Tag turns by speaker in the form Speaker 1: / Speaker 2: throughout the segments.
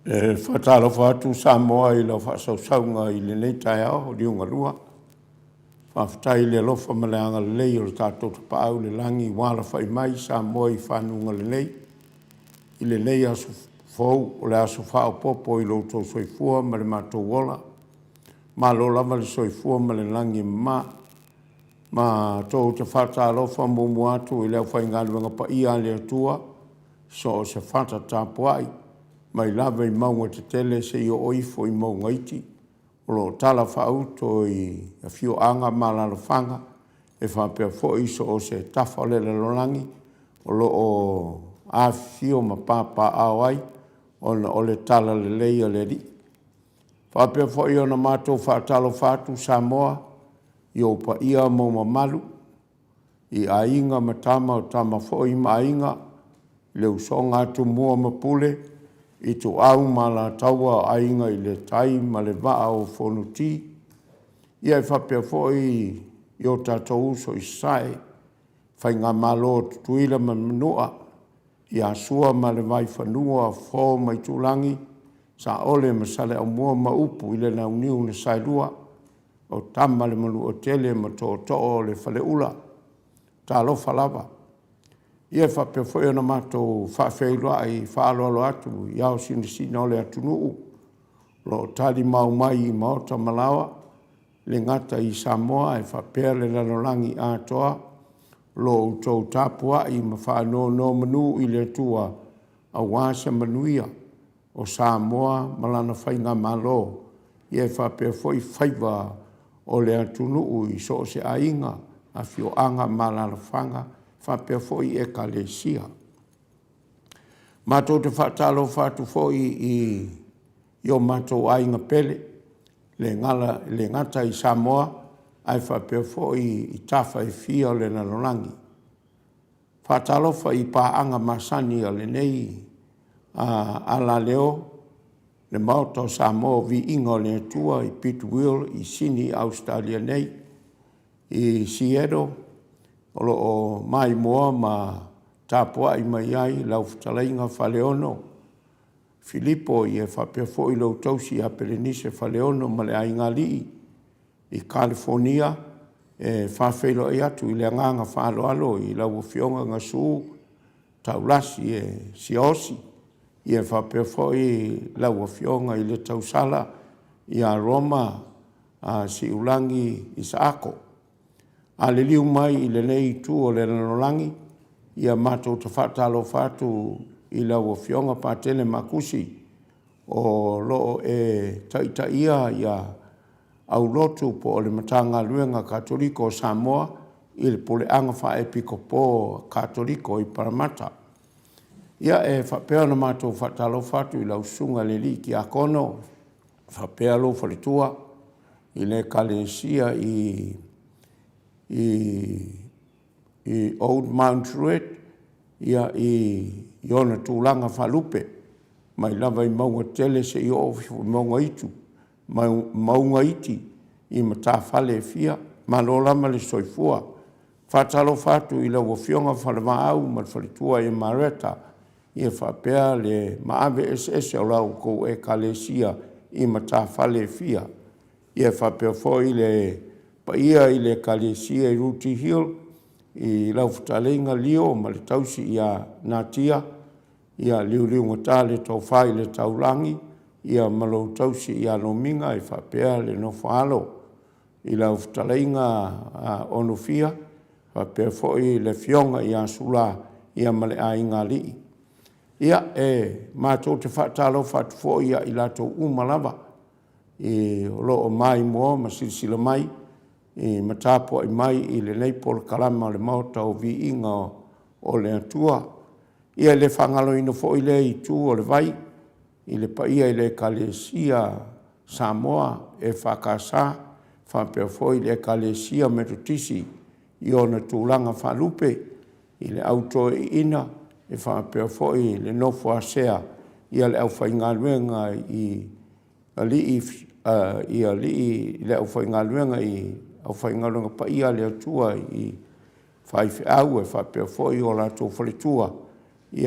Speaker 1: E faatalofa atu Samoa i lau faasausauga i lenei taeao liugalua. Faafetai i le alofa ma le agalelei o le tatou Tapaau i le Lagi ua alafai mai Samoa i fanuga lelei i lenei aso fou, o le aso faaopoopo i lo outou soifua ma le matou ola. Malo lava le soifua ma le lagi e mama. Matou te faatalofa muamua atu i le aufaigaluega paia a le Atua i so o se fata tapuai mai lava i mauga tetele seia oo ifo i mauga iti o lo o talafaauto i afioaga ma alaalafaga e faapea foi i so o se tafa o le lalolagi o lo o afifio ma papaaao ai ona o le talalelei a le Alii. E faapea foi ona matou faatalofa atu Samoa i ou paia ma ou mamalu i Aiga ma Tama, o Tama foi ma Aiga, le usoga a Tumua ma Pule, Ituau ma Alataua, Aiga i le Tai ma le Vaa o Fonoti. Ia e faapea foi i o tatou uso i Sasae, Faigamalo a Tutuila ma Manua, ia Sua ma le Vaifanua, Fofo ma Aitulagi, Saole ma Saleaaumua ma upu i le Launiu na Saelua, o Tama a le Manuatele ma Tootoo o le Faleula. Talofa lava. Ia e faapea foi ona matou faafeiloai faaaloalo atu i ao sinasina o le atunuu o lo o talimau mai i maota ma laoa, e le gata i Samoa ae faapea le lalolagi atoa, lo outou tapuai ma faanonomanu i le Atua aua se manuia o Samoa ma lana faigamalo, ia e faapea foi faiva o le atunuu i so o se aiga, afioaga ma alaalafaga faapea foi Ekalesia. Matou te faatalofa atu foi i o matou aiga pele, e le gata i Samoa ae faapea foi i tafa e fia o le lalolagi. Faatalofa i paaga masani a lenei alaleo, le Maota o Samoa o Viiga o le Atua i Bidwell i Sini Ausetalia nei. I Seattle o lo o maimoa ma tapuai mai ai lau fetalaiga Faleono Filipo faapea foi lou tausi ia Pelenise Faleono ma le Aigaalii. I Kalifonia, e faafeiloai atu i le agaga faaaloalo i lau Afioga Gasu Taulasi e Siaosi, ia faapea foi lau Afioga i le tausala ia Roma Siulagi Isaako. A liliu mai i lenei itu o le lalolagi, ia matou te faatalofa atu i lau Afioga Patele Makusi o lo o e taitaia ia aulotu po o le Matagaluega Katoliko o Samoa i le Puleaga Faa-Epikopo a Katoliko i Paramata. Ia, e faapea ona matou faatalofa atu i lau Susuga i le Alii Tiakono faapea lou faletua i le Ekalesia i Old Mount Druitt i ona tulaga faalupe, mai lava i mauga tetele seia oo ifo i mauga iti i matafale e fia. Malo lava le soifua. Faatalofa atu i lau Afioga Falevaau ma le faletua ia Mareta faapea le maave eseese o la outou Ekalesia i matafale e fia. Ia faapea foi le paia i le Ekalesia i Rooty Hill i lau fetalaiga Leo ma le tausi ia Natia, ia liuliugata le tofa i le taulagi ma lou tausi ia Lomiga e faapea le nofo a alo i lau fetalaiga Onofia faapea foi le afioga ia Sula ma le Aigaalii. Ia, e matou te faatalofa atu foi ia i latou uma lava o lo o maimoa ma silasila mai ma tapuai mai i lenei polokalama o le Maota o Viiga o le Atua. Ia e le faagaloina foi lea itu o le vai i le paia i le Ekalesia Samoa EFKS faapea foi le Ekalesia Metotisi i ona tulaga faalupe i le Au Toeaina e faapea foi le nofo a sea i le aufaigaluega i alii le aufaigaluega i aufaigaluega paia a le Atua i faifeau e faapea foi o latou faletua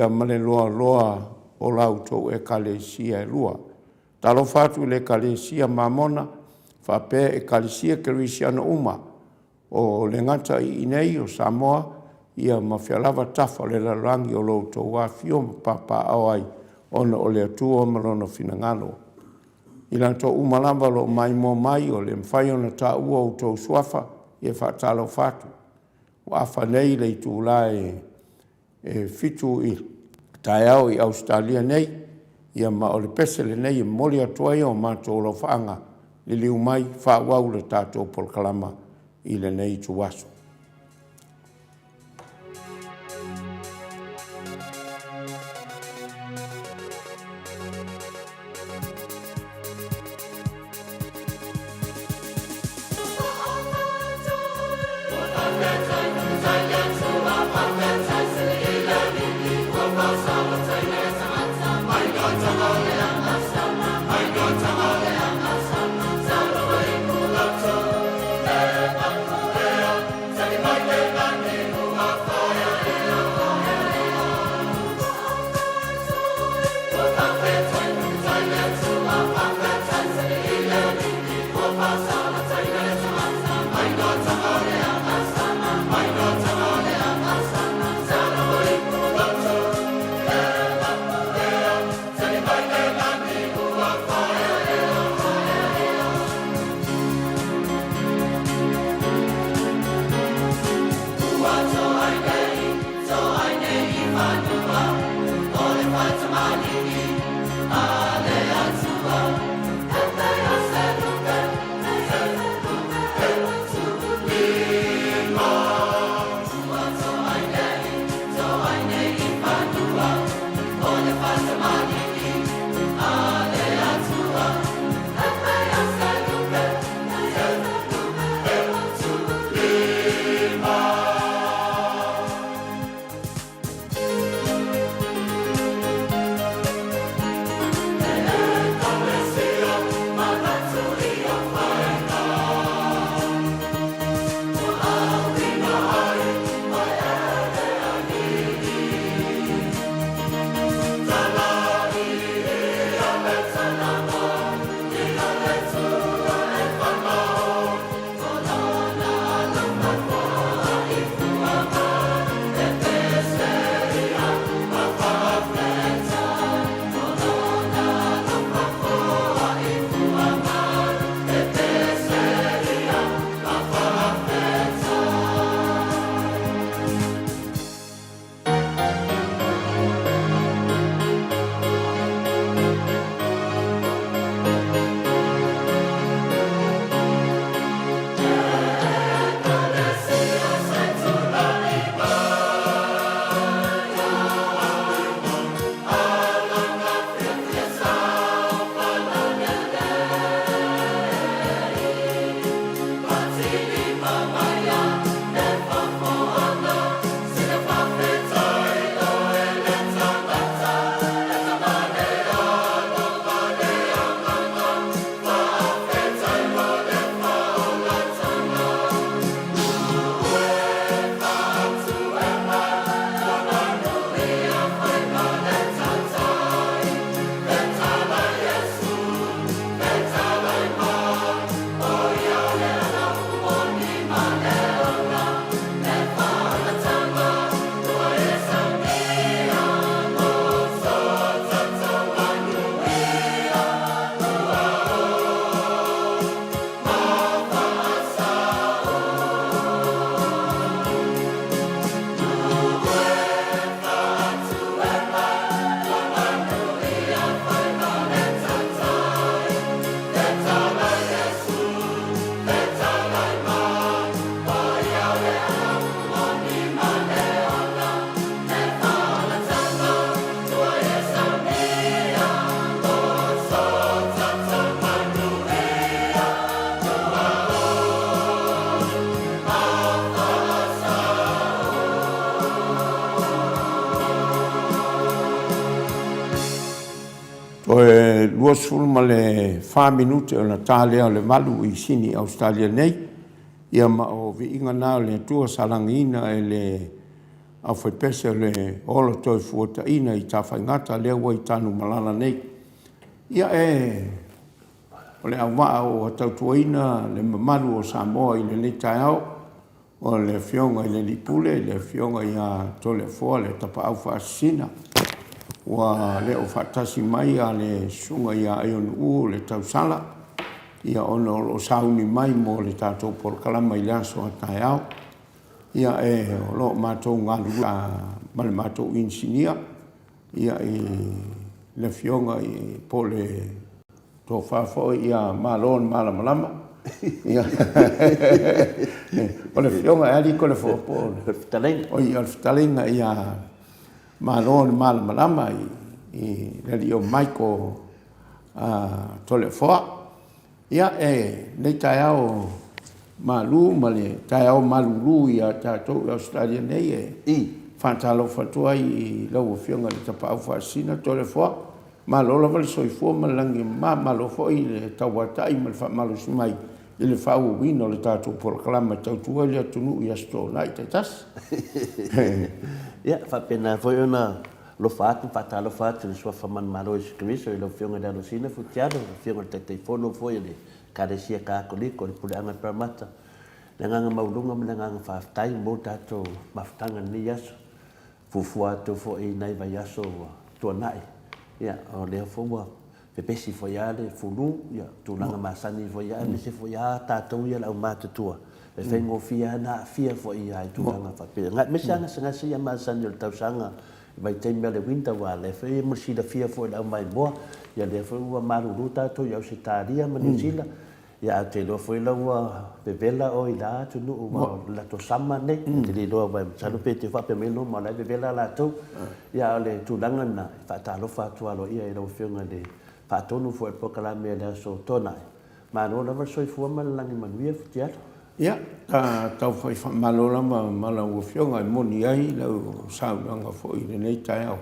Speaker 1: ma le loaloa o la outou Ekalesia e lua. Talofa atu i le Ekalesia Mamona faapea Ekalesia Kerisiano uma o le gata i inei o Samoa ia ma fea lava tafa o le lalolagi o lo outou afifio ma papaaao ai ona o le Atua ma Lona finagalo. I latou uma lava o lo o maimoa mai, ua le mafai ona taua outou suafa, ia e faatalofa atu. Ua afa nei le itula e 7:00 i le taeao i Ausetalia nei, ia ma o le pese lenei e momoli atu ai o matou alofaaga, liliu mai faaauau le tatou polokalama i lenei ituaso. Toe 24 minute ona ta lea o le 8 i Sini, Ausetalia nei. Ia ma o viiga na o le Atua sa lagiina e le aufaipese o le ola toefuataina i Tafaigata lea ua i Tanumalala nei. Ia e o le auvaa ua tautuaina le mamalu o Samoa i lenei taeao, o le Afioga i le Alii Pule, le Afioga ia Toleafoa le Tapaau Faasisina, ua le o faatasi mai le Susuga ia Aiono le Tausala, ia ona o lo o sauni mai mo le tatou polokalama i le aso a taeao. Ia e o lo o matou galulue ma le matou inisinia ia i le Afioga i po o le Tofa foi ia Malo le Malamalama. Ia o le Afioga ia Alii Toleafoa po o le
Speaker 2: Fetalaiga.
Speaker 1: Oi, o le Fetalaiga ia Malo le Malamalama i le alii o Michael Toleafoa. Ia, e lenei taeao malu ma le taeao malulu ia tatou i Ausetalia nei, e faatalofa atu ai i lau Afioga i le Tapaau Faasisina Toleafoa. Malo lava le soifua ma le lagi e mama, malo foi le tauatai ma le faamalosi mai i le faaauauina o le tatou polokalama e tautua ai le atunuu i Aso Toonai taitasi.
Speaker 2: Ia, faapena foi ona alofa atu ma faatalofa atu i le Suafa Manumalo o Iesu Keriso i lau Afioga i le Alosina Futialo, lau Afioga i le Taitaifono foi o le Ekalesia Katoliko i le Puleaga i Parramatta, le agaga maualuga ma le agaga faafetai mo le tatou mafutaga i lenei aso. Fuafua atu foi i nai vaiaso ua tuanai, ia, o lea foi ua pepesi foi lava le fulu, ia, tulaga masani foi lava, aemaise foi lava tatou ia le aumatutua, e faigofie lava ona aafia foi i tulaga faapena, aemaise lava gasegase ia masani o le tausaga i vaitaimi o le winter, aua o lea foi mo le silafia foi e le aumaimoa, ia lea foi ua malulu tatou i Ausetalia ma Niu Sila, Ia ae ou te iloa foi la ua vevela oe i la atunuu aua o le latou sama nei, ou te le iloa aua masalo pe te faapea mai Roma o la e vevela latou. Ia a o le tulaga lena, e faatalofa atu aloaia i lau Afioga i le faatonu foi o le polokalame i le Aso Toonai. Malo lava le soifua ma le lagi manuia Futialu.
Speaker 1: Ia, ta taufai faamalo lava ma lau Afioga e moni ai lau saunoaga foi i lenei taeao.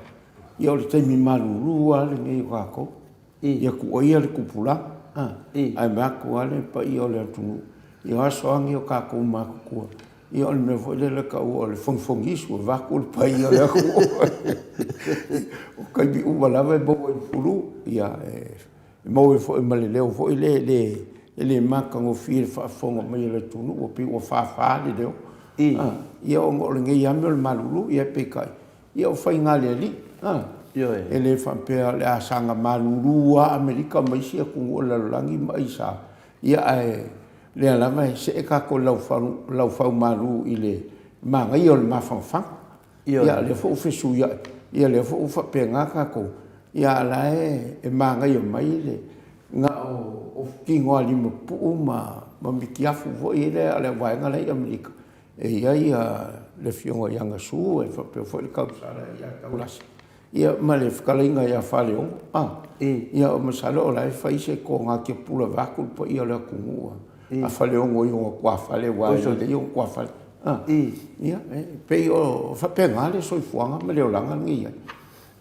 Speaker 1: Ia o le taimi malulu lava lenei o tatou. Ia tuuaia le tupulaga, ae vaeatu lava le paia o le atunuu, ia o aso lava nei o tatou matutua, ia o le mea foi lele e taua o le fogifogiisu, vaeatu le paia o le atunuu. O taimi uma lava e maua ai i le flu, ia e maua ai foi ma le leo foi lea e le matagofie i le faafofoga mai a le atunuu, ua pei ua fafa le leo. Ia ona o lenei lava mea o le malulu, ia peitai, Ia o faiga a le Alii, a.
Speaker 2: Ioe.
Speaker 1: E le faapea o le a saga malulu lava Amerika ma isi atunuu o le lalolagi ma aisa, ia ae lea lava e see tatou i le laufaumalu i le manaia o le mafanafana.
Speaker 2: Ioe.
Speaker 1: Ia a o lea foi ua fesuiai, ia lea foi ua faapena tatou, ia a o la e manaia mai le na o tinoalima pupuu ma mitiafu foi lea a le vaega la e i Amerika, E i ai le Afioga ia Gasu e faapea foi le tausala ia Taulasi, ia ma le fetalaiga ia Faleono. A, ia masalo o la e fai se toga tiapula vaeatu le paia o le atunuu a Faleono i ona tuafale aua e lelei ona tuafale. A, ia, e pei o faapena le soifuaga ma le olaga lenei e i ai.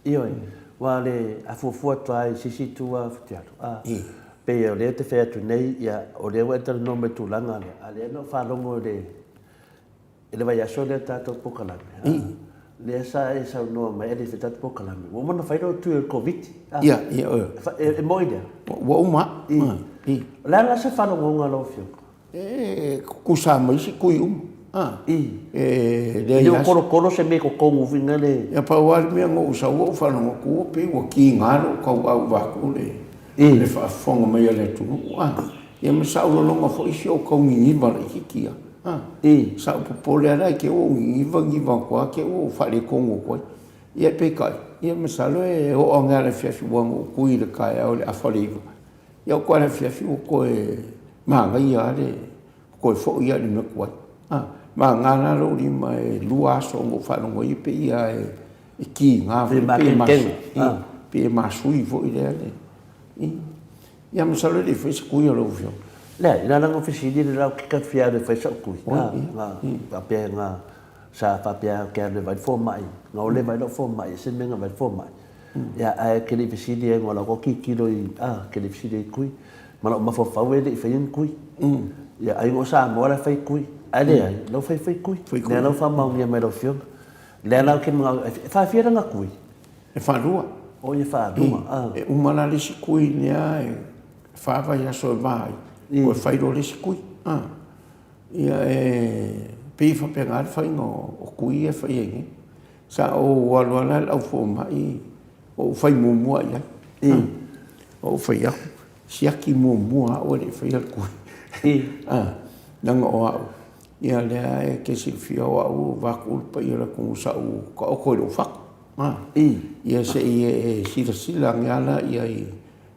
Speaker 2: Ioe, aua o le, a fuafua atu lava i se isi itu lava Futialu, a, pei o lea e te fai atu nei, ia, o lea ua e talanoa mai i le tulaga lea, a o lea na ou faalogo i le, i le vaiaso lea i le tatou polokalame, a, lea sa e saunoa mai a o le i faia le tatou polokalame, ua uma ona fai lou tui o le Koviti, a.
Speaker 1: Ia, ia,
Speaker 2: ioe. E moni lea?
Speaker 1: Ua uma.
Speaker 2: I. O le a la se faalogoga a lau Afioga?
Speaker 1: E tutusa ma isi tui uma.
Speaker 2: A. I. E leai. E le o tolotolo se mea i totonu foi lele.
Speaker 1: Ia pau lava le mea na ou sau ou faalogo atu ua pei ua kiga lou tauau vaeatu le le faafofoga mai a le atunuu. A. Ia ma sa ou lagona foi si ou tau niniva laitiiti lava. A.
Speaker 2: I.
Speaker 1: Sa ou popole lava la i te i ua ou niniva niniva atu lava te i ua ou faaletonu atu ai. Ia peitai, ia masalo e oo ane lava i le afiafi aua na ou tui i le taeao i le afa o le 9. Ia o le afiafi ua toe manaia lava le toe foi lava i le mea tuai. A, vagana la lou lima e 2 aso na ou faalogo ai pei lava e kiga foi, pei e masui foi lea le... Ia masalo e le i faia se tui a lau Afioga.
Speaker 2: Leai, na ala ona fesili le la ou te fia alu e fai sau tui. Faapea na sa faapea ou te alu e vaai le fomai, na o le vaai lau fomai, e ese le mea na vaai le fomai. Ia, ae te le i fesili ai, o lau tilotilo i, a, te le i fesili ai i tui. Ma lou mafaufau e le i faia ni tui. Ia, ai o Samoa la e fai tui. Ae leai, o la e fai tui. Lea la ua faamaonia mai e lau Afioga. Lea la ou te manao e faafia lana kui?
Speaker 1: E faalua.
Speaker 2: O ia faalua, a.
Speaker 1: E uma la le isi kui lea e fa vaiaso e va ai, toe fai loa le isi kui. A. Ia e pei e faapena le faiga o kui ia e fai ai nei. Sa ou alu lava la i le au fomai, ou fai muamua i ai. Ou fai atu, siaki muamua au ae le i faia le kui. Leaga o au, ia lea e te silafia o au vaeatu le paia o le atunuu sa ou taoto i lou fatu. Ia se i e silasila ane lava la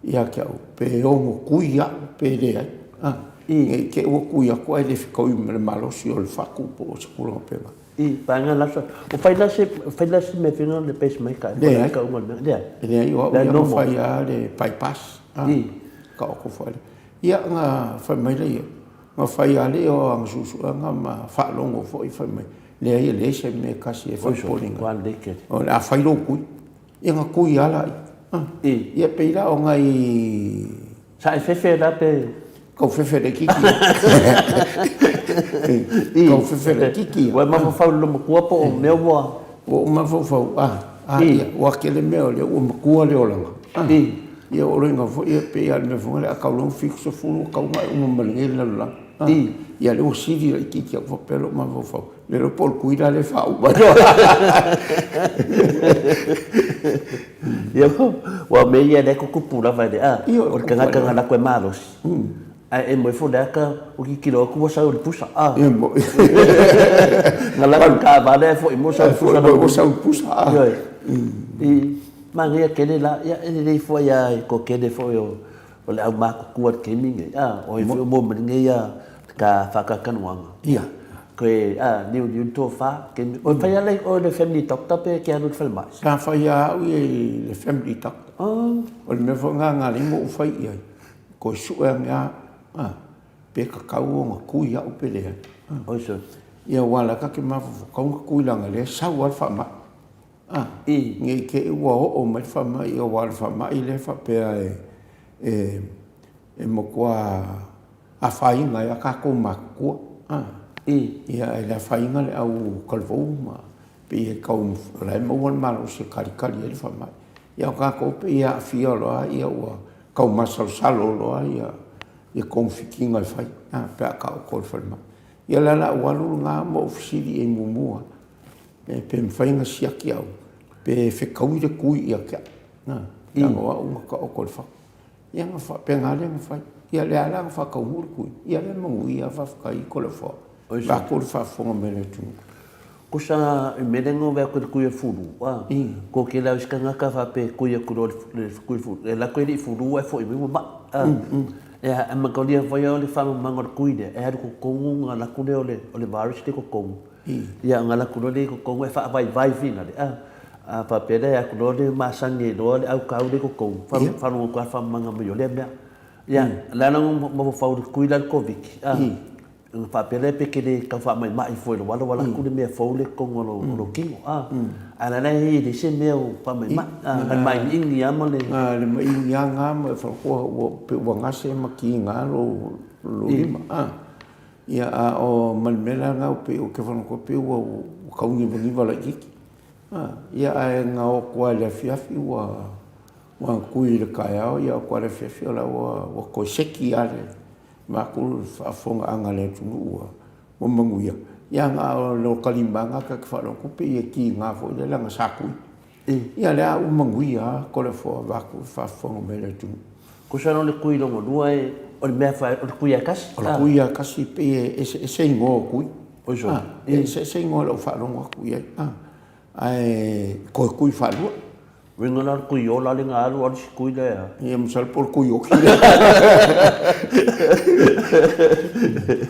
Speaker 1: ia te au pe ono tui au pe leai. Ne i te i ua tui atu ae le fetaui ma le malosi o le fatu po o se tulaga faapena.
Speaker 2: I, paega la sa, o fai la se, fai la se mea fina le pacemaker e
Speaker 1: Leai. Kauga le mea, leai. Leai, o au ia na fai lava le bypass. I. Taoto foi. Ia, na fai mai lea, na fai lava lea o ana suesuega ma faalogo foi fai mai, leai e leai se mea e tasi e faapopoleina. O le a fai lou tui. Ia na tui lava la. Ia pei la o nai...
Speaker 2: Sa e fefe la pe...
Speaker 1: Kau fefe laitiiti. Kau fefe laitiiti.
Speaker 2: Ua e mafaufau i le matua po o mea ua...
Speaker 1: Ua ou mafaufau, a, a, ia, ua tele mea o lea ua matua le olaga. Ia o loiga foi e pei lava o le mea foi lea, a tau loa ina 70 ua tatau ona e uma ma lenei lalolagi. Ia lea ua sili laitiiti atu faapea lou mafaufau, le iloa po o le tui la lea e faauma ai loa.
Speaker 2: Ia, aua o mea ia lea e tutupu lava i le a, o le tagata na alu atu e malosi, ae e moe ifo le ata, ua tilotilo atu ua sau i le pusa, a.
Speaker 1: E moi.
Speaker 2: Na alu atu i le taavale ae foi mai ua sau i le pusa.
Speaker 1: Foi mai ua sau i le pusa, a.
Speaker 2: Ioe. Manaia tele la, ia e lelei foi lava i toatele foi o le au matutua i le taimi lenei, a, o ai foi o maua mai lenei ta faatalatalanoaga.
Speaker 1: Ia.
Speaker 2: Toe, a, liuliu le tofa, taimi, o e fai lava oe i le family doctor pe e te alu i le falemai?
Speaker 1: Sa fai lava au ia i le family doctor. O le mea foi lena na ala ai ona ou fai i ai, toe sue ane lava, a, pe tatau ona tui au pe leai.
Speaker 2: Oi sole.
Speaker 1: Ia aua o la e ta te mafaufau, tatau ona tui leaga o lea e sau lava le faamai. A, ne i te i ua oo mai le faamai, aua o le faamai lea e faapea e, e matua afaina ai lava tatou matutua. A, ia e le afaina le au talavou ma pei e tau, o la e maua le malosi e talitali ai le faamai. Ia o tatou e pei e aafia loa ua tau masalosalo loa ia togafitiga e fai, a, pe a taoto i le falemai. Ia o le ala o lou alu lena ma ou fesili i ai muamua Pe mafai ona siaki au pe fetaui le tui ia te au. Na, leaga o au na taoto i le fatu. Ia na faapena lea na fai. Ia lea la na faataunuu le tui. Ia lea manuia faafetai i Toleafoa. Vaeatu le faafofoga mai a le atunuu.
Speaker 2: Tusa i mea lea na ove atu i le tui o le fulu, a, ko ke lau isi tagata faapea e tui atu loa i le tui fulu, e alu atu e le i fulu ae foi mai ua mai, a. E mataulia foi o le faamamaga o le tui lea, e alu i totonu ona alu atu lea o le virus lea i totonu. Ia ona alu atu loa lea i totonu e faavaivai finale, a. A faapea lea e alu atu loa le masani ai loa le aukau lea i totonu, faalogo atu lava faamamaga mai o lea mea. Ia, o le a la ona mafaufau i le tui la le Koviti, a, ona faapea lea pe te le tau faamaimai fua i lou alo, ua alu atu le mea fou lea i totonu o lou tino, a. Ae o la e leai se mea o faamaimai, a, na o le māiniini lava ma le.
Speaker 1: Na o le mainiini lava ma e faletua ua pei ua gase ma kiga lou lima, a. Ia, a o ma le mea la lena pei ou te fanoto pei ua tau nivaniva laitiiti. Ia, ae na o atu lava i le afiafi ua ua tui i le taeao, ia o atu lava i le afiafi o la ua toe seki lava le vaeatu le faafofogaaga a le atunuu ua ua manuia. Ia na o lota lima lava lena ta te faalogo atu pei e tiga foi lea leaga sa tui. Ia lea ua manuia lava Toleafoa vaeatu le faafofoga mai a le atunuu.
Speaker 2: Tusa la o le tui lona lua o le mea o le tui lava e tasi?
Speaker 1: O le tui lava e tasi pei e eseese igoa o tui. E eseese igoa i lau faalogo atu i ai, ae toe tui faalua.
Speaker 2: Uiga la o le tui ola lea na alu alu isi tui lea.
Speaker 1: Ia masalo po o le tui oti lea.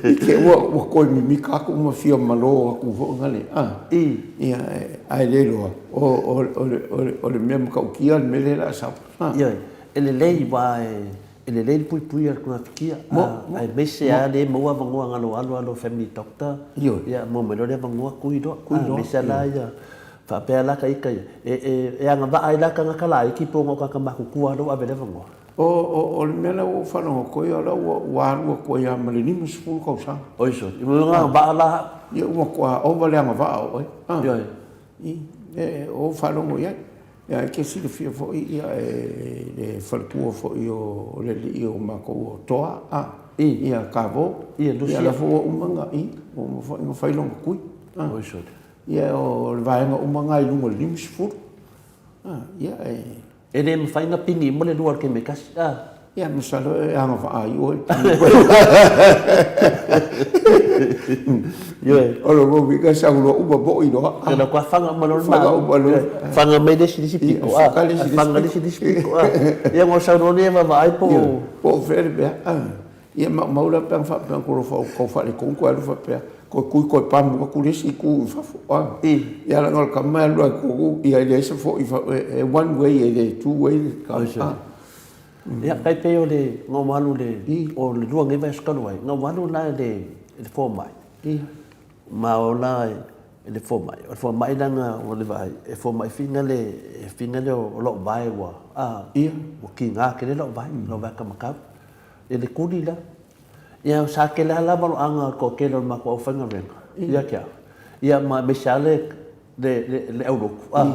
Speaker 1: I te i ua toe mimita atu ma fia malo atu foi na le, a. Ia, ae le iloa, o le mea matautia le mea lea o le a sau.
Speaker 2: Ioe, e lelei aua e lelei le puipuia o le togafitiga, aemaise lava lea e maua avanoa na alu alu family doctor, ia maua mai loa le avanoa tui loa, aemaise lava la ia faapea la ta ita ia, e agavaa ai la tagata laiti po o tagata matutua lea ua ave i le avanoa.
Speaker 1: O le mea la ua ou faalogo atu ai, o la ua alu atu ai lava ma le 50 tausaga.
Speaker 2: Oi sole, i mea agavaa la.
Speaker 1: Ia ua matua ova le agavaa o oe.
Speaker 2: Ioe.
Speaker 1: I, e o faalogo i ai. Ia, e te silafia foi ia e le faletua foi o le alii o matou o Toa, a,
Speaker 2: I.
Speaker 1: ia Kavo.
Speaker 2: Ia, Lucia.
Speaker 1: Ia, la foi ua uma ona, i, ua uma foi ona fai lona tui. A.
Speaker 2: Oi sole.
Speaker 1: Ia, o le vaega uma lena i luga o le 50. A, ia, e.
Speaker 2: E le mafai ona pigi uma le lua o le taimi e tasi, a.
Speaker 1: Ia, masalo e agavaa ai oe.
Speaker 2: Ioe.
Speaker 1: O lona uiga e sau loa uma moi loa.
Speaker 2: Ia na ua faga uma loa le
Speaker 1: Faga uma loa.
Speaker 2: Faga mai le isi le isi pito, a.
Speaker 1: Faga le isi le isi
Speaker 2: Faga le isi le isi pito, a. Ia ona sau loa lea e vaavaai po o.
Speaker 1: Po o fea le mea, a. Ia maumau la pe ana faapea na tou tau faaletonu toe alu faapea, toe tui toe pamu atu le isi itu i fafo, a. Ia leaga o le tama e alu lava i totonu, ia e leai se foi, e one way e le two way le tama, a.
Speaker 2: Ia, tai pei o le, na ou alu i le, o le lua nei vaiaso talu ai, na ou alu la i le, i le fomai. Ma o la i le fomai, o le fomai leaga ua le vaai, e fomai figa le, e figa le o lou vae ua, a, ua kiga tele lou vae, lou vae taumatau. I le tuli la. Ia sa tele lava la valoaga o le toatele o le matou aufaigaluega ia te au. Ia ma aemaise lava le le le le aulotu a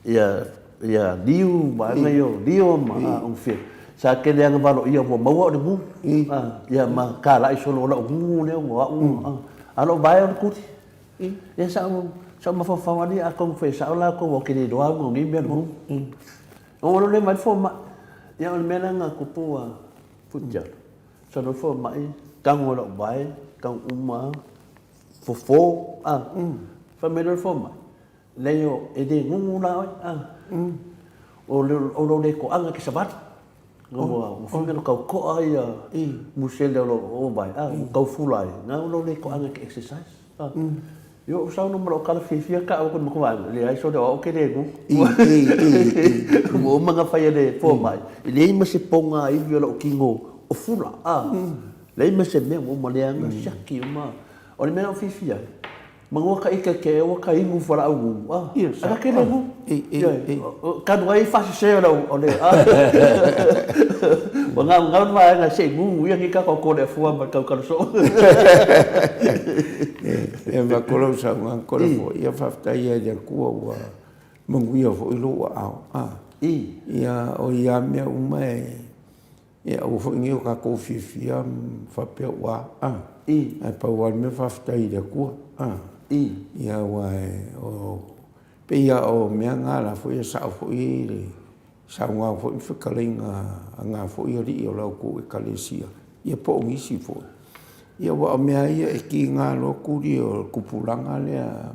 Speaker 2: ia ia Liu vaega ia o Lio ma Augafia. Sa tele lava na valoia ua maua au i le gugu a ia ma talai solo o lau gugu lea ua au a a o lou vae o le tuli. Ia sa ou sa ou mafaufau lava atonu foi e sao latou aua ou te le iloa auga o nei mea o le gugu. Ona ou alu lea vaai le fomai. Ia o le mea la na tupu a Fuitialo, sa alu le fomai, tago i lau vae, tago uma lava, fofo, a. Fai mai loa le fomai, leai e le gugu la oe, a. O lou le toaga e te savali. Ua fai mai tau toa ia musele o lou vae, a, ua tau fula ai, na o lou le toaga e te exercise. Ia ou sau ma lou tala fiafia tau atu i le matou vaega, leai sole o au ou te le gugu. Ua uma ona fai e le fomai, e leai ma se pogaivi o lou tino o fula, a, leai ma se mea, ua uma leaga, siaki uma. O le mea na ou fiafia ai, manu ta ita te ua ta inu fualaau gugu, a, ae ta te le gugu. Ioe, talu ai faasese o lau, o le, a, ua gaugau le vaega se i gugu ia nei tatou kole afua ma le tautala soo.
Speaker 1: E avatu lau saunoaga kole foi, ia faafetai lava i le Atua ua manuia foi lou aao, a. Ia, o ia mea uma e, ia aua foi ne i o tatou fiafia faapea ua a, ae pau lava le mea faafetai i le Atua, a. Ia aua o, pei lava o mea na la foi e sao foi le saunoaga foi ma fetalaiga a na foi alii o la outou Ekalesia, ia po o nisi foi. Ia aua o mea lava ia e tiga loa tuli o le tupulaga lea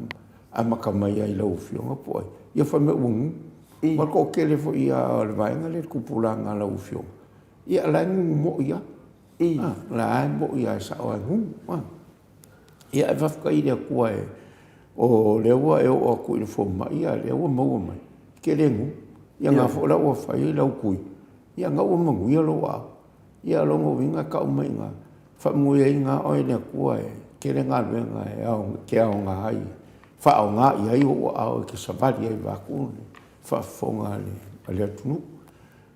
Speaker 1: amata mai lava i lau Afioga po o ai, ia fai mai ua gugu. Aua o le toatele foi lava o le vaega lea le tupulaga a lau Afioga, ia o la e gugu moi lava. O la e moi lava e sao lava e gugu. Ia ae faafetai i le Atua e, o lea ua e oo atu i le fomai a o lea ua maua mai, e te le gugu. Ia na foi la ua fai ai lau tui, ia na ua manuia lou aao. Ia o lona uiga e tau mai i ina, faamanuiaina lava oe e le Atua e tele galuega e te aoga ai, faaaoga i ai ou aao e te savali ai vaeatu le faafofoga a le atunuu.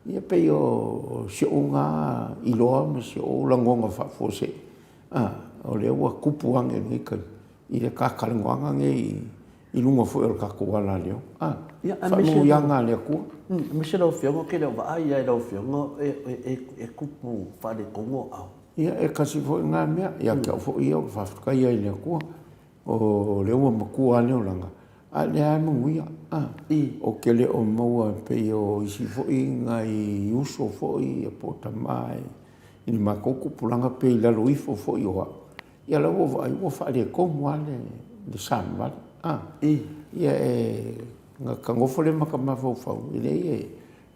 Speaker 1: Ia pei o si ou na iloa ma si ou lagona faafuasei, a, o lea ua tupu ane i lenei taimi i le ta talanoaga nei i luga foi o le tatou alaleo, a, faamanuiaga a le Atua.
Speaker 2: Aemaise lau Afioga ou te le o vaai lava i lau Afioga e tupu faaletonu au aao.
Speaker 1: Ia, e tasi foi lena mea, ia te au foi ia, ou te faafetai ai i le Atua. O lea ua matua lava le olaga, a o lea lava e manuia. Ou te le o maua e pei o isi foi nai uso foi po o tama i le matou tupulaga pe i lalo ifo foi o au, ia la ua vaai ua faaletonu lava le savavali. Ia e ta nofo lea ma ta mafaufau, e leai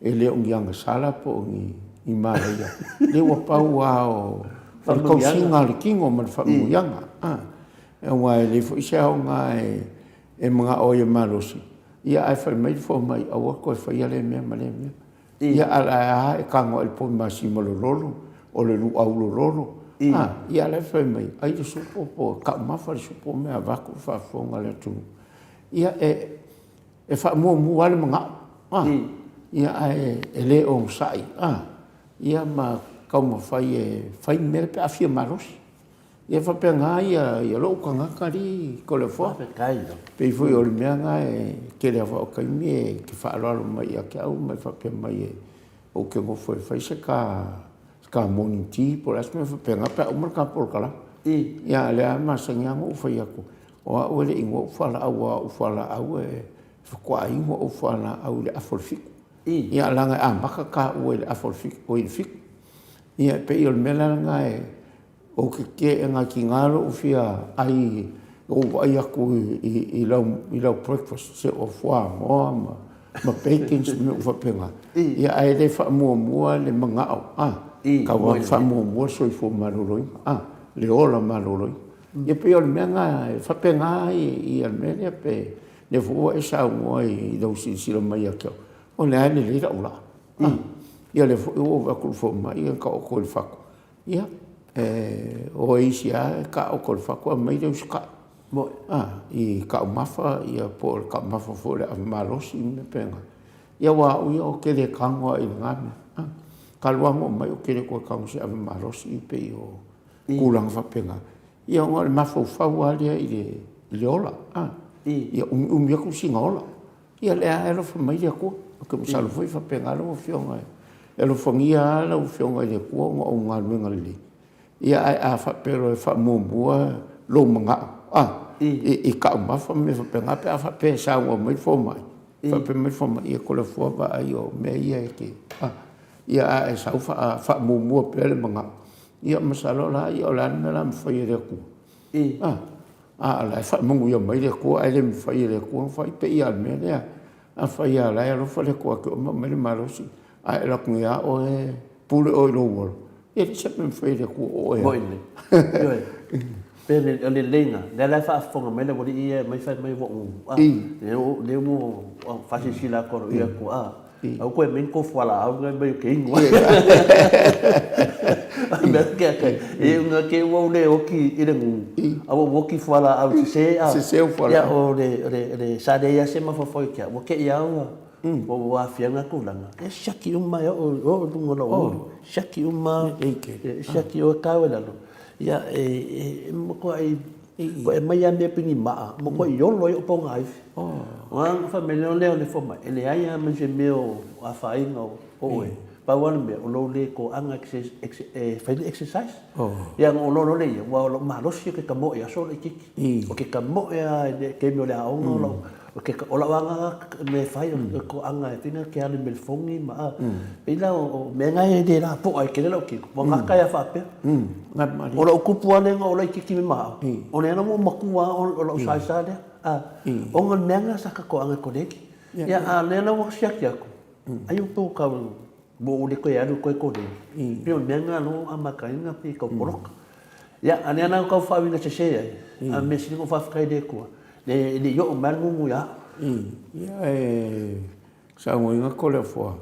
Speaker 1: E le o ni agasala la po o ni malaia. Lea ua pau lava o le tausiga a le tino ma le faamanuiaga. Aua e leai foi se aoga e manao ai e malosi, ia ae fai mai le fomai, aua le toe faia lea mea ma lea mea. Ia a o la e lava e tago lava i le poimasima lololo, o le luau lololo, ia a o la e fai mai, ai le supo po o taumafa le supo ma avatu le faafofoga a le atunuu. Ia e E faamuamua lava le manao, a, ia ae e le onosai, a, ia ma taumafai e fai mea pe a fia malosi. Ia faapena ia ia lou tagata alii Toleafoa.
Speaker 2: Faafetai lava.
Speaker 1: Pei foi o le mea na e tele lava o taimi e te faaaloalo mai ia te au ma e faapea mai e ou te nofo e fai se ta se ta morning tea po o le a se mea faapena pe a uma le ta polokalame. Ia a o lea lava e masani lava ona ou fai atu, o au e le i igoa ou fualaau aua o au fualaau e faatoa inu au fualaau i le afa o le 7. Ia leaga e amata taua i le afa o le 7, oi le 7. Ia e pei o le mea la lena e Ou te teena lou fia ai ou vaai atu i lau breakfast, se o fuamoa ma bacons ma mea uma faapena, ia ae le faamuamua le manao, a, tau lava ina faamuamua le soifua maloloina, a, le ola maloloina. Ia pei o le mea lena, e faapena le mea lea pe, lea foi ua e saunoa i lou silasila mai ia te au, o lea lava e lelei lau laa, a. Ia lea foi ua ou vaai atu i le fomai na taoto i le fatu, Ia, e o isi lava e taooto i le fatu aumai le usitai i taumafa po o le taumafa foi o le ave malosi ma mea faapena. Ia aua o au ia ou te le tago lava i lena mea. Talu lava ona ou mai ou te le toe tago i se ave malosi pei o tulaga faapena. Ia ona o le mafaufau lava lea i le ola, ia umiumi atu sina ola. Ia lea lava e alofa mai le Atua. Ou te masalo foi e faapena lau Afioga, e alofagia lava lau Afioga e le Atua ona o au galuega lelei. Ia ae a faapea loa e faamuamua lou manao a, i taumafa ma mea faapena pe a faapea e saunoa mai le fomai, faapea mai le fomai, ia Toleafoa vaai o mea ia e te, a, ia a e sau faamuamua pea le manao, ia masalo la o le a le mea o le a mafai e le Atua? A. A o la e faamanuia mai le Atua ae le mafai e le Atua ona fai. Pei lava o le mea lea, afai lava o la e alofa le Atua ia te oe ma aumai le malosi, ae e alu atu nei lava oe pule oe i lou ola, ia e leai se mea e mafai e le Atua o oe
Speaker 2: ai. Ioe. Pei o le lelei lena, lea la e faafofoga mai le aualii ia e aumai fai mai ua ou, a, lea ua faasilasila atu aloaia atu, a, Aua koe mea ni kou fualaau ngai mai o ke inu ai. E unga ke ua ule oki i le ngu. A ua oki fualaau sese a.
Speaker 1: Sese o fualaau.
Speaker 2: Ia o le le le sa le ia se mafaufau i kia. Ua ke ia ua ua ua afia nga tulaga. E siaki uma e o o lunga o lou ulu. Siaki uma. Siaki o kau e lalo. Ia e e matua i Ua e mai a mea pini maa, matua i olo ai o pogaifi. Ua fai mai lea o le fomai, e leai lava ma se mea o afaina o oe. Pau lava le mea, o lou le toaga e fai le exercise. Ia ona ou iloa loa lea ia, aua o lou malosi ou te tamoe i aso laitiiti. Ou te tamoe lava i le taimi o le aoga, o lau O lau agaga mea e fai, o le toaga e fai ke alu i melefogi ma a. Pei la o mea na e le lapoa ai tele lau tino, ua gata ai lava faapea. O lou kupu lava lea na ou laitiiti mai ma au, o lea la ua ou matua lava o lau saisa lea. Ona o le mea lena sa ta toaga i kolegi. Ia a o lea la ua siaki atu, ai ua tou tau Ua ou le toe alu toe koleni. Pei o le mea lena lea ua amata ai ona pei e tau poloka. Ia, a o lea la ua tau faauiga sese ai, a o le mea sili ona ou faafetai i le Atua, e le i oo mai lava le gugu ia au.
Speaker 1: Ia, e saunoaina Toleafoa,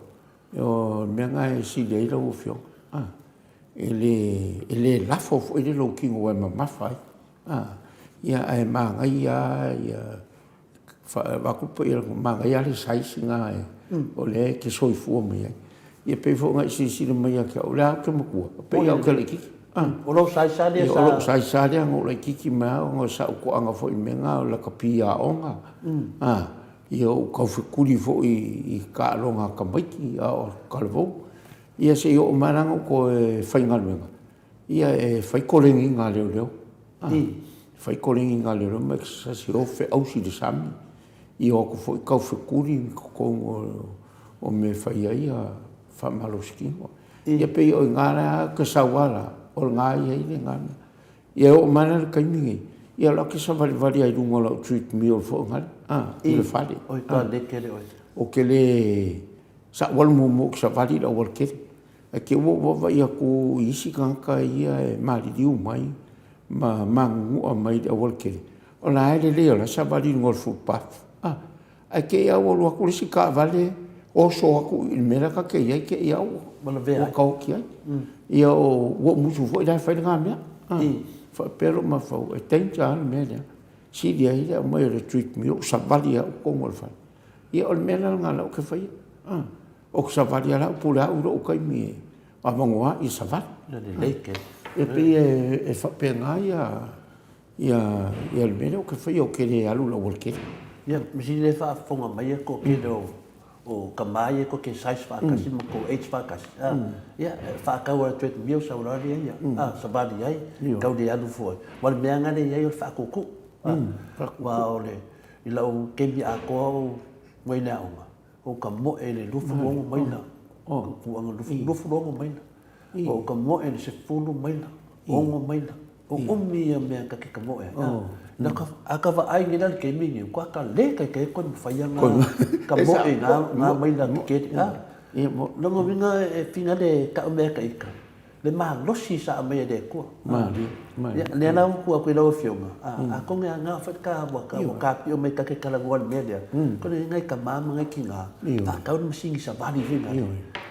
Speaker 1: o le mea lena e sili ai lau Afioga, e le lafo foi le lou tino aua e mamafa ai, ia ae manaia lava Avatu pei e manaia lava le size lena o lea e te soifua mai ai. Ia pei foi ona e silasila mai ia te au, o lea lava ou te matua, pei lava ou te laitiiti.
Speaker 2: O lou size lava lea
Speaker 1: sa... O lou size lava lea na ou laitiiti mai lava ona sa ou toaga foi i mea na o lakapi aoga. Ia ou taufetuli foi i taaloga a tamaiti a o talavou. Ia seia oo mai la na ou toe faigaluega, Ia e fai koleniga a leoleo. E fai koleniga a leoleo ma exercise, e o feausi i le sami, ia o atu foi taufetuli i totonu o mea e fai ai faamalosi tino. Ia pei o i ina la ou te sau lava la, o lena e i ai lena mea. Ia e oo mai la i le taimi lenei, ia o la ou te savalivali lava i luga o lau treadmill foi lea, i le fale. Ou te le... Sa ou alu muamua ou te savali i le aualatele. Ae te i ua ou vaavaai atu i isi tagata ia e maliliu mai ma manunua mai i le aualatele, o la e lelei o la e savali i luga o le footpath. A, ae te i lava ua alu atu le isi taavale oso atu i le mea la ta te i ai, te i lava ua taoti ai. Ia ua ou musu foi la e fai lena mea. Faapea lou mafaufau, e danger lava le mea lea. Sili ai le aumai o le treadmill ou savali ai au i totonu o le fale. Ia o le mea la lena o lea ou te faia. Ou te savali lava la, ou pule lava au i lou taimi e avanoa ai e savali.
Speaker 2: Lelei tele.
Speaker 1: E pei e faapena ia ia ia le mea lea ou te faia ou te le alu i le aualatele.
Speaker 2: Ia, mea sili lea e faafofoga mai le toatele o o tama ia tou te size faatasi ma tou age faatasi, a, ia, e faatau lava e treadmill sau la lea ia, a, savali ai, tau le alu fua ai. Aua o le mea lava lena e i ai o le faatutu, a, aua o le, i lau taimi atoa o ou i ai i le aoga, Ou ka moe i le 26 maila, puapuaga 26 maila, ou ka moe i le 10 maila, 6 maila. O umi ia mea ta te ka moe ai. Na ka, a ka vaai nei la i le taimi lenei, ua ka le taitai toe mafai ona ka moe i na maila tetele. A, lona uiga e fina le tau mea ta ita, le malosi sa aumaia e le Atua.
Speaker 1: Malie, malie.
Speaker 2: Ia, lea la ua tuu atu i lau Afioga, atonu e aoga foi le ta ua ta pio mai ta te talanoa i le mea lea, atonu e i ai nai tama ma nai tina, faatau le masini savali foi lale,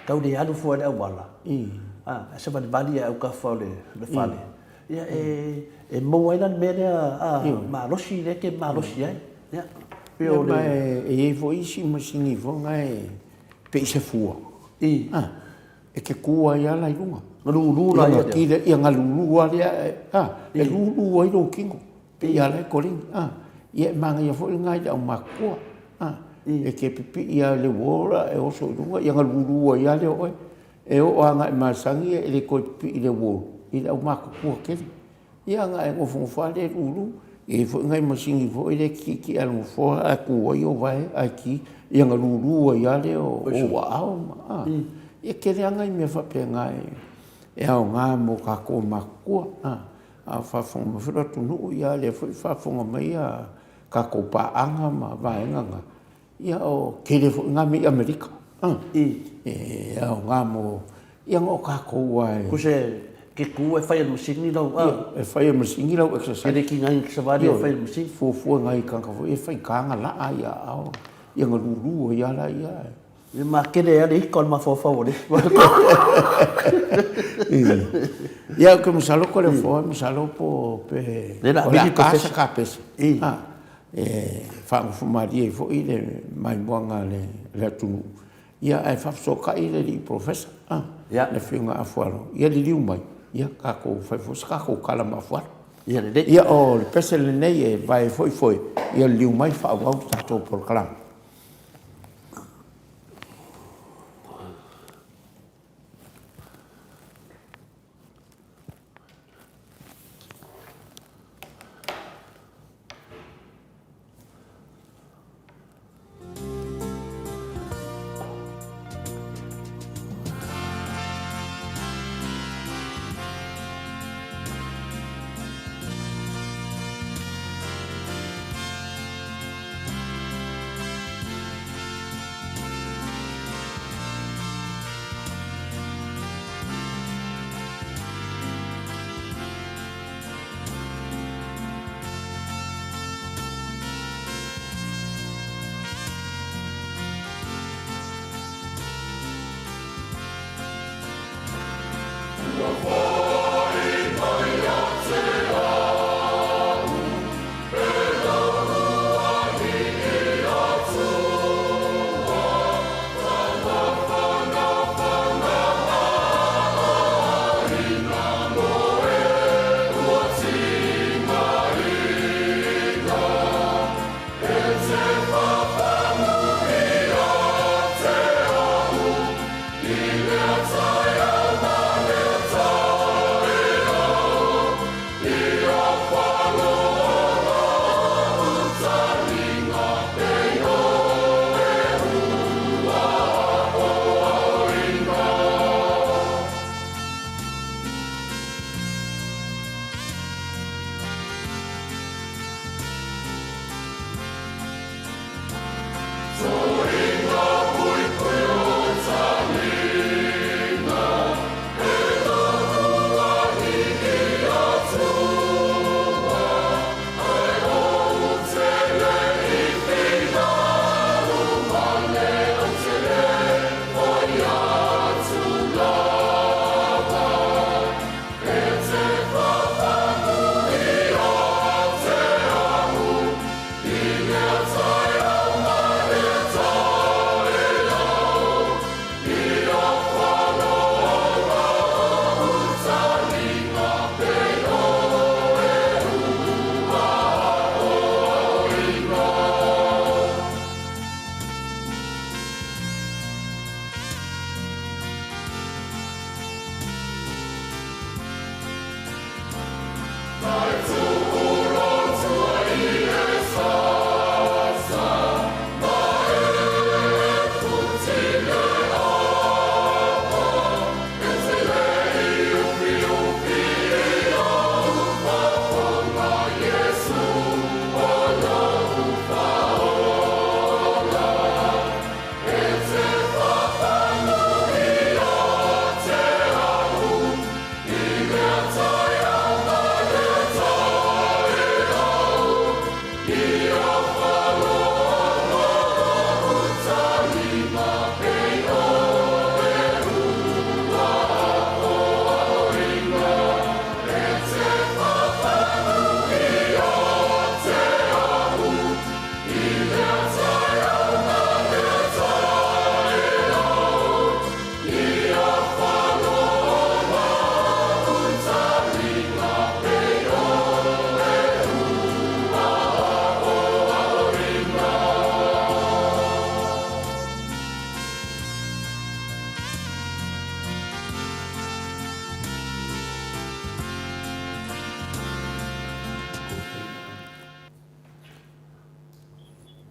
Speaker 2: tau le alu fua i le auala, ae savalivali lava i autafa o le fale, ia e maua ai la le mea lea malosi lea e te malosi ai. Ia,
Speaker 1: pei o le... Ma e i ai foi isi masini foi na e pei se fua. E te tu ai lava la i luga.
Speaker 2: Galulu la ia lea.
Speaker 1: Ia galulu lava lea, a, e lulu ai lou tino, pei lava la e koleni, a. Ia e manaia foi lena i le aumatutua, a. E te pipii lava i le wall ae oso i luga, ia galulu ai lava lea o oe. E oo lava ina e masani e le toe pipii i le wall i le aumatutua tele. Ia ona e nofonofo lava lea e lulu. E i ai foi nai masini foi lea e te tietie lava i le nofoa ae tu ai ou vae ae ki, ia ona lulu ai lava lea o ou aao ma, a. Ia e tele lava nai mea faapena e aoga mo tatou matutua, a. A o faafofoga mai foi le atunuu, ia a o lea foi e faafofoga mai tatou paaga ma vaega na, Ia o tele foi na mea i Amerika, e aoga mo, ia na o tatou lava e...
Speaker 2: Tusa e te tu e fai e le masini lau...
Speaker 1: Ia, e fai e le masini lau exercise.
Speaker 2: E le tiga e savali e fai e le masini.
Speaker 1: Fuafua e nai tagata foi ia e faigata ona laa aao, ia ona lulu ai lava laia.
Speaker 2: Ia matele ai le ika o le mafaufau o le isi.
Speaker 1: Ia ou te masalo Toleafoa, masalo po pe... O le a ta se kapese. E faagofo malie ai foi le maimoaga a le atunuu, ia ae faafesootai le alii Polofesa, le Afioga ia Afualo, ia liliu mai, ia tatou fai foi se tatou tala ma Afualo.
Speaker 2: Ia lelei.
Speaker 1: Ia o le pese lenei e vae ai foi foe, ia liliu mai faaauau le tatou polokalame.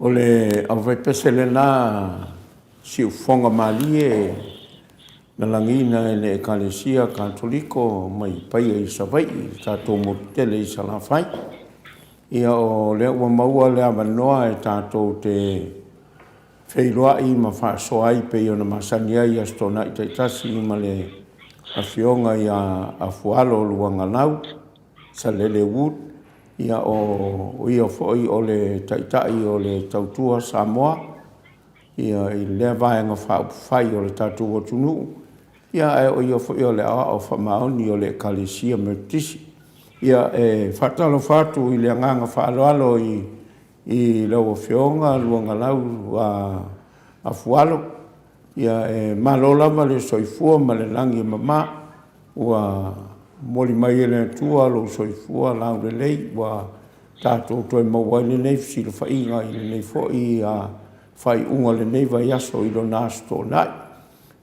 Speaker 1: O le aufaipese lena siufofoga malie na lagiina e le Ekalesia Katoliko mai Paia i Savaii i le tatou motu tele i Salafai. Ia o lea ua maua le avanoa e tatou te feiloai ma faasoa ai pei ona masani ai i Aso Toonai taitasi ma le Afioga ia Afualo Luagalau Salele Wood, ia o ia foi o le Taitai o le Tautua Samoa ia i lea Vaega Faaupufai o le tatou atunuu, ia ae o ia foi o le Aoao Faamaoni o le Ekalesia Metotisi. Ia e faatalofa atu i le agaga faaaloalo i lau Afioga Luagalau Afualo, ia e malo lava le soifua ma le lagi e mama, ua momoli mai e le Atua lou soifua laulelei ua tatou toe maua ai lenei fesilafaiga i lenei foi faaiuga o lenei vaiaso i lona Aso Toonai.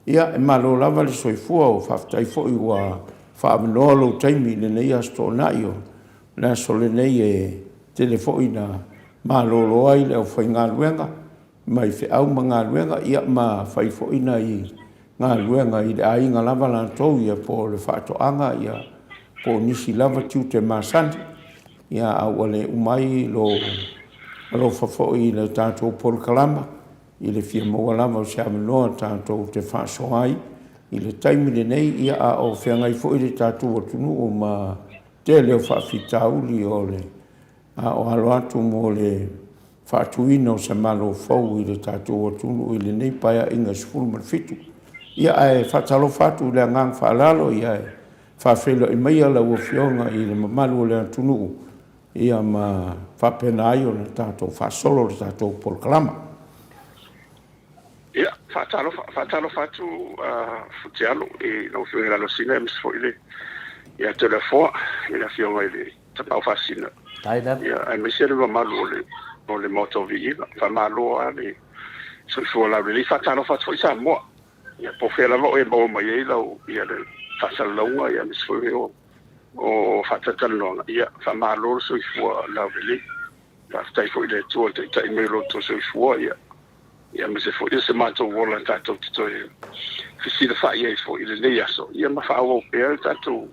Speaker 1: Ia, e malo lava le soifua, faafetai foi ua faaavanoa lou taimi i lenei Aso Toonai, o le aso lenei e tele foi ina malolo ai le aufaigaluega mai feau ma galuega, ia ma fai foi nai galuega i le aiga lava latou, ia po o le faatoaga, ia po o nisi lava tiute masani. Ia a ua le uma ai lou alofa foi i le tatou polokalama i le fia maua lava o se avanoa tatou te faasoa ai i le taimi lenei, ia a o feagai foi le tatou atunuu ma tele o faafitauli o le a o alo atu mo le faatuina o se Malo fou i le tatou atunuu i lenei Paeaiga 17. Ia ae faatalofa atu i le agaga faaaloalo, ia e faafeiloai maia lau Afioga i le mamalu o le atunuu, ia ma faapena ai ona tatou faasolo le tatou polokalama.
Speaker 3: Ia, faatalofa, faatalofa atu Futialo i lau Afioga i le Alosina aemaise foi le ia Toleafoa i le Afioga i le Tapaau Faasisina, ia aemaise le mamalu o le o le Maota o Viiga. Faamalo lava le soifua laulelei. Faatalofa atu foi Samoa, ia po o fea lava o e maua mai ai lau ia le faasalalauga ia aemaise foi o o faatalatalanoaga. Ia faamalo le soifua laulelei. Faafetai foi i le Atua i le taitai mai o lo outou soifua, ia aemaise foi o se matou ola tatou te toe fesilafai ai foi i lenei aso, ia ma faaauau pea le tatou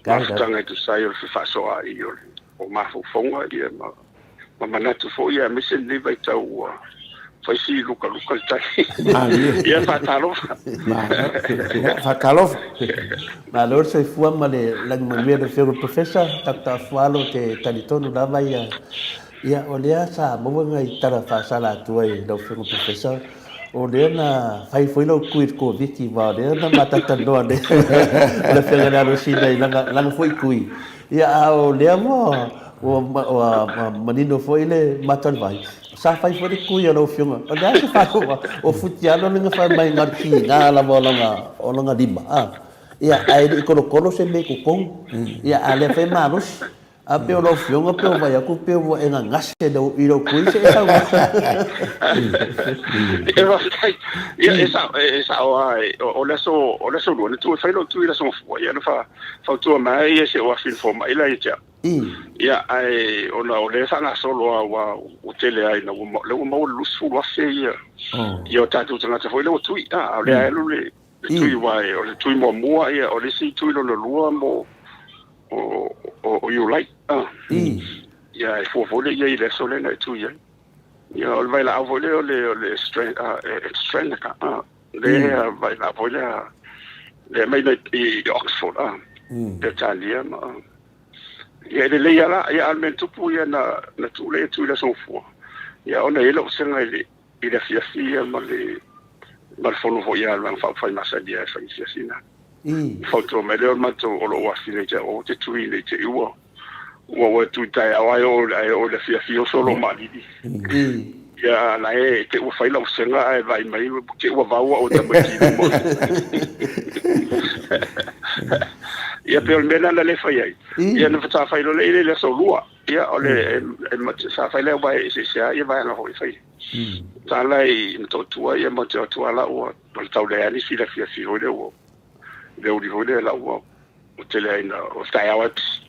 Speaker 3: mafutaga e tusa ai o le fefaasoaai o mafaufauga ia ma manatu foi, ia aemaise lenei vaitau ua fai si lukaluka le tai. Ia faatalofa.
Speaker 1: Faatalofa.
Speaker 2: Malo le soifua ma le lagi manuia lau Afioga i le Professor Doctor Afualo, ou te talitonu lava ia, ia o lea sa maua nai tala faasala atua i lau Afioga i le Professor, o lea na fai foi lau tui i le Koviti, aua o lea na ma talatalanoa nei ma le Afioga i le Alosina i lana foi tui, ia a o lea ua manino foi le mata o le vai. Sa fai foi le tui a lau Afioga. O le a se faalogo o Futialo lea na fai mai na o le tiga lava o lona lima, a? Ia, ae le i tolotolo se mea i totonu. Ia, a o lea foi e malosi. A pei o lau Afioga pei ua vaai atu pei ua e gagase i lou tui se i saunoa.
Speaker 3: Ia faafetai. Ia, e sao, e sao lava, o le aso, o le aso Lua na tu e fai lou tui i le Aso Gafua, ia na fautua mai ai se afioga fomai la ia te au. Ia, ae ona o lea e faagasolo lava aua ua tele lava ina ua, lea ua maua le 20,000 ia, ia o tatou tagata foi lea ua tui, a o lea e alu le tui aua o le tui muamua, ia, o le isi tui lona lua mo o Iulai, a. Ia, e fua foi lea i ai i le aso lea na e tui ai. Ia, o le vailaau foi lea o le AstraZeneca, a. Lea vailaau foi lea, lea mai i Oxford, a, Peretania ma... Ia e lelei lava la, ia a o le mea na tupu ia na na tuu lea atu i le Aso Gafua, ia ona e i ai lou vasega i le i le afiafi ia ma le ma le fono foi a le Vaega Faaupufai masani lava e fai i le afiafi lena. Fautua mai lea o le matou o lou afafine ia te au, aua te tui nei te i ua ua ua tui taeao ae oo ae oo i le afiafi oso lou maalili. Ia la e te ua fai lau vasega ae vaai mai te ua vau au e tamaiti i luma. Ia pei o le mea lena na le fai ai. Ia na faatoa fai loa lea i le aso Lua. Ia o le sa fai lea aua e eseese lava ia vaega foi e fai. Sa la i Motootua ia ma te o atu lava la ua o le tau leai nisi i le afiafi foi lea ua le aoauli foi lea la ua tele ai ina o le taeao lava e pisi.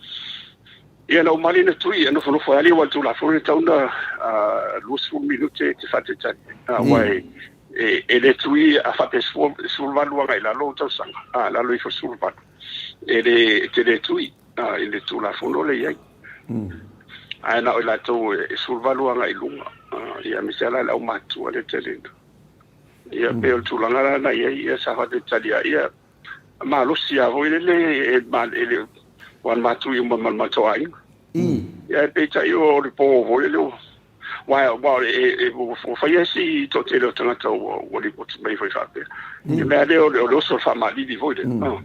Speaker 3: Ia, na ou mali na tui, e nofonofo ai alii aua o le Tulafono e tatau ona 20 minute e te faatalitali ai, aua e le tui a faapea e 18 agai i lalo ou tausaga, lalo ifo i le 18, e le, e te le tui i le Tulafono lea e i ai. Ae na o i latou e 18 agai i luga, ia aemaise lava la le aumatutua lea e tele ina. Ia, pei o le tulaga la na i ai, ia sa faatalitali lava, ia, malosi lava foi lele e e ua na matui uma ma le matou aiga. Ia ae peitai o le po foi lele ua aua ua faia si toatele o tagata ua lipoti mai foi faapea. I mea lea o le oso o le faamalili foi lele.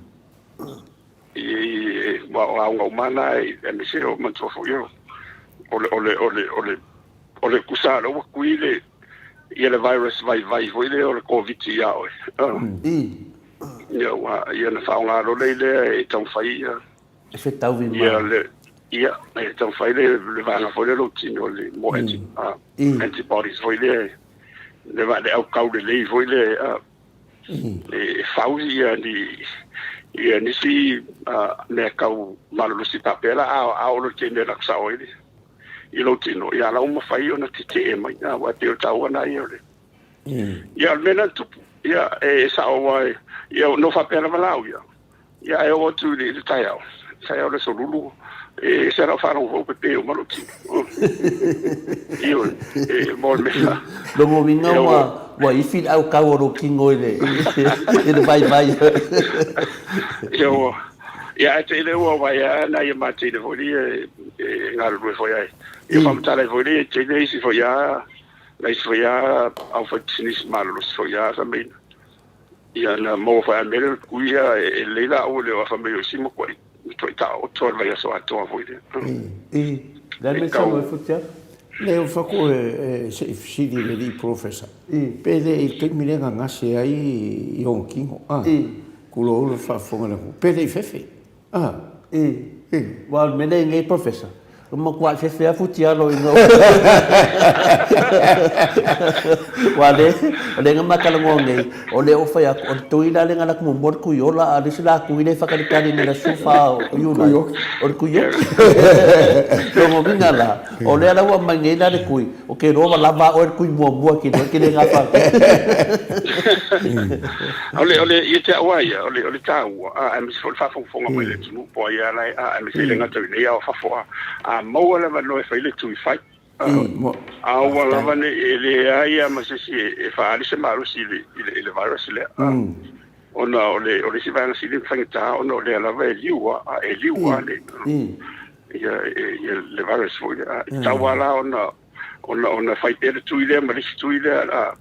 Speaker 3: I o auga uma na aemaise o manatua foi o le o le o le o le o le tusa lea ua tui le ia le virus vaivai foi lea o le Koviti ia oe. Ia ua ia na faaaoga loa le lea e taumafai ia
Speaker 2: E fetaui ma.
Speaker 3: Ia le ia e taumafai le le vaega foi lea lou tino le mo anti antibodies foi lea le va le aukau lelei foi lea e fau ia ni ia nisi mea kau malolosi faapea la a oo loa i le taimi e alu atu sao ai i lou tino ia la ua mafai ona tetee mai aua e pei o le taua lena ia o le Ia, o le mea lena na tupu. Ia, e sao aua e, ia, na ou faapea lava la au ia, ia ae oo atu i le taeao, taeao o le Aso Lulu, e ese lava lau faalogo foi ua pepe uma lou tino. Ioe, e mo le mea.
Speaker 2: Lona uiga ua, ua ifi le aukau o lou tino i le, i le vaivai.
Speaker 3: Ia, ua, ia ae te i lea ua vaai lava nai a ma teine foi lea e galulue foi ai. Ia faamatala ai foi lea e tele isi foi lava Na isi foi lava aufaipisinisi malolosi foi lava fai mai ia na maua foi a le mea lea o le kui ia e lelei la aua le o fai mai o isi matuai matuai taooto le vaiaso atoa foi lea.
Speaker 2: I, le a le mea saunoa ai Futiafu?
Speaker 1: Leai, o fatu e se i fesili i le alii Professor, pe le i le taimi lea na gase ai i ona tino, a? Tulou le faafofoga a le atunuu, pe le i fefe.
Speaker 2: A. I. Aua o le mea lea i nei Professor, ua matuai fefe lava Futialo ina ua Aua o lea na ma talanoa nei, o lea ua fai atu, o le tui la lea na alu atu muamua o le tui ola, a o le isi la tui lea e faatalitali nei i le aso 14 o Iulai, o le tui oti. Lona uiga la, o lea la ua aumai nei la le tui, Ou te iloa ua lava a oe le tui muamua e te iloa e te le gafa atu.
Speaker 3: O le, o le, ia te au lava ia, o le, o le taua, a, aemaise foi le faafogafoga mai a le atunuu po o ai lava la e, a, aemaise e le gata i inei a o fafo lava, a maua le avanoa e fai le tui, fai. A, a ua lava ne i, e leai lava ma se isi e faaali se malosi i le, i le, i le virus lea, a, ona o le, o le isi vaega sili ona faigata ona o lea lava e liu lava, a, e liu lava le, ia, ia le virus foi lea. E tatau lava la ona, ona, ona fai pea le tui lea ma le isi tui lea. A,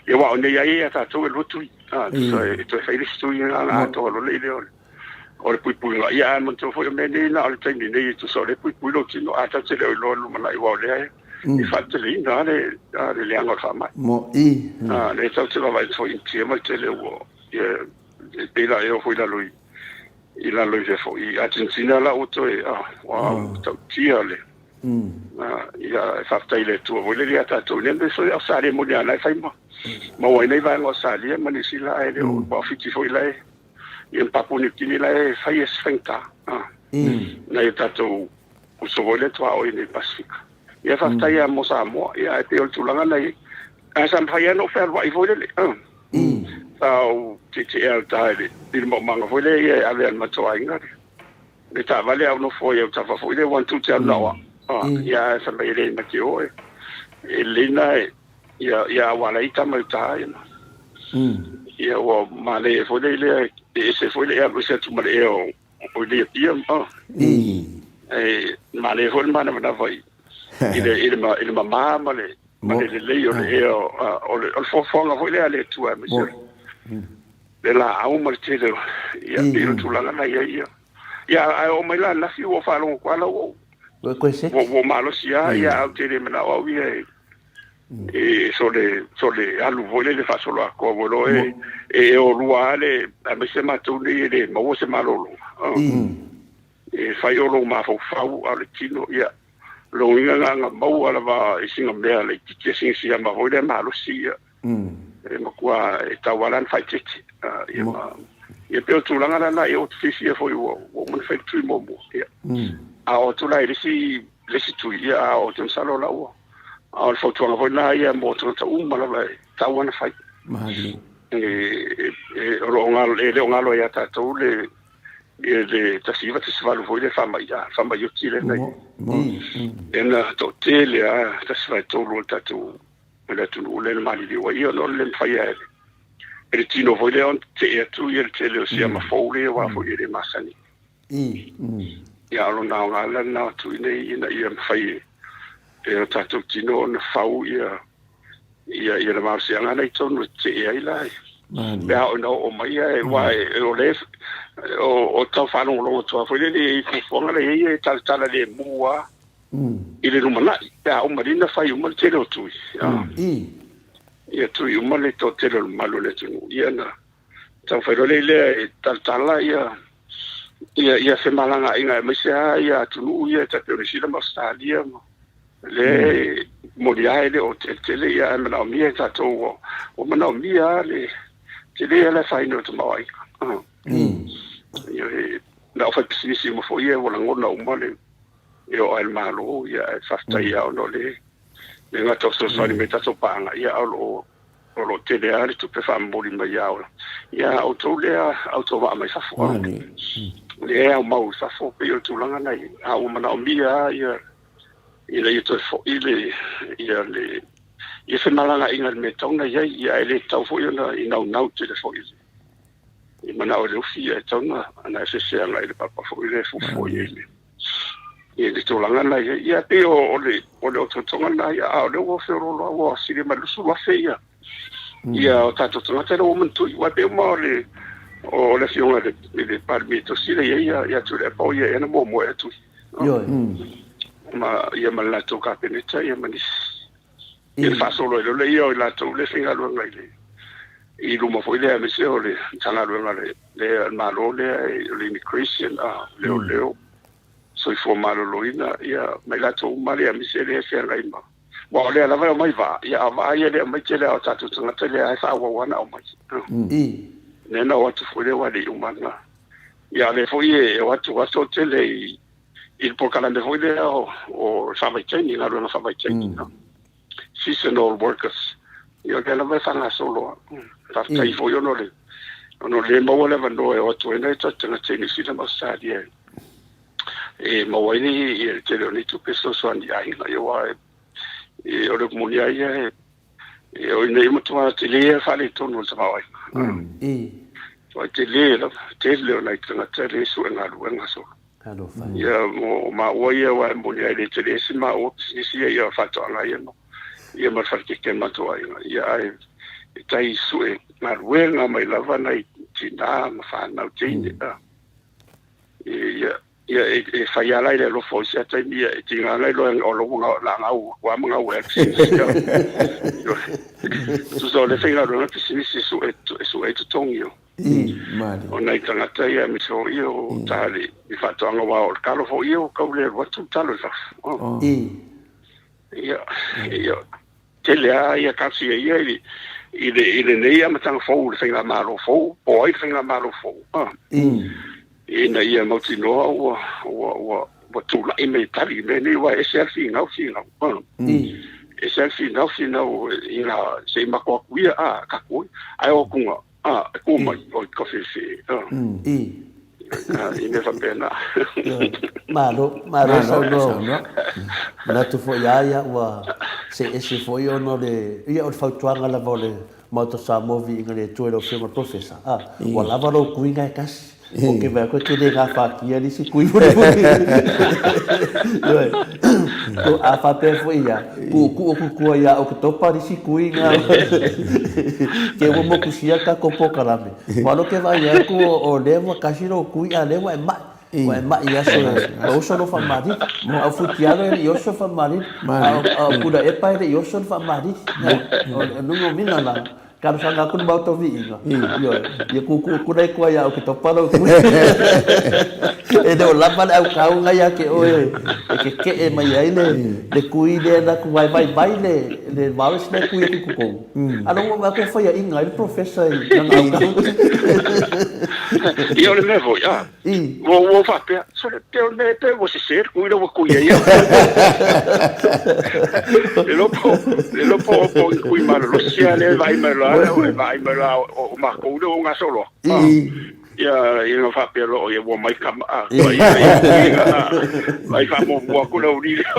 Speaker 3: ia aua o nei ai ia tatou e lua tui. A, mm. e toe fai le isi tui lena na atoa loa le lea o le, o le puipuiga. Ia ae manatua foi o mea nei na o le taimi nei e tusa o lea e puipui lou tino, a tatou te le o iloa i le lumanai aua o lea e, mm. e faateteleina le, le leaga o le faamai.
Speaker 1: Mo i.
Speaker 3: A, lea tatou te vaavaai foi i Initia ma le tele ua, ia, e pei la e oo foi i lalo i, i lalo i fefo i Argentina la ua toe ua tautia le ia e faafetai i le Atua foi lele ia tatou nei mea foi Ausetalia moni a na e fai ma maua ai nei vaega o Ausetalia ma Niu Sila ae le o o Fiti foi la e ia ma Papua Niu Kini la e fai e se faigata nai o tatou uso foi lea tuaoi i nei Pasefika. Ia faafetai lava mo Samoa ia ae pei o le tulaga na i ai ae sa mafai lava ona ou fealuai foi lele Sa ou tietie au ta i le maumaga foi lea ia e ave e le matou aiga le taavale a ou nofo ai autafa foi lea one two te alu na o au. Ia ae fai mai e le ma te o e lelei na ia ia aua la i tama i uta ia. Ia ua manaia foi lea lea e ese foi le alu ese atu ma le ea o o le Apia. E manaia foi le manavanava i i le i le i le mama ma le ma le lelei o le ea o le o le foafoaga foi lea a le Atua aemaise le laau ma le tele o ia pei o le tulaga na i ai ia. Ia ae oo mai la ananafi ua ou faalogo atu lava la ua ua ua malosi lava ia ae ou te le manao au ia e e sole sole alu foi lele faasoloatoa ua iloa e e o lua lava le aemaise matou nei e le maua se malologa. E fai o lou mafaufau a o le tino, ia, lona uiga na ona maua lava i sina mea laitiiti e sina siama foi lea malosi, ia, e matua e tatau lava la ona faaeteete. Ia, ma, ia pei o le tulaga la lena, ia ua ta fiafia foi ua uma ona fai le tui muamua, ia. A oo atu la i le isi, le isi tui, ia a oo atu masalo la ua. A o le fautuaga foi lena ia mo tagata uma lava e tatau ona fai.
Speaker 1: Malie.
Speaker 3: E, e, o lo o galo, e le o galo ia tatou le, ia le 1918 foi le faamai, a, faamai oti lea na i. E na toatele lava, 1/3 o le tatou o le atunuu lea na maliliu ai, ia ona o le le mafai lava e le, e le tino foi lea ona tetee atu ia le tele o siama fou lea aua foi e le masani. Ia a o lona aoga la lena o tui nei ina ia mafai e, e o tatou tino ona fau ia ia ia le malosiaga lena i totonu e tetee ai la pe a oo ina oo mai ia aua e o le o, o tau faalogologo atu lava foi lele i fuafuaga la i ai e talatala lemu lava i le lumanai pe a uma lina fai uma le tele o tui. Ia tui uma le toatele o le mamalu o le atunuu ia na taumafai loa lea e talatala ia ia ia femalagaaiga aemaise lava ia atunuu ia e tai pei o Niu Sila ma Ausetalia ma le moni lava e le o teletele ia ae manaomia e tatou ua ua manaomia lava le tele lava le afaina o le tamaoaiga. Ia e na o faipisinisi uma foi ia ua lagona uma le e oo lava i le Malo ia ae faafetai lava ona o le le gata o fesoasoani mai tatou paaga ia ae o lo o o lo o tele lava le tupe faamomoli mai ia ia outou lea autovaa mai fafo. Lea e aumau i fafo pei o le tulaga na i a ua manaomia lava ia ina ia toe foi le ia le ia femalagaaiga i le mea e tatau ona i ai ia ae le tatau foi ona i naunau tele foi i le i manao i le ufi ia e tatau ona ona e feseagai i le papa foi lea e fuafua i ai le i le tulaga lena i ai. Ia pei o, o le, o le otootoga lena ia, a o lea ua feoloolo lava, ua sili mai le 20,000 ia, ia o tatou tagata lea ua manutui. Aua e pei uma o le, o le afioga i le, i le Palemia e tosi lea i ai ia, ia Tuilaepa o ia ea na muamua ea tui.
Speaker 2: Ioe.
Speaker 3: Ma, ia ma le latou Kapeneta ia ma nisi. Ia le faasolo ai loa lea o i latou lea e faigaluega i le, i luma foi lea aemaise o le Matagaluega a le, le Malo lea o le Immigration, a, Leoleo, Soifua Maloloina, ia ma i latou uma lea aemaise lea e feagai ma, aua o lea lava e omai vaa, ia a o vaa ia e le aumai tele lava o tatou tagata lea e faaauau lava ona aumai. Lea na o atu foi lea aua e le i uma lena. Ia a o lea foi e o atu lava toatele i i le polokalame foi lea o, o faavaitaimi, galuega faavaitaimi, mm. seasonal workers. Ia o lea lava e faagasolo lava. Faafetai foi ona o le ona o le maua le avanoa e o atu ai nai tatou tagata i Niu Sila ma Ausetalia e maua ai ia le tele o nei tupe e fesoasoani i aiga. Ia aua e, o le upu moni lava ia e E, o ina ia matua tele le faaletonu o le tamaoaiga. Matua tele lava, tele o nai tagata le sue galuega solo.
Speaker 2: Talofa.
Speaker 3: Ia, mo maua ia, aua e moni lava e le tele se maua pisinisi ia, ia faatoaga ia ma, ia ma le falekeke a le matou aiga. Ia, ae e tai sue galuega mai lava nai tinā ma fanau teine. Ia, Ia, e, e fai ala i le alofa o isi taimi, ia, e tiga ana iloa o lou la gau, ua ma gau e pisinisi. Tusa o le faigaluega pisinisi e sue, e sue ai totogi o. O nai tagata ia, aemaise foi o ta le i faatoaga, aua o le talo foi ia, ua tau le alu atu le talo i fafo. Ia, ia, tele lava ia talosia ia i le, i le, i lenei amataga fou, le faigamalo fou, po o ai le faigamalo fou. Ina ia mautinoa ua, ua, ua, ua tulai mai e tali i mea nei, aua e ese lava le finau, finau. E ese lava le finau, finau i ngā, se i mako atu ia, a, ka koi, ae o atu ngā, a, e kū mai, o i ka whewhe, a. I mea faapena.
Speaker 2: Malo, malo saunoa. Manatu foi a ia ua see ese foi ona o le, ia o le fautuaga lava o le Maota Samoa Viiga le Atua i lau Afioga i le Professor, a, ua lava lou kuiga e tasi. Ou te vaai atu e te le gafatia le isi kui mulimuli. Ioe. A faapea foi ia, tuutuu atu i tua ia Oketopa le isi kui na. Te ua motusia le tatou polokalame. Aua o lea ou te vaai atu o lea ua tasi lou kui a o lea ua e mai. Ua e mai i aso e oso lou faamalili. A o Futialo e le i oso le faamalili. A o Tuilaepa e le i oso le faamalili. O le numiumina la, talosaga atu le Maota o Viiga, ioe, ia tuutuu atu la i tua ia Oketopa lou kui. E le o lava le autauga ia te oe e tetee mai ai le kui lea na atu vaevaivai le virus lea e tui atu i totonu. A o lea ua vaai atu ua faiaina ai le Professor i lana autauga.
Speaker 3: Ia o le mea foi, a, ua ou faapea, sole, pe o le mea pe ua sese le kui lea ua kui ai au. Le iloa po, le iloa po po o ni kui malolosi lava lea e vaai mai loa, e vaai mai loa o matou lea ua gasolo atu. Ia, ia na faapea loa, o ia ua mai kama, a, ia, ia, ia, vaai faamuamua atu le aulii lea.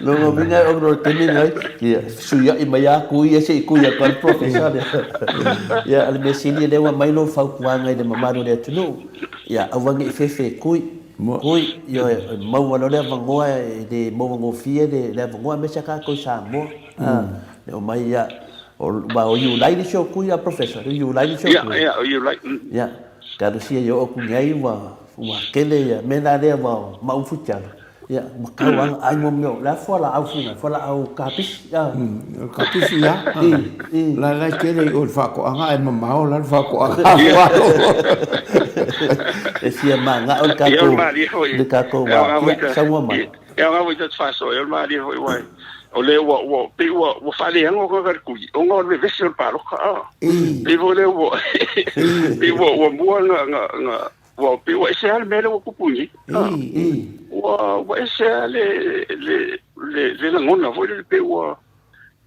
Speaker 2: Lona uiga e ono o le taimi lenei, ia fesuiai mai lava kui ia se i kui atu ai le Professor lea. Ia, o le mea sili o lea ua aumai lou fautuaga i le mamalu o le atunuu, ia aua ne i fefe e kui, kui, ioe, e maua loa le avanoa, e le maua gofie le avanoa aemaise lava tatou i Samoa. E omai ia, aua o Iulai le isi o kui a Professor, o Iulai le isi o kui.
Speaker 3: Ia, ia, o Iulai.
Speaker 2: Ia, talosia ia oo atu nei ua tele ia mea la lea ua maua futialo. Ia, ua tau lava ona ai mo mea o le a fualaau foi na, fualaau kapisi.
Speaker 1: O le kapisi ia. La la e tele i o le faatoaga ae mamao la le faatoaga a Faro.
Speaker 2: E fia manao le tatou, le tatou
Speaker 3: va. Ia, saunoa mai. E aoga foi ta te faasoa, o le malie foi aua o lea ua, ua, pei ua, ua faaleaga tagata i le tui, ona o le vevesi o le palota, a. Pei foi lea ua, pei ua, ua mua na, na, na, ua, pei ua ese lava le mea lea ua tupu nei, a. Ua, ua ese lava le, le, le, le lagona foi lele pei ua,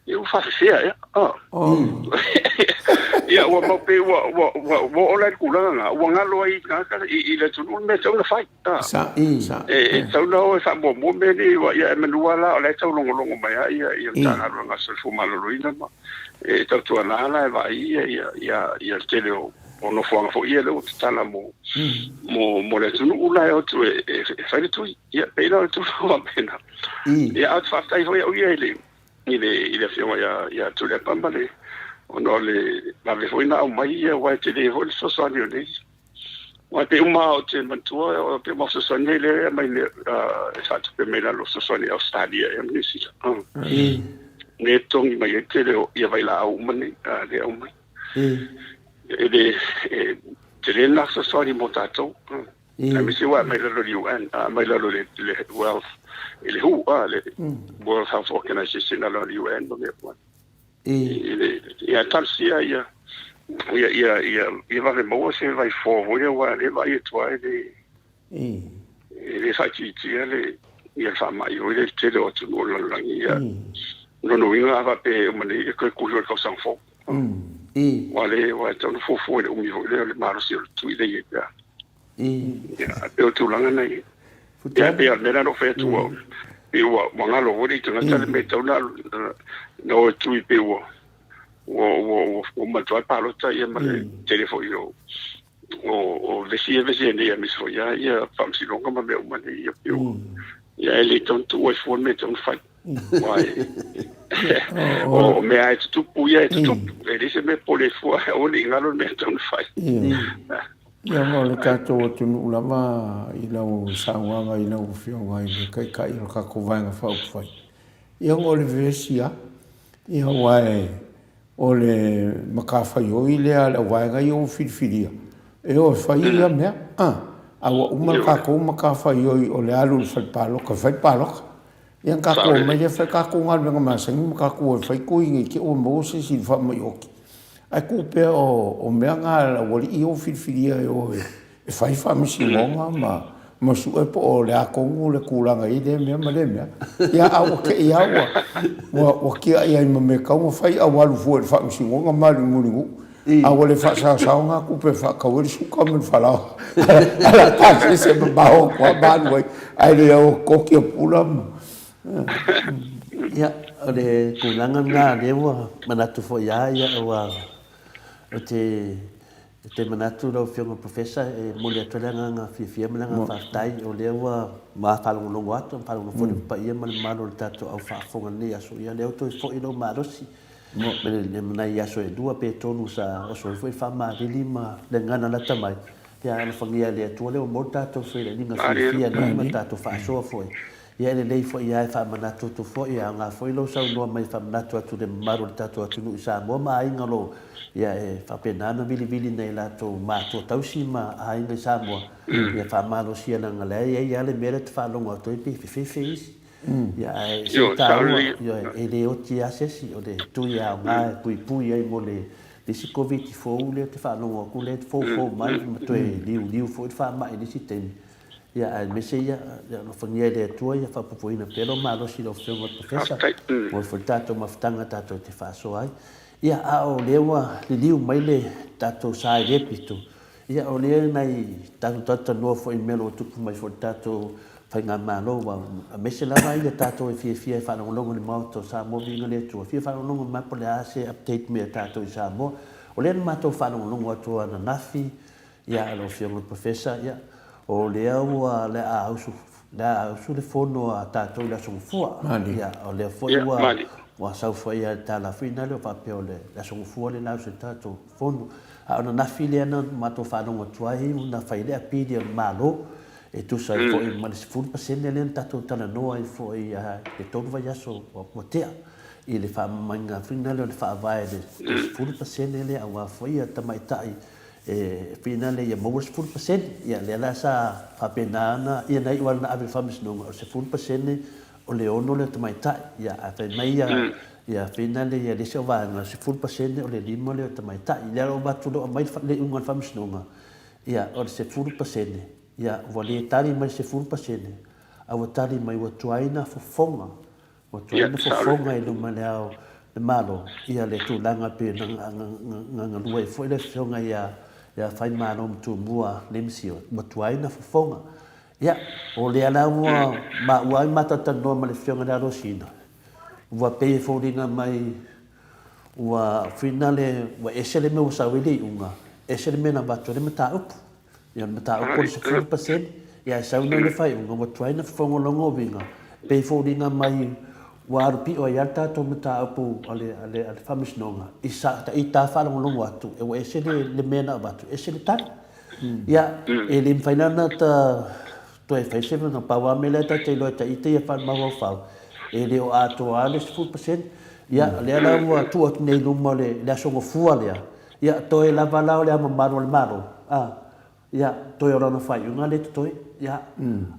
Speaker 3: Ia ua faafefea ea. Ah. Ia ua mau pei ua ua ua ua oo la i le tulaga lena, ua galo ai i tagata i i le atunuu le mea e tatau ona fai. Ah.
Speaker 1: Sa, sa.
Speaker 3: E e tatau ona o e faamuamua mea nei ua ia e manua la o la e taulogologo mai lava ia ia Matagaluega a le Soifua Maloloina ma e tautuana la e vaai ia ia ia ia le tele o o nofoaga foi ia lea ua tatala mo mo mo le atunuu la e o atu e e fai le tui. Ia pei la o le tulaga faapena. Ia ae ou te faafetai foi au ia i le i le i le afioga ia ia Tuilaepa ma le ona o le vave foi ona aumai ia aua e tele foi le fesoasoani o nei. Aua e pei uma ou te manatua e pei uma fesoasoani nei lea e aumai nei e faatupe mai lalo o fesoasoani a Ausetalia ea ma Niu Sila. Lea e totogi mai ai le tele o ia vailaau uma nei lea e aumai. E le e tele lena fesoasoani mo tatou. Aemaise ua aumai lalo i le UN, aumai lalo i le Wealth, i le WHO, le World Health Organization lalo i le UN ma mea uma. Ia talosia ia ia ia ia ia vave maua se vaifofo foi lea aua o lea e vaai atu lava e le e le faaitiitia le ia le faamai foi lea i le tele o atunuu o le lalolagi. Ia lona uiga a faapea e uma nei e toe kuli o le tausaga fou. Aua le aua e tatau ona fuafua i le umi foi lea o le malosi o le tui lea e i ai pea. Ia, e pei o le tulaga lena e i ai. Ia, e pei lava o le mea lea na ou fai atu, ua, pei ua, ua galo foi le tagata le mea e tatau ona o e tui, pei ua, ua, ua, ua, ua uma atu lava le palota ia ma le tele foi o, o, o vevesi ia e vevesi ai nei, aemaise foi lava ia faamasinoga ma mea uma nei, ia, pei ua, ia e le tatau ona tuu ai fua le mea e tatau ona fai. Aua e, o mea e tutupu ia e tutupu, e leai se mea e pole fua, aua ne i galo le mea e tatau ona fai.
Speaker 1: Ia ma o le tatou atunuu lava i lau saunoaga i lau Afioga i le Taitai o le tatou Vaega Faaupufai, ia ona o le vevesi lava. Ia aua e o le matafaioi lea a le auvaega ia ua filifilia e o e fai ia mea, a, a ua uma le tatou matafaioi o le alu i le fale palota e fai palota. Ia ona tatou omai lea fai tatou galuega masani ma tatou o e fai tui ne i te i ua maua se isi i le faamai oti. Ae tuu pea o mea na a le aualii ia ua filifilia e o e fai faamasinoga ma ma sue po o le a tonu le tulaga i lea mea ma lea mea. Ia, a ua te i lava ua, ua tiai ai ma mea e tatau ona fai, a ua alu fua i le faamasinoga ma alu i Mulinuu, a ua le faasaosao na tupe e faatau ai le suka ma le falaoa. A la pasese mamao atu lava ma alu ai, ae le o toki a pula ma...
Speaker 2: Ia, o le tulaga lena lea ua manatu foi lava ia, ua, ou te Ou te manatu lau Afioga Professor e momoli atu ai le agaga fiafia ma le agaga faafetai o lea ua ma faalogologo atu ma faalogologo foi le paia ma le mamalu o le tatou au faafofoga i lenei aso. Ia lea ua toe foi lou malosi ma nai aso e lua pe tolu sa oso ai foi le faamalili ma le gagana lata mai. Ia alofagia e le Atua lea ua maua le tatou feiloaiga fiafia nei ma le tatou faasoa foi. Ia e lelei foi lava e faamanatu atu foi, e aoga foi lou saunoa mai e faamanatu atu i le mamalu o le tatou atunuu i Samoa ma aiga o lo o, ia e faapena ona vilivili nai latou matua tausi ma aiga i Samoa, ia faamalosia leaga la e i ai lava le mea lea e te faalogo atu ai pei e fefefe isi. Ia ae ese le taua, ioe, e le oti lava se isi, o le tui e aoga e puipui ai mo le. le isi Koviti fou lea ou te faalogo atu lea e foufou mai ma toe liuliu foi le faamai i le isi taimi. Ia aemaise ia, ia alofagia e le Atua ia faaopoopoina pea lou malosi i lau Afioga i le Professor mo le tatou mafutaga tatou te faasoa ai. Ia a o lea ua liliu mai le tatou sa i lea pito, ia o lea nai tatou talatalanoa foi i mea o lo o tupu mai foi i le tatou Faigamalo aua aemaise lava ia tatou e fiafia e faalogologo i le Maota o Samoa viiga le Atua, fia faalogologo mai po o le a se update mai a tatou i Samoa. O lea na matou faalogologo atu ananafi Ia, lau Afioga i le Professor, ia, o lea ua le a ausu, le a ausu le fono a tatou i le Aso Gafua. Ia, o lea foi ua, ua sau foi lava i le tala foi lea faapea o le Aso Gafua lea o le a ausu ai le tatou fono. A o ananafi lea na matou faalogo atu ai na fai ai le apili a le Malo e tusa ai foi ma le 10% lea na tatou talanoa ai foi i le 3 vaiaso ua tea i le faamamaina foi lea o le faavae i le 10% lea aua foi tamaitai E pei lea ia maua le 10%. Ia lea la sa faapena ona, ia na iu lava na ave i le Faamasinoga, o le 10% o le ono lea o tamaitai. Ia ae fai mai ia, ia pei lea ia le isi au vaega, o le 10% o le 5 lea o tamaitai. Lea la ua avatu loa aumai le iuga a le Faamasinoga, ia o le 10%, ia ua le tali mai le 10%, a ua tali mai ua tuai na fofoga Ua tuai ona fofoga i luma le Ao le Malo ia le tulaga pei ona galue ai foi le Afioga ia Faimalo ma Tumua Lim Sio, ua tuai ona fofoga. Ia, o lea la ua maua ai matalatalanoa ma le Afioga i le Alosina, ua pei e foliga mai ua finale, ua ese le mea ua sau ai le iuga, ese le mea na avatu ai le mataupu. Ia, o le mataupu o le 10%, ia e sau nei le faaiuga, ua tuai ona fofoga lona uiga, e pei e foliga mai ua alu pio ai lava le tatou mataupu a le, a le, a le Faamasinoga i sa, i ta faalogologo atu, ua ese le, le mea na avatu, ese le tali. Ia, e le mafai la ona ta toe fai se mea, pau lava mea lea ta te iloa e ita ia faamafaufau, e le o atoa lava le 10%. Ia, o lea la ua tuu atu nei i luma o le, le Aso Gafua lea, Ia, toe lava la o le Ao Mamalu o le Malo, a, ia, toe o lana faaiuga lea e totoe. Ia,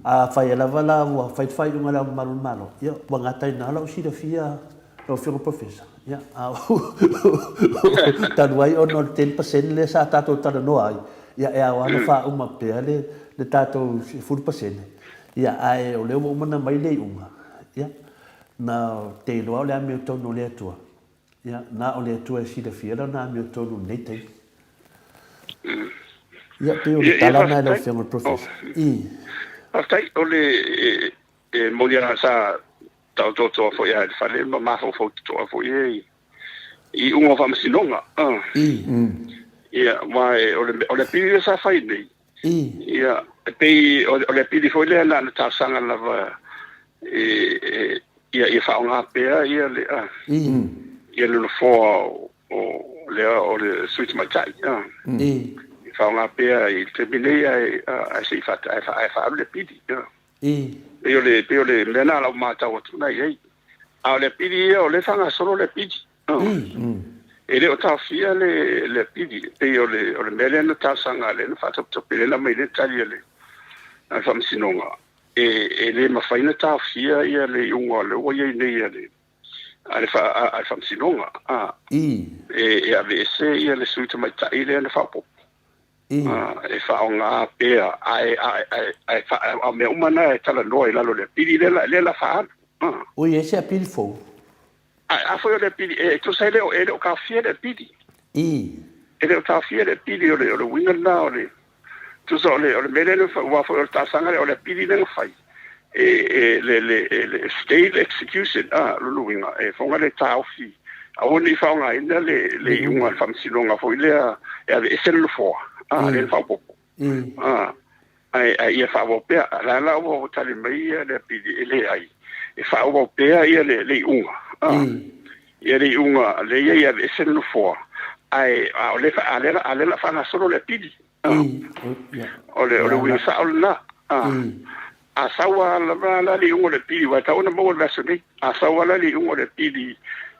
Speaker 2: afai ai lava la ua fai le faaiuga a le Ao Mamalu o le Malo, ia, ua gata i ina lau silafia lau Afioga Professor. Ia, a talu ai ona o le 10% lea sa tatou talanoa ai, ia, e ao lava ona faauma pea le, le tatou 10%, ia, ae o lea ua uma ona aumai le iuga, ia, na te iloa o le amiotonu o le Atua, Ia, na o le Atua e silafia lana amiotonu i lenei taimi. Ia, pei o le tala lena i lau Afioga i le Professor. I.
Speaker 3: Faafetai. O le, e moni lava sa taotoatoa foi lava i le fale ma mafaufau totoa foi i iuga o faamasinoga.
Speaker 2: I.
Speaker 3: Ia, aua o le, o le apili lea sa fai nei,
Speaker 2: I.
Speaker 3: Ia, e pei o le apili foi lea na ona talosaga lava e, ia, ia faaaoga pea ia le,
Speaker 2: I.
Speaker 3: ia le nofoa o lea o le sui tamaitai.
Speaker 2: I.
Speaker 3: Ia faaaoga pea i le taimi nei ae, ae se i ae faaalu le apili.
Speaker 2: I.
Speaker 3: Pei o le, pei o le mea lena o lau matau atu lena i ai. A o le apili ia, o lea e faagasolo le apili. E le o taofia le le apili, e pei o le o le mea lea na talosaga lea na faatopetope lea na aumai le tali a le a le Faamasinoga, e e le mafai ona taofia ia le iuga o lea ua i ai nei a le a le a le Faamasinoga, a e e aveese ia le sui tamaitai lea na faaopoopo. E faaaoga pea ae ae ae ae o mea uma na e talanoa i lalo o le apili lea lea la faaalu.
Speaker 2: Ua i ai se apili fou?
Speaker 3: A foi o le apili, e tusa e le o, e le o taofia le apili.
Speaker 2: I.
Speaker 3: E le o taofia le apili, o le, o le uiga lena o le, tusa o le, o le mea lea na fai, aua foi o le talosaga lea, o le apili lea na fai, e, e, le, le, e, le stay the execution, a, lona uiga, e foga le taofi, aua ne i faaaogaina le, le iuga a le faamasinoga foi lea e aveese le nofoa, a, lea na faaopoopo. A, ae, ae ia faaauau pea. A la la ua tali mai ia le apili, e leai, e faaauau pea ia le, le iuga. A, ia le iuga lea ia ia aveese le nofoa, ae, a o lea, a lea, a lea la faagasolo le apili. A, o le, o le uiga sao lena. A, a sau lava lava la le iuga o le apili, aua e tatau ona maua i le vaiaso nei. A sau lava la le iuga o le apili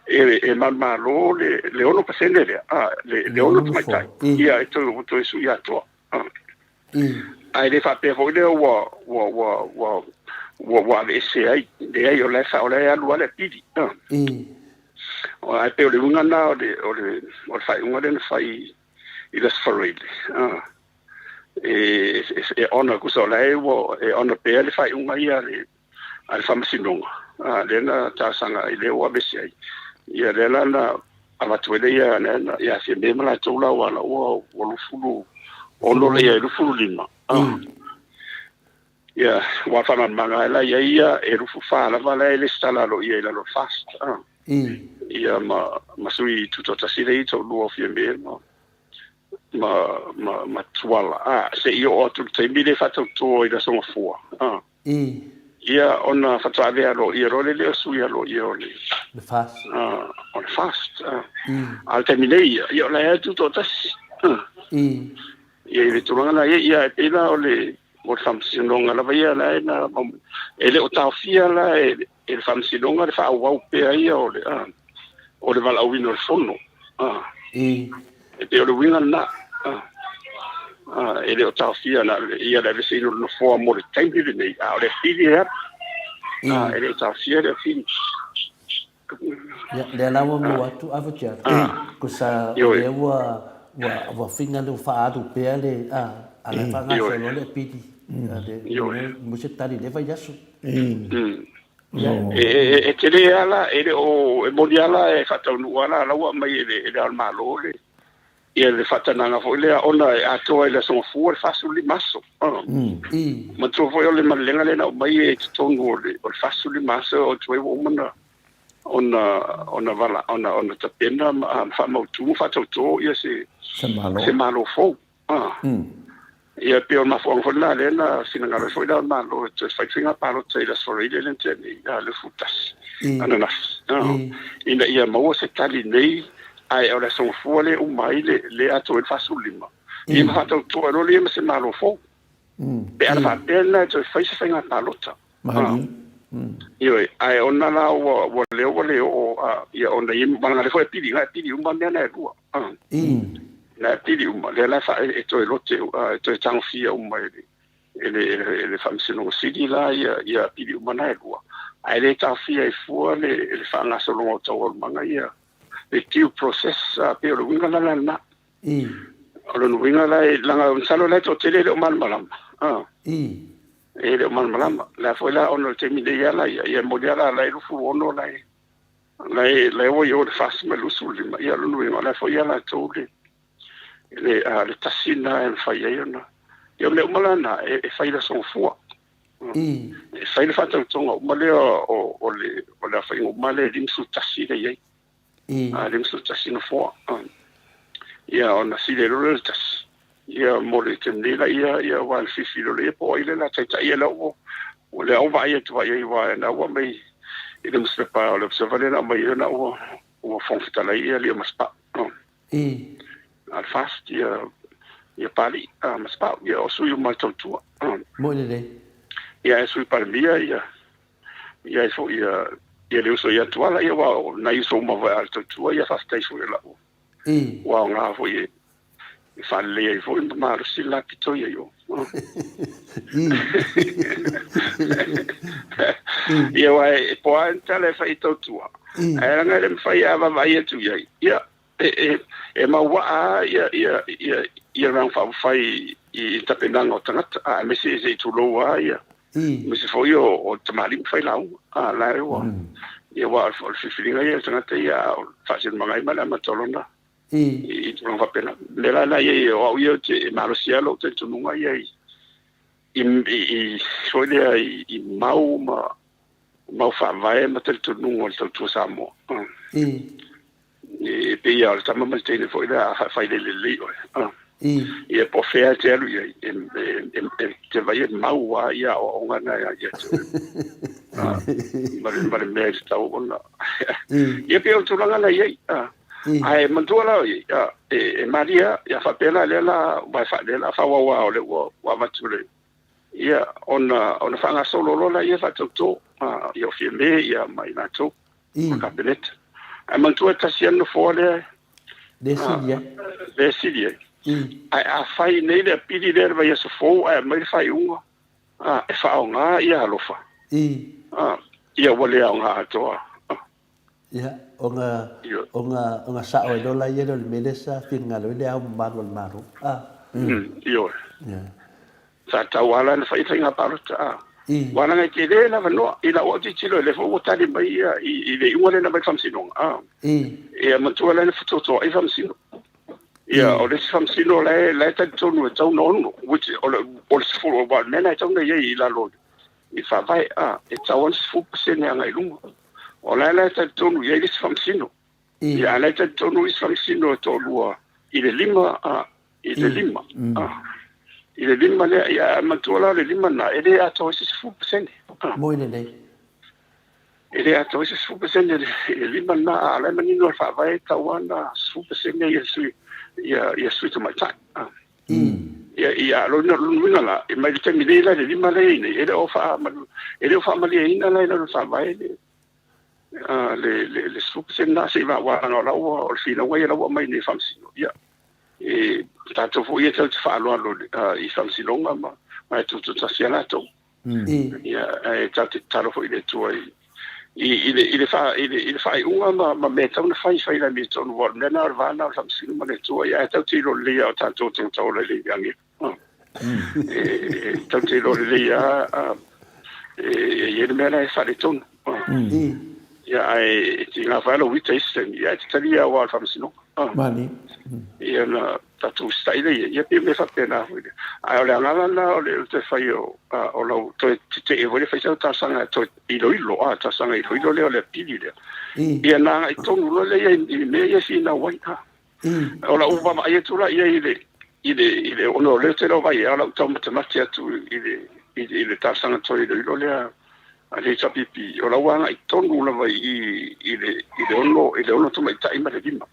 Speaker 3: e, e manumalo le, le 6% lea, a, le, le 6 tamaitai, ia e toe, toe sui atoa. Ae le faapea foi lea ua, ua, ua, ua, ua, ua aveese ai. Leai, o la e, o la e alu lava le apili. Ae pei o le uiga lena o le o le o le faaiuga lea na fai i le Aso Faraile, e e honour tusa o la e ua e honour pea le faaiuga ia a le a le Faamasinoga, lea na talosaga ai, lea ua aveese ai. Ia lea la na avatu ai le ia lea na ia Fiame ma latou la aua la ua ua 26 la ia e 25. Ia, ua faamalamalamaga ai la ia ia e 24 lava la e lesitala aloaia i lalo o le FAST. Ia ma ma sui tutoatasi lea e toalua o Fiame ma ma ma ma Tuala. A, se i oo atu i le taimi lea e faatauto ai i le Aso Gafua. A. Ia ona faatoa avea aloaia loa lea o sui aloaia o le
Speaker 2: Le FAST.
Speaker 3: A, o le FAST. A, a o le taimi nei ia, ia o la e tutoatasi. A. Ia i le tulaga la ia, ia e pei la o le o le Faamasinoga lava ia la e na e le o taofia la e e le Faamasinoga le faaauau pea ia o le a o le valaauina o le Fono. A. E pei o le uiga lena. A. A, e le o taofia na ia le aveseina o le nofoa mo le taimi lenei, a o le apili e alu. A, e le o taofia le apili.
Speaker 2: Ia, lea la ua maua atu a Futialu, tusa o lea ua, ua, ua finga le ua faaalu pea le, a, a la e faagasolo le apili, a le, mo se tali i lea vaiaso.
Speaker 3: Ia. E tele lava la, e le o, e moni lava la e faataunuu lava la, la ua aumai e le, e le Ao o le Malo le, Ia le faatanaga foi lea ona e atoa i le Aso Gafua le 45 aso. Manatua foi o le malelega lea na aumai i totonu o le 45 aso o tuai ua uma ona ona ona vala ona ona tapena ma faamautu ma faatauto ia se se Malo fou. Ia pei o le mafuaaga foi lena lea na finagalo ai foi le Malo e toe fai faiga palota i le Aso Faraile lea na tea nei, le 11 ananafi, ina ia maua se tali nei. Ae o le Aso Gafua lea e uma ai le le atoa ai le 45, ia ma faatautoa loa lea ma se Malo fou. Pe ana faapea lena e toe fai se faiga palota. Ioe, ae ona la ua ua lea ua le oo ia ona i ma leaga lea foi e pili, e pili uma mea na e lua. Na e pili uma, lea la e toe lote e toe tagofia uma e le e le, e le Faamasinoga Sili la ia, ia apili uma na e lua, ae le taofia ai fua le, le faagasologa o taualumaga ia, le due process, a, pei o le uiga la lena. O lona uiga la, e, leaga masalo la e toatele e le o malamalama, a, e le o malamalama. La foi la ona o le taimi nei lava la ia, ia e moni lava la, la e 26 la e, la e, la e ua i o le FAST ma le 25, ia o lona uiga o la foi ia latou le, le, a, le tasi lena e mafai ai ona, ia o mea uma la na, e, e fai i le Aso Gafua. E fai le faatautoga uma lea o, o le, o le aofaiga uma lea e 51 lea e i ai. A, 51 nofoa. Ia, ona sili ai loa lea o le tasi. Ia, mo le taimi nei la, ia, ia, aua na filifili loa lea po o ai lea o le a taitai ia lea ua, lea ua vaai atu ai i ai, aua na ua aumai i le nusipepa o le Observer lea na aumai ai ona ua, ua Fofoga Fetalai ia Lio Masepau. A le FAST ia ia Papalii Masepau ia o sui uma o le tautua.
Speaker 2: Moni lelei.
Speaker 3: Ia e Sui Palemia ia ia ai foi ia ia le uso ia Tuala ia aua o nai uso uma foi a le tautua ia faafetai foi o lau ua aoga foi e e faalelei ai foi ma malosi le la pito ia i o. Ia aua e po a ni tala e fai i tautua ae leaga e le mafai a vaavaai atu i ai ia e, e mauaa lava ia, ia, ia, ia Vaega Faaupufai i tapenaga o tagata, a, aemaise se i tulou lava ia, aemaise foi o, o tamalii ma failauga, a, la e ua, ia aua o le filifiliga ia o tagata ia, a o le faasinomaga ai ma le amata o lona, i, i tulaga faapena. O le mea la lena ia, ia, o au ia ou te, e malosi lava lou talitonuga ia i, i, i, i foi lea i, i mau ma, mau faavae ma talitonuga o le tautua Samoa. E pei lava o le tama ma le teine foi lea a faafailele lelei oe. Ia po o fea e te alu i ai, e te vaai e mau lava ia aoaoga na ia te oe. Ma le mea e tatau ona. Ia pei o le tulaga la i ai. Ae manatua la e malie lava, ia faapea la lea la, aua lea la faaauau lava o lea ua avatu le, ia ona ona faagasolo loa lea faatauto ia o Fiame ia ma i latou o le Kapeneta. Ae manatua e tasi lava le nofoa lea
Speaker 2: lea sili ai.
Speaker 3: Lea sili ai. Ae afai nei le apili lea i le vaiaso fou ae aumai le faaiuga e faaaoga ia alofa, ia ua le aoga atoa.
Speaker 2: Ia, ona, ona, ona sao ai loa laia lea o le mea lea sa finagalo ai le Ao Mamalu o le Malo. A.
Speaker 3: Ioe. Ia. Sa tatau lava la ona fai faiga palota, a. Aua leaga e tele le avanoa i lau autitilo, lea foi ua tali mai ia i le iuga lea na aumai i le Faamasinoga, a. Ia matua la na fetuatuai Faamasino. Ia, o le isi Faamasino la e, la e talitonu e tatau ona ono, which o le, o le 10, aua o le mea lena e tatau ona i ai i lalo i le Faavae, a, e tatau lava ona 10% agai i luga. O la e la e talitonu i ai le isi Faamasino. Ia, a o la e talitonu isi Faamasino e toalua i le 5, a, i le 5, a, i le 5 lea, ia, ae manatua la o le 5 lena, e le atoa ai se 10%.
Speaker 2: A. Moi lelei.
Speaker 3: E le atoa ai se 10% i le 5 lena, a o la e manino le Faavae e tatau lava ona 10% ia sui, ia, ia sui tamaitai. A. Ia, ia, o lona uiga la, mai le taimi nei la i le 5 lea e i ai nei, e le o faamalu, e le o faamalieina la i lalo o le Faavae le, le, le, le 10% lena se i aua leaga o la ua, o le finauga ia la ua aumai nei e Faamasino. Ia, e tatou foi ia tatou te faaaloalo i Faamasinoga ma, ma e tutoatasi lava latou. Ia, ae tatou te tatalo foi i le Atua i, i, i le, i le, faa, i le, i le faaiuga ma, ma mea e tatau ona fai, fai le amiotonu, aua o le mea lena o le va lena o le Faamasino ma le Atua. Ia, ae tatou te iloa lelei lava o tatou tagata ola e le i agelu. E tatou te iloa lelei lava e i ai le mea la e faaletonu. Ia, ae e tiga foi lava lou ita i isi taimi, ia, ae te talia aua o le Faamasinoga. Ia, ona tatou usitai lea i ai, ia pei o mea faapena foi lea. Ae o le agaga lena o le toe fai o, o lau toe tetee foi lea fai sau talosaga e toe iloilo, a, talosaga iloilo lea o le apili lea. Ia na agai tonu loa lea i mea ia e finau ai. O lau vaavaai atu la i ai i le, i le, i le, ona o lea ou te le o vaai, a o lau taumatemate atu i le, i le, i le talosaga toe iloilo lea a le HRPP, o lau agai tonu lava i, i le, i le ono, i le ono tamaitai ma le lima.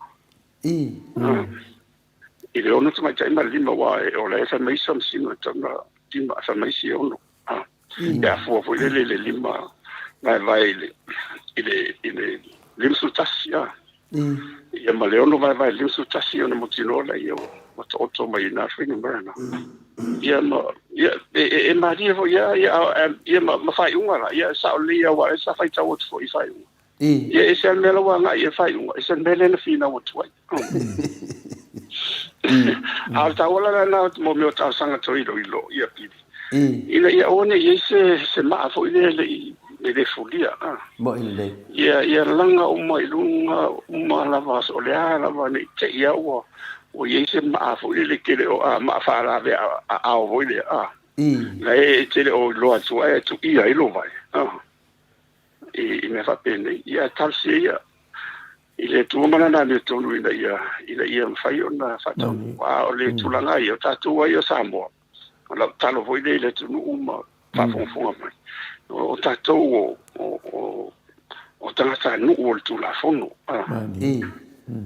Speaker 3: I le ono tamaitai ma le lima, aua o la e fai mai isi faamasino e tatau ona lima, ae fai mai isi e ono. E afua foi lele i le lima vaevae i le, i le, i le 51, a. Ia ma le ono vaevae i le 51 ona mautinoa lea ua taoto mai i ina le fuainumera lena. Ia ma, ia, e, e, e malie foi ia, ia, ia ma, ma faaiuga la, ia e sao lelei aua sa faitau atu foi i faaiuga. Ia e ese lava le mea la ua agai i ai faaiuga, ese le mea lea na finau atu ai. A o le taua la lena mo mea o talosaga toe iloilo ia pili. Ina ia aua ne i i ai se, se maa foi lea e le i, e le fulia.
Speaker 2: Moni lelei.
Speaker 3: Ia, ia laga uma i luga uma lava, o le a lava ne i te i lava ua, ua i ai se maa foi lele tele o, a, maa faalavea aao foi lea, a. Na e te le o iloa atu ae tuia ai lou vae. I, i mea faapenei. Ia, talosia ia i le Atua ma Lana amiotonu ina ia, ina ia mafai ona faataunuu. A o le tulaga ia, o tatou ai o Samoa, o lau tatalo foi lea i le atunuu ma faafogafoga mai, o tatou o, o, o, o tagatanuu o le Tulafono.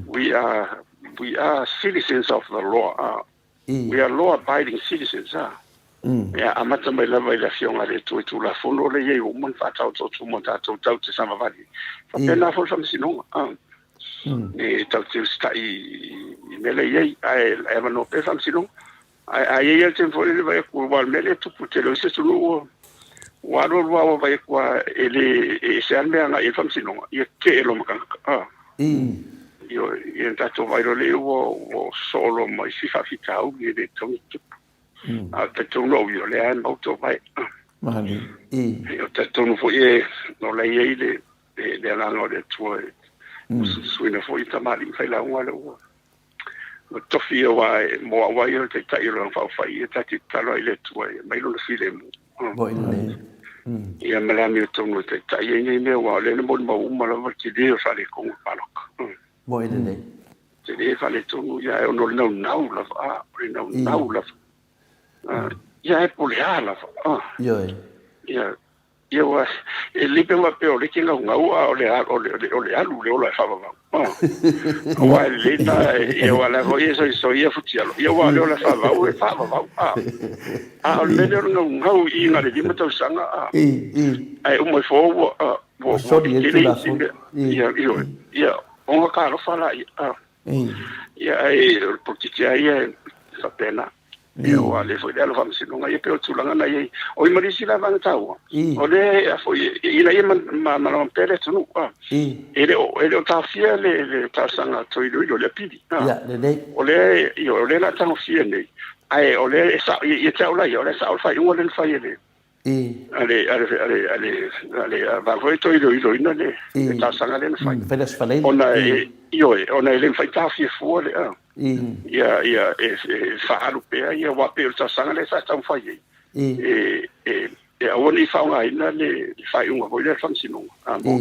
Speaker 3: We are, we are citizens of the law. We are law abiding citizens, a. Ia amata mai lava i le Afioga a le Atua i Tulafono lea i ai ua uma ona faataototo mo tatou tau te savavali. Faapena foi le Faamasinoga, a. E tau te usitai i mea lea i ai, ae e avanoa pea le Faamasinoga. Ae a i ai lava le taimi foi lele vaai atu, aua o le mea lea e tupu i le tele o isi atunuu, ua alu alu lava ua vaai atu lava e le, e ese lava le mea e agai i ai le Faamasinoga, ia tetee loa ma tagata, a. Ioe, ia na tatou vaai loa lea ua, ua sosoo loa ma isi faafitauli e le tatau ona tutupu. A o le talitonu au ia, o lea lava e mau toovae.
Speaker 1: Malie.
Speaker 3: O le talitonu foi e, o la e i ai le, le, le agaga o le Atua e usuina foi tamalii ma failauga lea ua, ua tofi aua e, mo au lava ia o le Taitai o le Vaega Faaupufai, ia ta te tatalo ai i le Atua e aumai lona filemu.
Speaker 2: Moni.
Speaker 3: Ia ma le amiotonu e taitai ai nei mea, aua o lea na molimau uma lava le tele o le faaletonu o le palota.
Speaker 2: Moni lelei.
Speaker 3: Tele le faaletonu, ia ae ona o le naunau lava, a, o le naunau lava. Ia ae po o le a lava, a.
Speaker 2: Ioe.
Speaker 3: Ia, Ia ua, e lelei pe faapea o lea e te naunau a o le, o le, o le alu le ola e faavavau. Aua e lelei na, ia aua o la foi e soisoia futialo. Ia aua o le ola e faavavau e faavavau. A o le mea lea o le naunau i na o le 5 tausaga a, ae uma ifo ua, ua,
Speaker 2: ua soli ai le Tulafono.
Speaker 3: Ia, ioe, ia, ona talofa laia. Ia, ae o le polokiki lava ia e faapena. Ia, aua o lea foi le ala o faamasinoga, ia pei o le tulaga na i ai. Oi ma le isi la vaega taua, o lea a foi ina ia malamalama pea le atunuu, a, e le o, e le o taofia le, le talosaga toe iloilo i le apili. A,
Speaker 2: Ia, lelei.
Speaker 3: O lea, ioe, o lea o le a tagofia nei, ae o lea e sao, ia te au la ia, o lea e sao le faaiuga lea na fai e le, a le, a le, a le, a le, a le vaega foi toe iloiloina le, le talosaga lea na fai.
Speaker 2: Fai le Aso Faraile.
Speaker 3: Ona e, ioe, ona e le mafai taofia fua le, a. Ia, ia, e, e faaalu pea ia, aua pei o le talosaga lea sa taumafai ai, e, e, e aua ne i faaaogaina le, le faaiuga foi lea a le Faamasinoga, a, mo,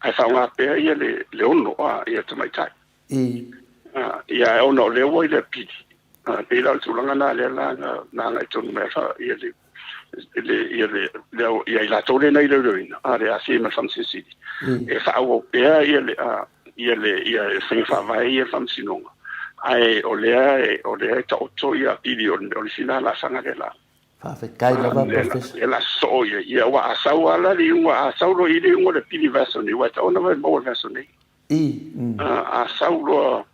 Speaker 3: ae faaaoga pea ia le, le ono, a, ia tamaitai. A, ia, ae ona o lea ua i le apili, a, pei la o le tulaga lena lea la na, na agai tonu mai ai ia le, le, ia le, le, ia i latou lea na iloiloina, a, le ACM ma le Faamasino Sili, e faaauau pea ia le, a, ia le ia faiga faavae ia faamasinoga, ae o lea e, o lea e taoto ia apili o le isi la laasaga lea la.
Speaker 2: Faafetai lava Professor.
Speaker 3: Lea la soo ia, ia aua a sau lava la le iuga, a sau loa i le iuga o le apili i le vaiaso nei, aua e tatau ona maua i le vaiaso nei. A sau loa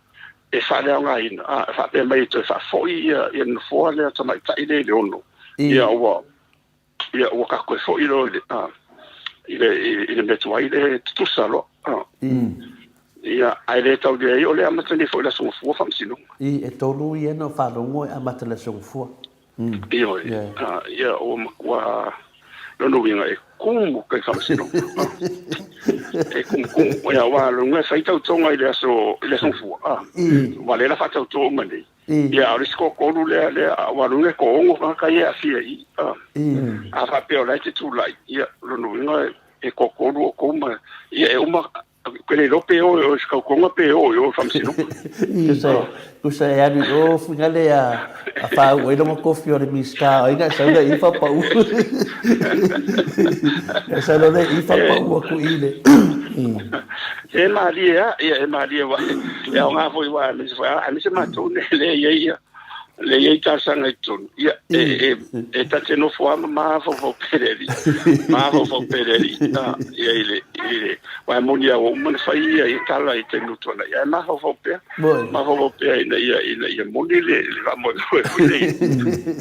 Speaker 3: e faaleaogaina, a faapea mai e toe faafoi ia ia le nofoa lea tamaitai lea i le 6, ia ua ia ua tatou toe foi loa i le i le i le mea tuai lea e tutusa loa. Ia, ae le tau leai o lea e amata nei foi i le Aso Gafua faamasinoga.
Speaker 2: I, e tolu ia na faalogo e amata i le Aso Gafua.
Speaker 3: Ioe, ia ua matua lona uiga e kumu kai faamasinoga. E kumu kumu. Ia, aua lona uiga e fai tautoga i le aso i le Aso Gafua. Aua lea la faatauto uma nei. Ia, a o le isi toatolu lea, lea, aua o lona uiga e toaono tagata ia e aafia i i. A faapea o la e te tulai, ia, o lona uiga e toatolu outou ma, ia, e uma, ou te le iloa pe o i o i se tautoga pe o i o i le faamasinoga.
Speaker 2: Tusa, tusa e alu i o fuigale a, a faauu ai lona tofi o le Minisita o ai na e sau lea i faapau. E sau lea i faapau atu i le.
Speaker 3: E malie lava, ia e malie aua e aoga foi aua aemaise foi aemaise matou nei lea e i ai ia lea e i ai talosaga i totonu. Ia e e e ta te nofo lava ma mafaufau pea i le Alii, mafaufau pea i le Alii ia i le i le aua e moni lava ua uma ona fai ia ia tala i taimi ua tuanai ae mafaufau pea, mafaufau pea ina ia ina ia moni le le faamoemoe foi lea.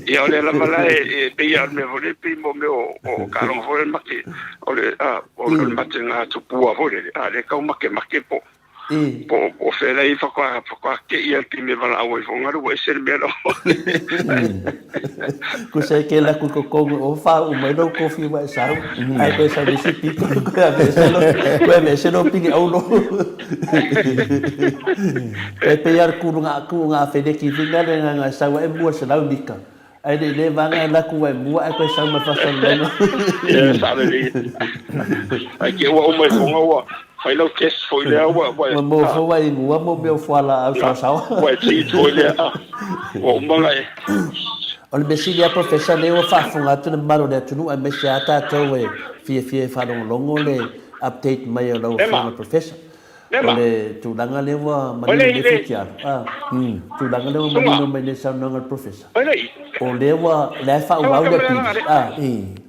Speaker 3: Ia o lea lava la e pei lava o le mea foi lea pei mo mea o taaloga foi lea mate O le, a, o le matega tupua foi lele, a, lea e tau makemake po, po, po o fea la e faatoa, faatoa tei ai le mea e valaau ai foi galu ua ese le mea la.
Speaker 2: Kusa e kela ku totonu o faauu mai lou kofi ua e sau, ae toe sau le isi pito, toe aveese lo, toe aveese lou pine aulo. E pei lava le kuluga, kuuga feleki fina le na e sau ai mua i le 100 mita. Ae le i le vaga e laku wai mua ae koe sau mai faasalalauga.
Speaker 3: Ia, sao lelei. Ai ke ua uma i foga ua fai lau test foi lea ua
Speaker 2: ua Ua maua foi wai ingoa mo mea o fualaau saosaoa.
Speaker 3: Ua e treat foi lea ua uma na e.
Speaker 2: O le mea sili lava Professor lea ua faafofoga atu le mamalu o le atunuu aemaise lava tatou e fiafia e faalogologo le update mai o lau Afioga Professor. O le tulaga lea ua manino nei Futialo, a, tulaga lea ua manino mai nei saunoaga a le Professor, o lea ua, o lea e faaauau le apili, a,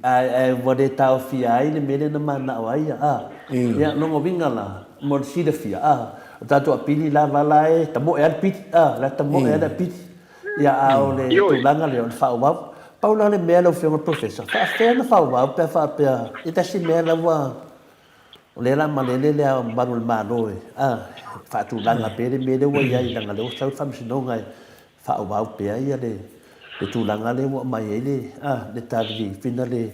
Speaker 2: ae, ae ua le taofia ai le mea lea na mananao ai ia, a. Ia, lona uiga la, mo le silafia, a, o tatou apili lava la e tamoe lava le pili, a, la e tamoe lava le apili. Ia, a o le tulaga lea o le faaauau. Pau la le mea lau Afioga i le Professor, faapefea ona faaauau pe a faapea, e tasi mea la ua O lea la malele le Ao Mamalu o le Malo e faatulaga pea le mea lea ua i ai, leaga o lea ua sau le Faamasinoga e faaauau pea ia le tulaga lea ua aumai ai le le tali fina le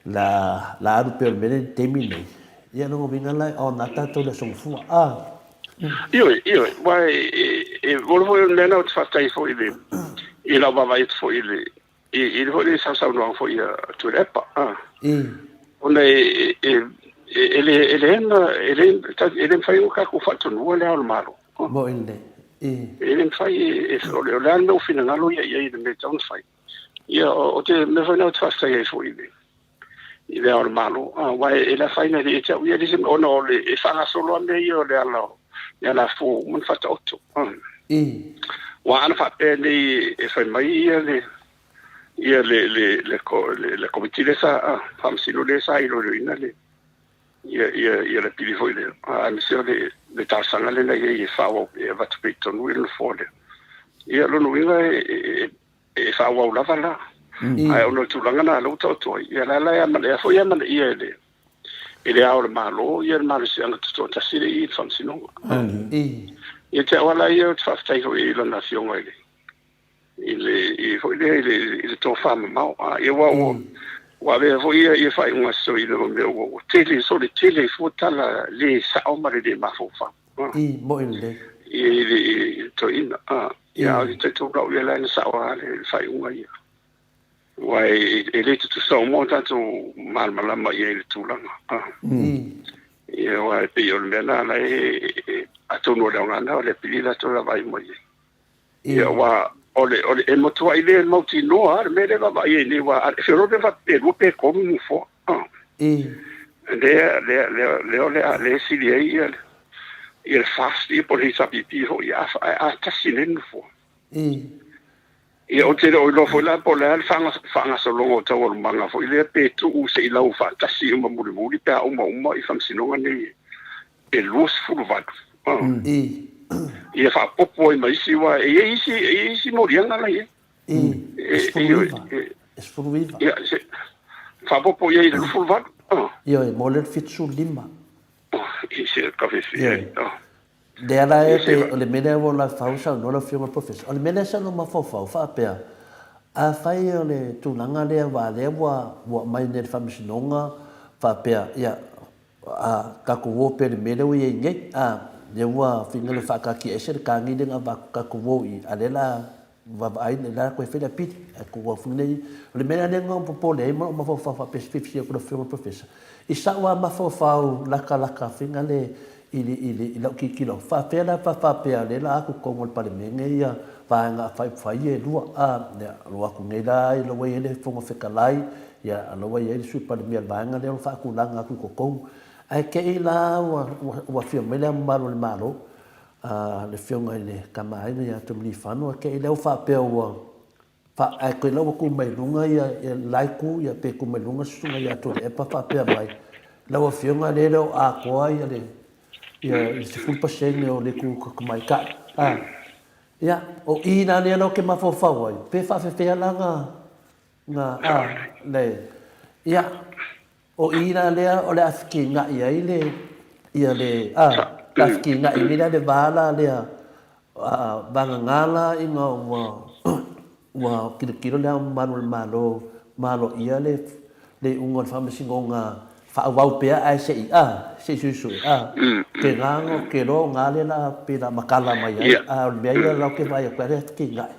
Speaker 2: la la alu pea o le mea lea i le taimi lenei. Ia lona uiga la e on a tatou i le Aso Gafua.
Speaker 3: Ioe, ioe, aua e olo foi o le mea lena ou te faafetai ai foi i le i lau vaavaai atu foi i le i le foi le sausaunoaga foi a Tuilaepa, ona e, e, e, le, e le, e le, e le mafai ona tatou faatonua le Ao o le Malo.
Speaker 2: Mo i le.
Speaker 3: E le mafai, e, o le, o le a le mea ua finagalo ia i ai i le mea e tatau ona fai. Ia, o te mea foi lena ou te faafetai ai foi i le, i le Ao o le Malo, aua e le afaina i le ia te au ia, le ona o le, e faagasolo lava mea ia o le ala, le alafua ua uma ona faataoto. Aua ana faapea nei e fai mai ia le, ia le, le, le, le, le komiti lea sa, faamasino lea sa iloiloina le, ia, ia, ia le pili foi lea, aemaise o le, le talosaga lea na i ai e faaauau, e avatu pea i totonu ia le nofoa lea. Ia, lona uiga e, e, e faaauau lava la. Ae ona o le tulaga lena lea ua taoto ai, ia la la e amanaia foi e amanaia e le e le Ao o le Malo ia le malosiaga tutoatasi lea e i i le Faamasinoga. Ia te au lava la ia ou te faafetai foi i lana Afioga i le i le i foi lea i le i le tofa mamao a ia ua ua ua avea foi ia ia faaiuga a se toeaina ma mea ua ua tele sole tele ai fua tala le sao ma le le mafaufau a
Speaker 2: I moe lelei.
Speaker 3: I le i le toeaina a ia a o le talitonu lava ia la na sao lava le faaiuga ia aua e e le tutusa uma o tatou malamalama i ai i le tulaga a ia aua e pei o le mea lena la e atonu o le aoga lena o le apili latou e vaavaai uma i ai. Ia, aua o le, o le, e matuai le mautinoa lava le mea lea e vaavaai ai nei, aua e feoloolo pe faapea pe lua pe tolu nofoa. Lea, lea, lea, lea o le a, lea e sili ai ia le, ia le FAST ia po o le HRPP foi, a, a tasi nei le nofoa. Ia, ou te le o iloa foi la po o le a le faagasologa o taualumaga foi lea pe tuu se i lau faatasi uma mulimuli pe a uma uma i faamasinoga nei e 28. Ia faaopoopo ai ma isi, aua e i ai isi, e i ai isi moliaga la e i ai.
Speaker 2: E 19. E 19.
Speaker 3: Ia, faaopoopo i ai i le 28.
Speaker 2: Ioe, mo le 75.
Speaker 3: I se kafefe.
Speaker 2: Ioe. Lea la e pe, o le mea lea ua la fau saunoa lau Afioga i le Professor, o le mea lea sa ou mafaufau faapea, afai o le tulaga lea aua lea ua aumai nei e le Faamasinoga faapea, ia, A tatou o pea i le mea lea ua i ai nei, a, lea ua finagalo e faataatia ese le kani lea na avatu tatou o i i, a o lea o le a vaavaai, o le a toe fai le apili. Ae tuu atu nei, o le mea lea na ou popole ai ma lou mafaufau faapea se fiafia atu lau Afioga i le Professor, i sa'u lava mafaufau latalata finagalo i le, i le, i lau tilotilo, faapefea la pe a faapea o lea o le a atu i totonu o le Palemene ia Vaega Faaupufai ia e lua, a, ia, alu atu nei la ua i ai le Fofoga Fetalai, Ia, a o la ua i ai le Sui Palemia o le vaega lea ua faatulaga atu i totonu. Ae te i la ua, ua afio mai Le Ao Mamalu o le Malo, a, le Afioga i le Tama a Aiga ia Tuimalealiifano, ae te i lea ua faapea ua, fa, ae te i la ua tu mai i luga ia, ia le la itu, ia pe tu mai i luga le Susuga ia Tuilaepa faapea mai, Lau Afioga lea e le o atoa ia le, ia le 10% o le itu tamaitai. A, ia, o i la lea la ou te mafaufau ai, pe faapefea la na, Na, a, le, ia, o i la lea o le a fekega'i ai le, ia le, a, le a fekega'i nei la le va la lea, a, vagana la ina ua, ua tilotilo Le Ao Mamalu o le Malo ma aloaia le, le iuga o le Faamasinoga faaauau pea ae se i, a, se i suesue, a, ke gā, ke loa o gā lea la pei la matala mai ai, a o le mea ia la ou te vaai atu ai, lea fekega'i.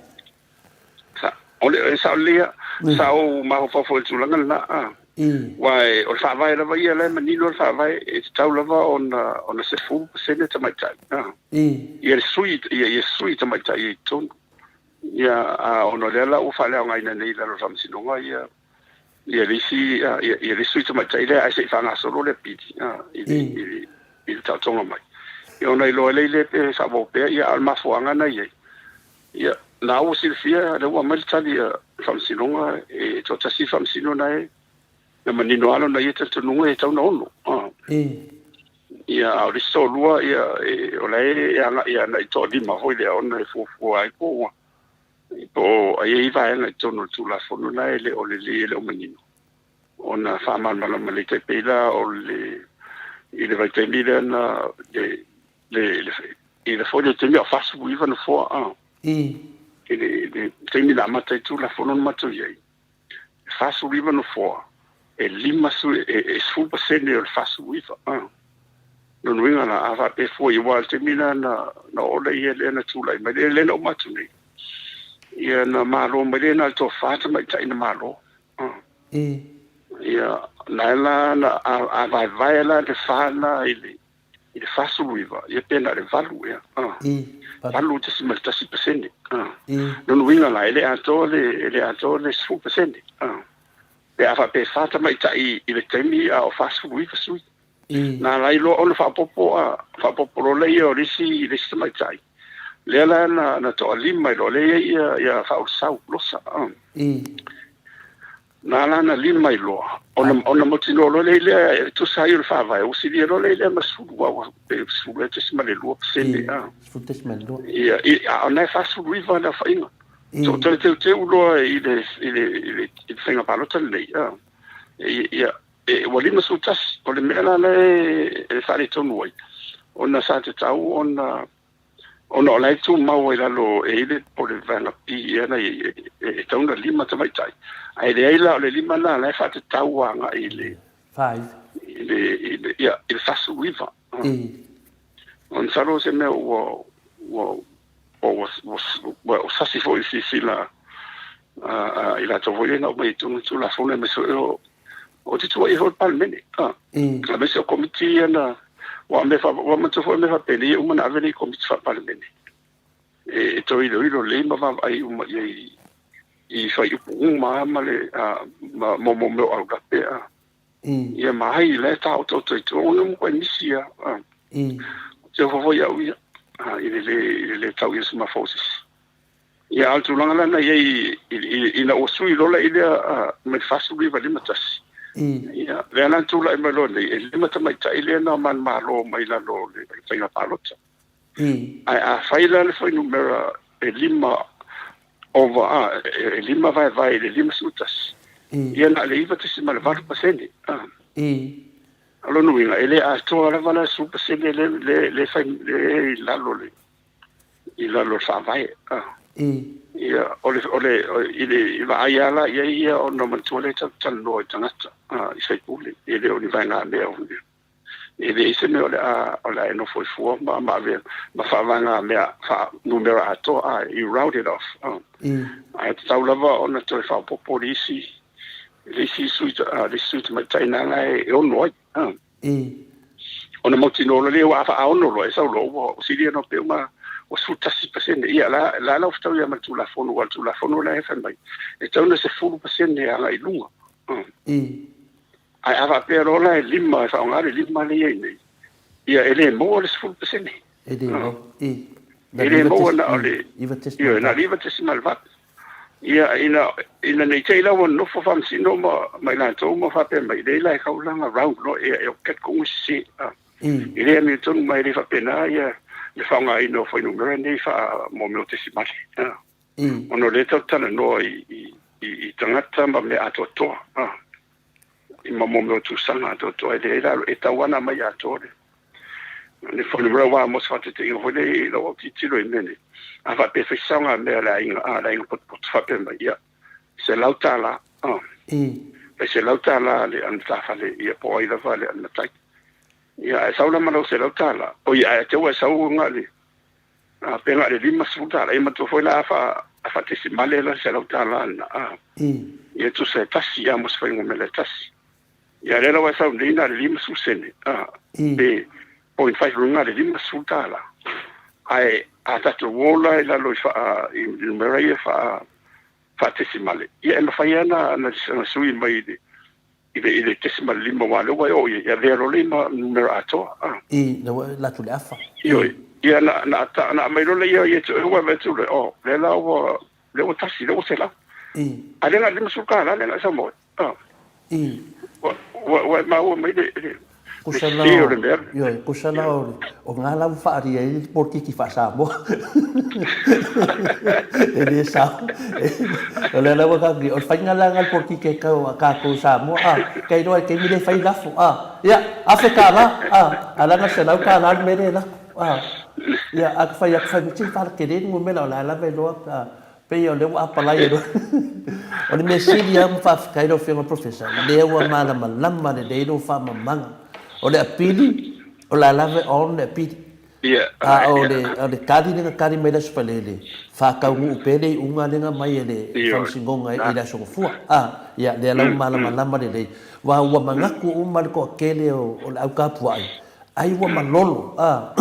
Speaker 3: Sa, o le, e sao lelei lava. Sa ou mafaufau foi i le tulaga lena, a. Aua o le faavae lava ia, o la e manino le faavae, e tatau lava ona, ona 10% tamaitai, a. Ia le sui, ia, ia sui tamaitai i totonu. Ia, a, ona o lea la ua faaleaogaina nei i lalo o le Faamasinoga ia, ia le isi, ia, ia le isi sui tamaitai lea, ae se i faagasolo le apili, a, i le, i le, i le taotoga mai. Ia ona iloa ai lea pe faaauau pea, ia, a o le mafuaaga na i ai, Ia, na ua silafia, lea ua aumai le tali a le Faamasinoga, e toatasi le Faamasino na e, na manino lava lona ia talitonuga e tatau ona ono. Ia, a o le isi toalua, ia, e, o la e agai agai toalima foi lea ona e fuafua ai po ua, po o ai i vaega i totonu o le Tulafono na e le o lelei e le o manino ona faamalamalama lelei. Tai pei la o le, i le vaitaimi lea na, le, le, le, i le foi le taimi a o 49 nofoa, a. I le, le taimi na amata ai Tulafono na matou i ai, e 49 nofoa, e lima su, e, e 10% o le 49, a. Lona uiga la, a faapea fua i aua o le taimi na, na, na oo lea ia lea na tulai mai, lea, lea na uma atu nei, ia na malo mai lea na o le toafa tamaitai na malo, a. Ia, na la na, a, a vaevae la le fa na i le, i le 49, ia pe na o le 8 ea, 8.1%. Lona uiga la, e le atoa le, e le atoa le 10%. Pe a faapea e fa tamaitai i le taimi a o 49 sui. Na ala ai loa ona faaopoopo, a, faaopoopo loa lea o le isi, le isi tamaitai. Lea la na, na toalima ai loa, lea e i ai ia, ia Faaulesau Losa. Na ala na lima ai loa, ona, ona mautinoa loa lea i lea, e tusa ai o le faavae, ua silia loa lea i lea ma 10, aua ua pe 10.2%, a.
Speaker 2: 10.2.
Speaker 3: Ia, i, a o na e 49 le aofaiga. So toe teuteu loa i le i le i le i le faiga palota lenei, a. Ia, e, ua 51. O le mea la lea e faaletonu ai, ona sa tatau ona ona o la e tumau ai lalo e i le po le vaega P ea na i ai, e tatau ona 5 tamaitai. Ae leai la, o le 5 lena la e faatatau agai i le
Speaker 2: 5.
Speaker 3: I le i le ia, i le 49. O masalo o se mea ua ua ua ua ua sasi foi i silasila a i latou foi ia na aumai i totonu o le Tulafono aemaise foi o o te tuuaia foi le Palemene, aemaise o Komiti ia na ua mea ua manatua foi mea faapenei e uma ona ave nei i Komiti faa-Palemene e toe iloilo lelei ma vaavaai uma i ai i fuaiupu uma lava ma le ma mo mea o aulape a. Ia ma ai la e taotaoto i tua, ona matuai misi lava. Ou te ofo foi au ia i le le i le le tau ia se mafa o se isi. Ia a o le tulaga la na i ai ina ua sui loa la i lea mai le 49 51. Ia lea la na tulai mai loa nei, e 5 tamaitai lea na manumalo mai lalo o le faiga palota. Ae afai la le fuainumera e 5 over a, e 5 vaevae i le 51, ia na o le 9.8%. O lona uiga, e le atoa lava la le 10% le, le, le, fai, le i lalo le, i lalo o le faavae. Ia, o le, o le, i le i vaai lava la i ai ia ona manatua lea tatou te talanoa i tagata, i sui usufono, e le o ni vaegamea o E leai se mea o le a o le a e nofo ai fua ma ma avea ma faavaega mea faa-numera atoa, a you round it off. Ae tatau lava ona toe faaopoopo le isi le isi sui le isi sui tamaitai na la e ono ai. Ona mautinoa loa lea, aua a faaono loa e sau loa ua sili ona pei uma ua 11%. Ia la la la ua fetaui lava ma le Tulafono, aua o le Tulafono la e fai mai e tatau ona 10% agai i luga. Ae a faapea loa la e 5 e faaaoga le 5 lea e i ai nei, ia e le maua le 10%.
Speaker 2: E le maua. I.
Speaker 3: E le maua na o le ioe, na o le 9.8. Ia ina ina ne i te i la ua nofo faamasino ma ma i latou ma faapea mai, leai la e kaulana round loa ia e o keko sese. E le amiotonu ma e le faapena ia le faaaogaina o fuainumera nei faa mo mea o tesimale. Ona o lea tatou te talanoa i i i tagata ma mea atoatoa. I ma mo mea o tusaga atoatoa e leai la e tau ana mai atoa le le fuainumera aua mo se faataitaiga foi lea i lau autitilo i mea nei a faapea e fai se saogamea a le aiga a le aiga potopoto faapea mai ia $100 fai $100 le agatafale ia po o ai lava le matai ia ae sau la ma lau $100 oi ae te ua e sau na o le A pe na o le $50, e manatua foi la a faa, a faatesimale la le $100 lena, a. Ia tusa e tasi a mo se fuainumera e tasi. Ia lea la ua e sau nei na o le 50 sene, a. Pe point five lona na o le $50. Ae a tatou o la i lalo i faa, i numera ia faa, faatesimale, ia e mafai lava ona, ona sui mai i le, i le, i le tesimal lima aua o lea ua e oo i ai, e avea loa le ma numera atoa. A.
Speaker 2: I, lea ua alu atu le afa.
Speaker 3: Ioe. Ia, na, na, ta, na aumai loa lea ia, ia ua avea atu loa, oh, lea la ua, lea ua tasi, lea ua 100.
Speaker 2: I.
Speaker 3: A lea na o le $50 lea na e sau ma oe. A.
Speaker 2: I.
Speaker 3: Ua, ua, ua e maua mai le, le,
Speaker 2: Kusa la o, ioe, kusa la o, o ngā la ua whaaria i le pōkiki wha-Samoa. E le sao. O le ala ua kākou, o le whainga la ngā le pōkiki e kau a kākou Samoa, a, kei roa e keimi le whai lafo, a, ia, afe kā la, a, a langa se lau kā la le mere lako, a, ia, a ka whai, a ka whai, tini whala ke rēnu mela o la lava e loa, a, Pei o lea ua apalai e O le mea sili lava ma faafetai lau Afioga i le Professor, lea ua malamalama lelei lou faamamaga. O le apili, o le a lava e on le apili. A o le, o le tali lea na tali mai i le Aso Faraile, faataunuu pea le iuga lea na aumai e le Faamasinoga i le Aso Gafua. A, ia, lea la ua malamalama lelei. Aua ua manatu uma le toatele o le au tapuai, ai ua malolo, a,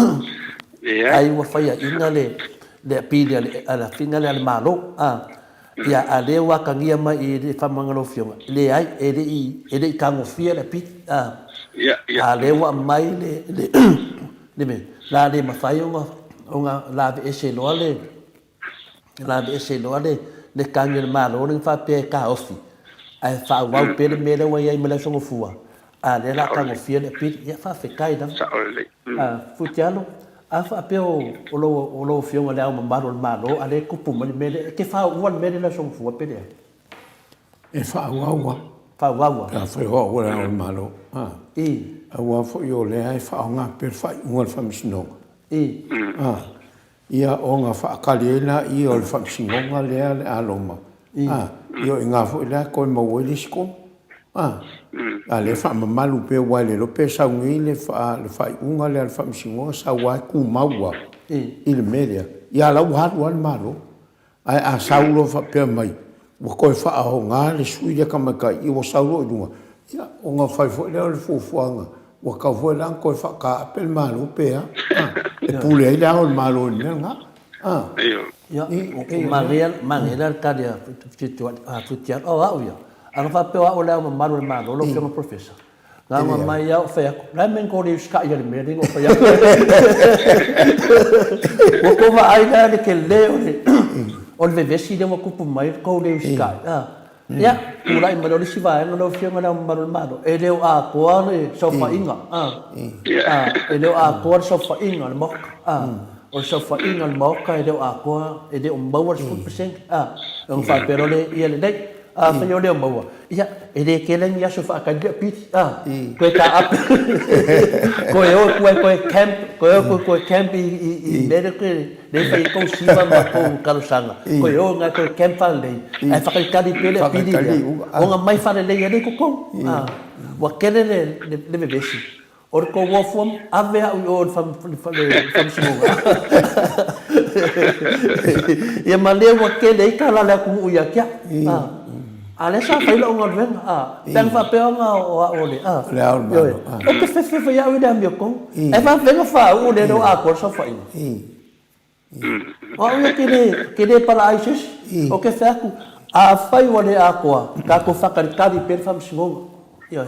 Speaker 2: ai ua faiaina le, le apili a le, a le afiga lea a le Malo, a, ia, a lea ua atagia mai i le faamamaluga a lau Afioga, leai, e le i, e le i tagofia le apili, a, a lea ua aumai le, le, le mea, la le mafai ona, ona laveese loa le, laveese loa le, le tagi a le Malo lea na faapea e taofi, ae faaauau pea le mea lea ua i ai ma le Aso Gafua, a lea o le a tagofia le apili. Ia, faafetai lava.
Speaker 3: Sao lelei.
Speaker 2: A, Futialo, A faapea o lau Afioga i Le Ao Mamalu o le Malo a lea e tupu mai le mea lea, e te faauua le mea lea i le Aso Gafua pe leai?
Speaker 1: E faaauau lava.
Speaker 2: Faaauau lava.
Speaker 1: Pe afai o au o Le Ao o le Malo. Aua foi o lea e faaaoga pea le faaiuga a le Faamasinoga. Ia ona faatali ai laia o le Faamasinoga lea le a loma, a, ia o i ina foi la e toe maua ai le isi tonu. A, a lea e faamamalu pea aua e le iloa pe sau nei le faaiuga lea a le Faamasinoga sau lava e tumau lava i le mea lea, ia a la ua alu lava le Malo. Ae a sau loa faapea mai ua toe faaaoga le sui lea tamaitai ia ua sau loa i luga, ia ona fai foi lea o le fuafuaga ua tatau foi la ona toe faataape le Malo pe a, a, e pule ai Le Ao o le Malo i le mea lena. A.
Speaker 2: Ia, manaia, manaia la le tali a Fitialu, o au ia, ana faapea o au o Le Ao Mamalu o le Malo, lau Afioga i le Polofesa, Na ona mai lava ou fai atu, o le a le mea na tou le usitai ai i le mea lea na ou fai atu ai? Ua tou vaai la i le tele o le vevesi lea ua tupu mai le tou le usitai. Ia, tulai mai loa le isi vaega lau Afioga i Le Ao Mamalu o le Malo, e le o atoa le saofaiga, e le o atoa le saofaiga a le Maota. O le saofaiga a le Maota e le o atoa, e le o maua le 10%. Ona faapea loa lea, ia lelei. Afai o lea o maua, ia, e le tele ni aso e faatali lea pili, a, toe taape, toe o atu ai toe camp, toe o atu toe camp i, i, i mea lea toe, lea e fai ai tou siva ma tou talosaga, toe o ina toe camp faalelei, ae faatalitali pea le pili lea, ona mai faalelei ai lea i totonu, a, ua tele le, le, le vevesi. O le tou ofu ave au i o i le faamasinoga. Ia ma lea ua tele ai tala a le atunuu ia te au. A lea sa fai lau galuega, pe ana faapea ona o au o le, ioe, ou te fefe foi au i le amiotonu. Ae faapefea ona faauu lea o atoa le saofaiga? O au ia ke le palaai i se isi. Ou te fai atu, afai ua le atoa, tatou faatalitali pea le faamasinoga. Ioe.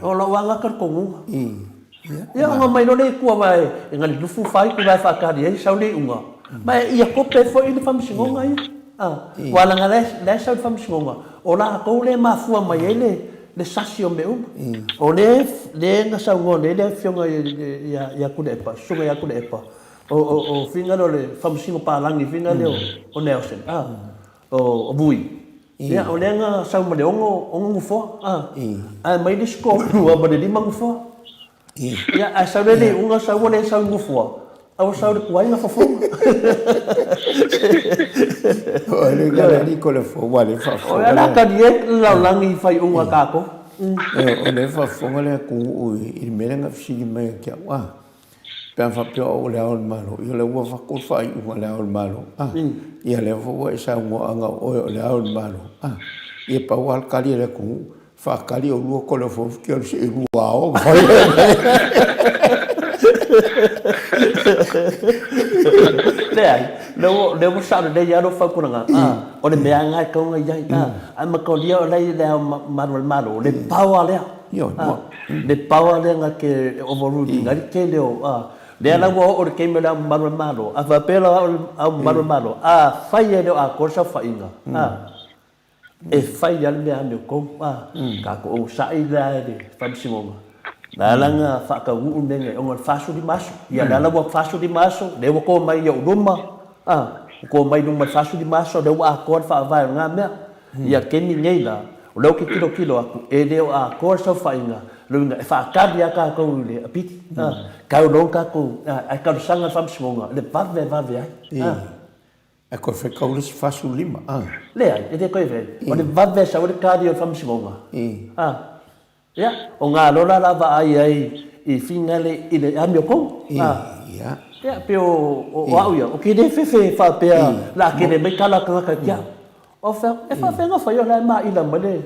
Speaker 2: O lou aga talitonuga. Ia ona omai loa lea i tua aua e galilufu faaitu la e faatali ai sau le iuga. Ma e ia kope foi le faamasinoga ia. Aua leaga la e sau i le faamasinoga, o latou lea e mafua mai ai le sasi o mea uma. O lea na saunoa nei le afioga ia Tuilaepa, le susuga ia Tuilaepa, o faiga lea o le faamasino palagi faiga lea o Nelson, o Vui. Ia, o lea na sau ma le ono nofoa, a. Ae aumai le isi toalua ma le lima nofoa. Ia, ae sau lea i le iuga, sau ua le sau i nofoa, a ua sau i le tuai na fofoga.
Speaker 1: O le
Speaker 2: a la tali ai le lalolagi i faaiuga a tatou?
Speaker 1: O lea e faafofoga le atunuu i le mea lea na fesili mai ia te au, a. Pe a faapea o au o Le Ao o le Malo, ia o lea ua avatu le faaiuga a Le Ao o le Malo, a, ia lea foi ua e saunoa ana o oe o Le Ao o le Malo, a, ia pau lava le tali a le atunuu, faatali oulua Toleafoa se i lua ao ona fai lea.
Speaker 2: Leai, lea ua sao lelei lava lou fautuaga, a, o le mea lava lena e tatau ona i ai, a, ae mataulia o la e i Le Ao Mamalu o le Malo, le power lea. Le power lea na te overruling ai le tele o, lea la ua oo i le taimi o Le Ao Mamalu o le Malo, a faapea la o au o Le Ao Mamalu o le Malo, afai e le o atoa le saofaiga, e fai lava le mea amiotonu, tatou onosai la i le Faamasinoga, na ala ona faataunuu le mea lenei, ona o le 45 aso. Ia lea la ua 45 aso, lea ua to mai i ou luma, ua to mai i luma i le 45 aso, lea ua atoa le faavae o lena mea. Ia le taimi nei la, o lea ou te tilotilo atu, e le o atoa le saofaiga, lona uiga e faatali lava tatou i le apili, a, tau loa tatou, ae talosaga le Faamasinoga i le vave e vave ai, a.
Speaker 1: Ae toe fetau le isi 45, a.
Speaker 2: Leai, e le toe fai, o le vave e sau ai le tali o le Faamasinoga, a. Ia, o ngā lola la vaai ai i finale i le amiotonu.
Speaker 1: Ia.
Speaker 2: Ia, pei o, o au ia, o ke le fefe faapea la kele mai tala tagata ki au. O fea, e faafea ona fai o la e maila mai le,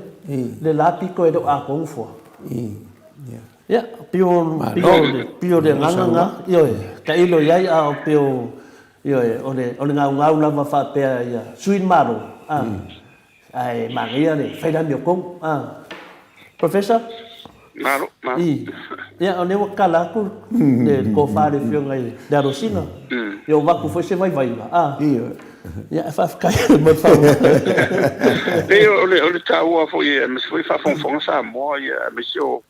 Speaker 2: le la pito e le o atoa nofoa.
Speaker 1: Ia.
Speaker 2: Ia, pei o, pei o, pei o le agaga na, ioe, tailo i ai, a o pei o, ioe, o le, o le gaugau lava faapea ia sui le Malo, a. Ae manaia le fai le amiotonu. A. Professor?
Speaker 3: Malo, malo.
Speaker 2: I. Ia, o lea ua tatala atu le tofa a le Afioga i le Alosina. Ia, ua avatu foi se vaivaiga. A. Ia, faafetai mo le faamoemoe.
Speaker 3: Leai, o le taua foi, aemaise foi faafogafoga Samoa, aemaise o.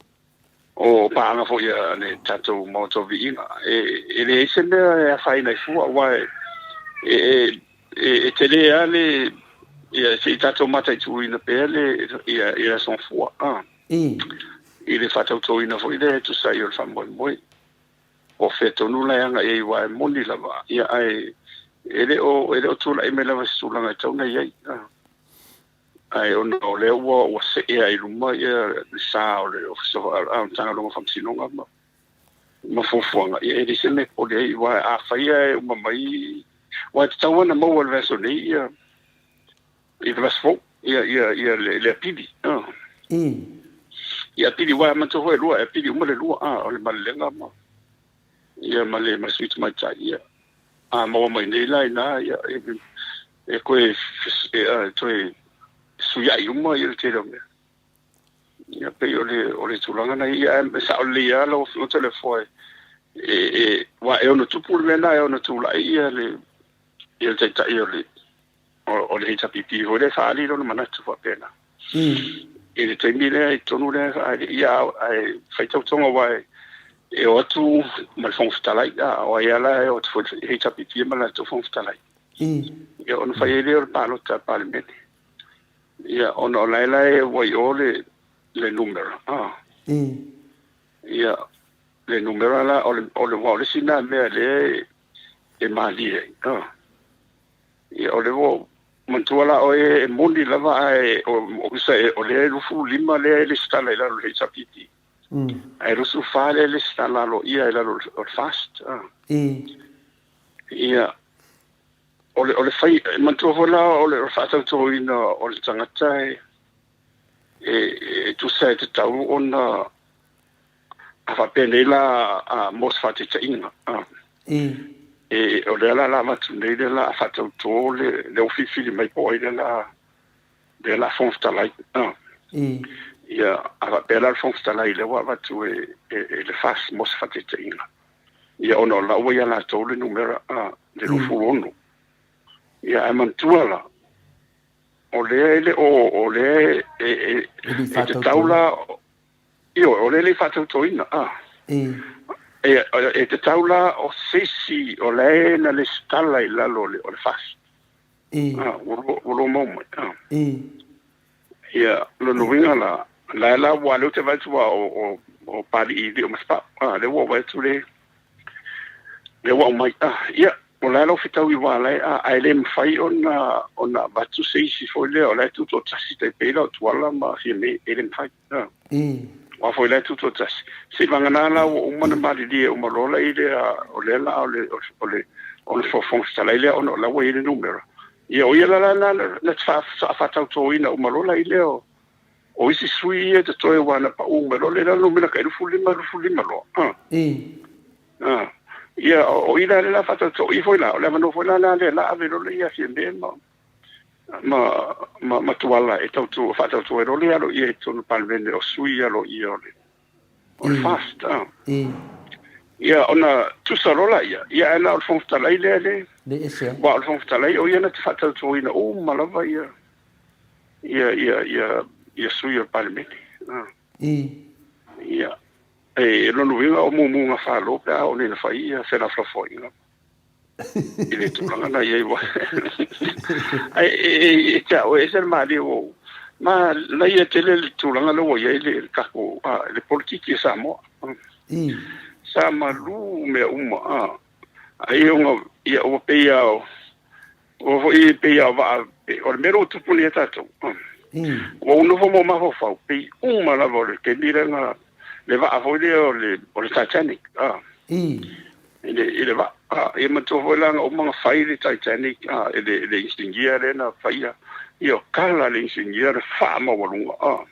Speaker 3: O paaga foi a le tatou Maota o Viiga, e leai se mea e afaina ai fua, aua e e tele lava le, ia, se i tatou mataituina pea le, ia, le Aso Gafua, i le faatautoina foi lea e tusa ai o le faamoemoe. Po o fea tonu la e agai ai, aua e moni lava, ia, ae e le o, e le o tulai mai lava se tulaga e tatau ona i ai. Ae ona o lea ua see lava i luma ia le sa o le Ofisa o le Matagaluega o Faamasinoga ma fuafuaga, ia e leai se mea e popole ai, aua afai lava e uma mai, aua e tatau lava ona maua i le vaiaso nei ia, i le vaiaso fou ia, ia, ia le apili. Ia apili, aua manatua foi e lua, e apili uma le lua, o le malelega ma, ia ma le ma sui tamaitai. Ia a maua mai nei la ina ia e toe e toe suiai uma ia le tele o mea. Ia pei o le o le tulaga na ia e sao lelei lava lau Afioga Toleafoa e aua e ono tupu le mea lena e ono tulai ia le ia le taitai o le o le HRPP foi lea e faaali lona manatu faapena. I le taimi lea i totonu lea e faaali, ia ae fai tautoga aua e o atu ma le Fofoga Fetalai, a o ai lava la e o atu foi le HRPP ma le latou Fofoga Fetalai. Ia ona fai ai lea o le palota a le Palemene. Ia ona o la e la e ua i o le le numera. Ia le numera la o le o le aua o le isi lena mea lea e malie ai. Ia o lea ua manatua la oe e moni lava ae o lea e 25 lea e lesitala i lalo o le HRPP. Ae 24 lea e lesitala aloaia i lalo o le FAST. Ia o le o le fai e manatua foi la o le faatautoina o le tagata e e tusa e tatau ona A faapea nei la mo se faataitaiga, e, o lea la la avatu nei lea la a faatauto le lea ua filifili mai po o ai lea la lea la Fofoga Fetalai. Ia, a faapea la le Fofoga Fetalai lea ua avatu e, e, e le FAS mo se faataitaiga. Ia, ona o la ua ia latou le numera le 26. Ia, ae manatua la, o lea e le o, o lea e, e, e tatau la, Ioe, o lea e le i faatautoina, a. E, e tatau la o se isi o la e na lesitala i lalo o le, o le FAST. A, ua, ua lua mau mai. A. Ia, lona uiga la, la e la ua lea ou te vaai atu ua o, o, o Papalii Lio ma Sapau. A, lea ua ou vaai atu le, lea ua aumai. A, ia, O la e lau fetaui aua la e a, ae le mafai ona ona avatu se isi foi lea o la e tutoatasi tai pei la o Tuala ma Fiame, e le mafai. A. Aua foi la e tutoatasi. Seivagana la ua uma ona malilie uma loa la i lea o lea la o le o le o le Fofoga Fetalai lea ona o la ua i ai le numera. Ia o ia la la na na te faatautoina uma loa la i lea o o isi sui ia e totoe aua na pau mai loa le la numera tai 25 25 loa. A. Ah, ia, o i la le la faatauto'i foi la, o le avanoa foi la la lea la ave loa le ia Fiame ma, ma, ma, ma Tuala e tautu, faatauto ai loa le alo ia i totonu o le Palemene o sui aloaia o le, o le FAST. Ah. Ia, ona tusa loa laia, ia ae na o le Fofoga Fetalai lea le,
Speaker 2: Le ese ai.
Speaker 3: aua o le Fofoga Fetalai o ia na te faatautoina uma lava ia, ia, ia, ia, ia sui o le Palemene. Ah. Ia, E lona uiga o mumu gafalo pe a oo nei ina fai ia felafolafoaiga i le tulaga na i ai ua Ae e te au e ese le malie ua ou ma laia tele le tulaga lea ua i ai le tatou le politiki a Samoa. Sa malu mea uma ai ona ia ua pei lava ua foi pei lava o vaa o le mea lea ua tupu nei ia tatou. Ua ou nofo ma ou mafaufau pei uma lava o le taimi lea na le vaa foi lea o le o le Titanic a i le i le vaa a ia manatua foi la na uma na fai le Titanic a e le le inisinia lea na faia ia o kala le inisinia le faamaualuga a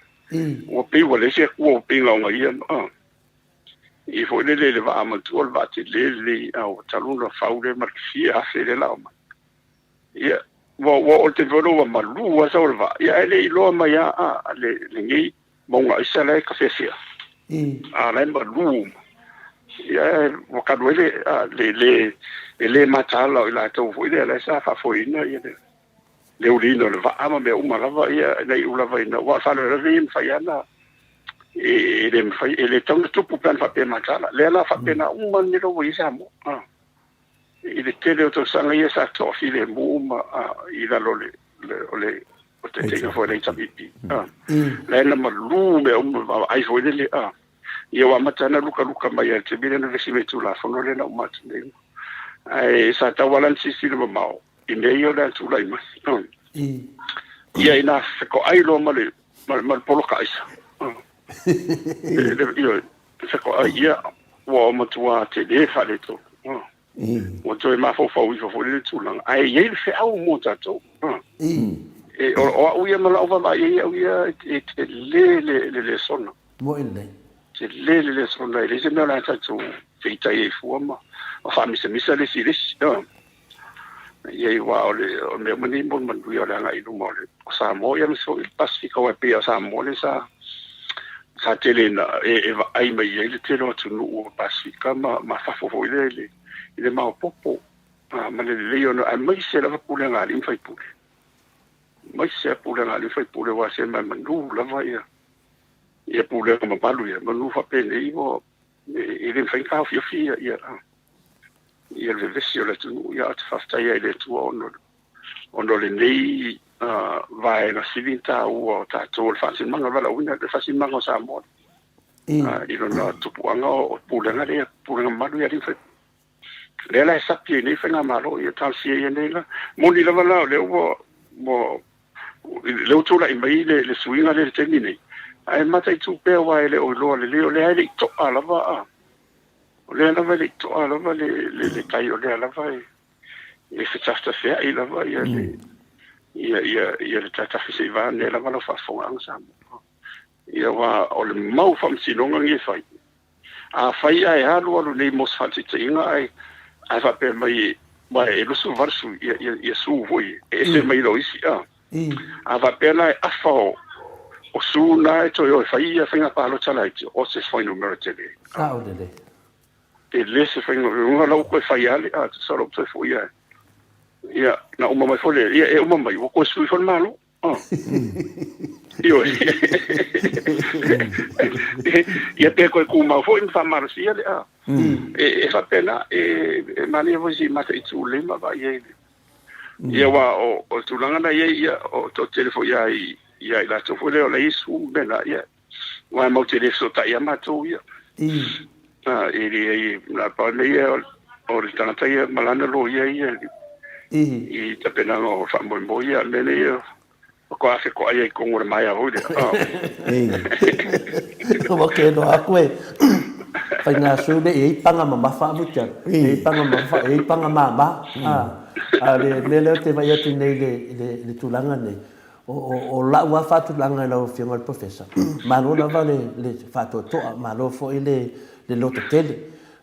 Speaker 3: ua pei ua leai se Atua ua pei na ona ia a i foi lele i le vaa manatua le vaa tele lenei a ua talu ona fau lea ma le fia afe lea la omai. Ia, ua ua o le taimi foi lea ua malu lava sau o le vaa, ia ae le i iloa mai lava a le lenei mauga aisa la e tafeafea. A la e malu uma. Ia ae ua talu ai le a le le e le mataala o i latou foi lea la e sa faafoeina ia le le uliina o le vaa ma mea uma lava ia na iu lava ina aua o le faalavelave ia e mafai lava ona E le mafai, e le tatau ona tupu pe ana faapea e mataala. Lea la faapena uma le mea ua i ai Samoa. A. I le tele o tausaga ia sa toafilemu ma i lalo o le, o le o taitaiga foi a le HRPP. A. La e na malu mea uma vaavaai foi lele. A. Ia ua amata ona lukaluka mai i le taimi lea na vevesi mai ai i le Tulafono lea na uma atu nei. Ae sa tatau lava la ona silasila mamao i mea ia o le a tulai mai. Ia ina fetoai loa ma le ma le poloka aisa. Ioe, fetoai ia ua matua tele faaletonu. Ua toe mafaufau ifo foi le tulaga. Ae i ai le feau mo tatou. E, o au ia ma lau vaavaai i ai au ia e tele le lesona.
Speaker 2: Moe lelei.
Speaker 3: Tele le lesona, e leai se mea o le a tatou feitai ai fua ma faamisamisa le isi i le isi. Ia aua o le o mea uma nei mo le manuia o le agai i luma o le o Samoa ia aemaise foi le Pasefika aua e pei lava o Samoa lea sa sa tele ina e vaai mai i ai le tele o atunuu o Pasefika ma ma fafo foi lea i le i le maopoopo ma le lelei ona aemaise lava pulega a alii ma faipule. Aemaise lava pulega a alii ma faipule aua se manu lava ia ia pulega mamalu ia, manu faapenei ua e le mafai ona taofiofi ia ia ia le vevesi o le atunuu. Ia ou te faafetai ai i le Atua ona ona o lenei vaega sili ona taua o tatou o le faasinomaga o le valaauina, le faasinomaga o Samoa i lona tupuaga o pulega lea, pulega mamalu ia alii ma faipule. Lea la e sapi ai nei faigamalo, ia talosia ia nei la. Moni lava la o lea ua ua lea ua tulai mai le, le suiga lea i le taimi nei, ae mataitu pea aua e le o iloa lelei, o lea e le i to'a lava, a, o lea lava e le i to'a lava le, le, le tai, o lea lava e, e fetafetafea'i lava ia le, ia, ia, ia le tatafi seivane lava lau faafofogaaga Samoa. Ia aua o le mau faamasinoga nei e fai, Afai ae alu alu nei mo se faataitaiga ae ae faapea mai aua e 28 sui ia ia ia su foi e ese mai lo isi a. A faapea la e afa o o su na e toe o e fai ia faiga palota laiti o se fuainumera tele.
Speaker 2: Sao lelei.
Speaker 3: E le se faiga o la ua toe fai lava le a tusa ua toe foi lava. Ia na uma mai foi le ia e uma mai ua toe sui foi le Malo. Ioe. Ia pe toe tumau foi ma faamalosia le a. E faapena, e manaia foi se i mataitu lelei ma vaai ai. Ia aua o le tulaga na i ai, ia, o toatele foi lava i ia i latou foi lea o la e i ai su ma mea na, ia, aua matou te le fesootai lava matou ia. E leai, na pau le mea ia, o le tagata ia ma lana loia ia i tapenaga o faamoemoe ia, mea nei ia faatoa fetoai ai i totonu o le maea foi lea.
Speaker 2: Ua ke loa aku e faiga su le i ai paga mamafa a Mutialu, e i ai paga mamafa, e i ai paga mama. A o le mea lea ou te vaai atu nei i le tulaga lenei, O lau lava faatulaga i lau Afioga i le Professor, malo lava le faatoatoa, malo foi le lototele.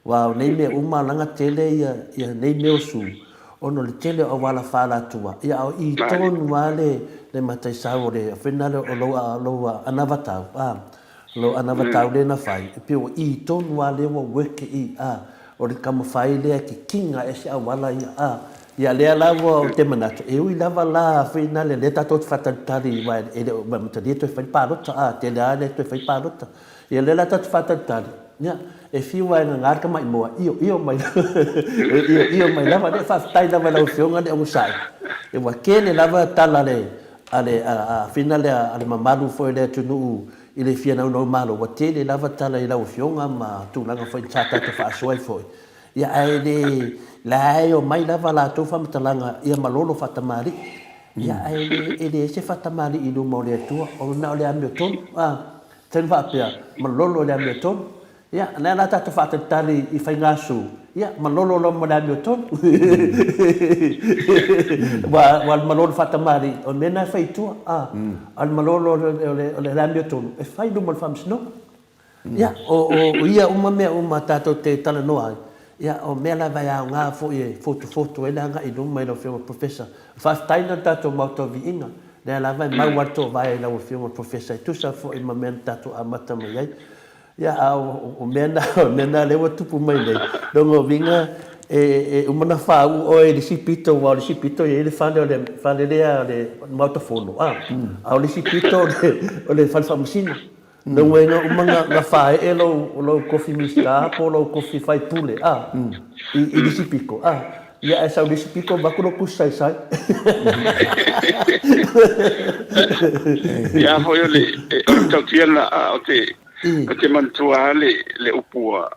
Speaker 2: Aua o nei mea uma leaga tele ia nei mea o su, ona o le tele o auala faa-alatua, ia a o i tonu lava le mataisau o le foi lena o lou anavatau, a. Lou anavatau lea na fai, e pei o i tonu lava lea ua work i, a, o le taumafai lea e kikiga ese auala ia, a. Ia lea la ua ou te manatu, e ui lava la foi na lea tatou te faatalitali aua e le o amatalia toe fai le palota, a, tele lava le toe fai palota. Ia lea la tatou te faatalitali, ia, e fiu lava e gaga le tamai moa, io, io mai lava, io, io mai lava. Ia faafetai lava i lau Afioga le onosai, ua tele lava tala a le, a le, a, a, a le mamalu foi o le atunuu I le fia naunau malo, ua tele lava tala i lau Afioga ma tulaga foi sa tatou faasoa ai foi, ia ae le la e omai lava latou faamatalaga ia malolo faatamalii. Ia ae le e leai se faatamalii i luma o le Atua, o na o le amiotonu, a, taimi faapea, malolo i le amiotonu. Ia, o lea la tatou faatalitali i faigasu, ia, malolo loa ma le amiotonu. Aua o le malolo faatamalii, o le mea lena e fai i tua, a o le malolo o le amiotonu, e fai i luma o le faamasinoga. Ia, o ia uma mea uma tatou te talanoa ai, ia, o mea lava e aoga foi e fotufotu ai le agai i luma i lau Afioga i le Professor. Faafetai na o le tatou Maota o Viiga, lea lava e mau lava le toovae i lau Afioga i le Professor e tusa foi ma mea na tatou amata mai ai. Ia, a o mea na, o mea na lea ua tupu mai nei, lona uiga e uma ona faauu oe i le isi pito, aua o le isi pito e i ai le fale o le fale lea o le Maota Fono, a, a o le isi pito o le fale faamasino. Lona uiga uma na faaee lou kofi Minisita po o lou kofi faipule a i le isi pito a, ia ae sau i le isi pito avatu lou tusi saisai.
Speaker 3: Ia foi o le tautia lena a, ou te manatua lava le upu a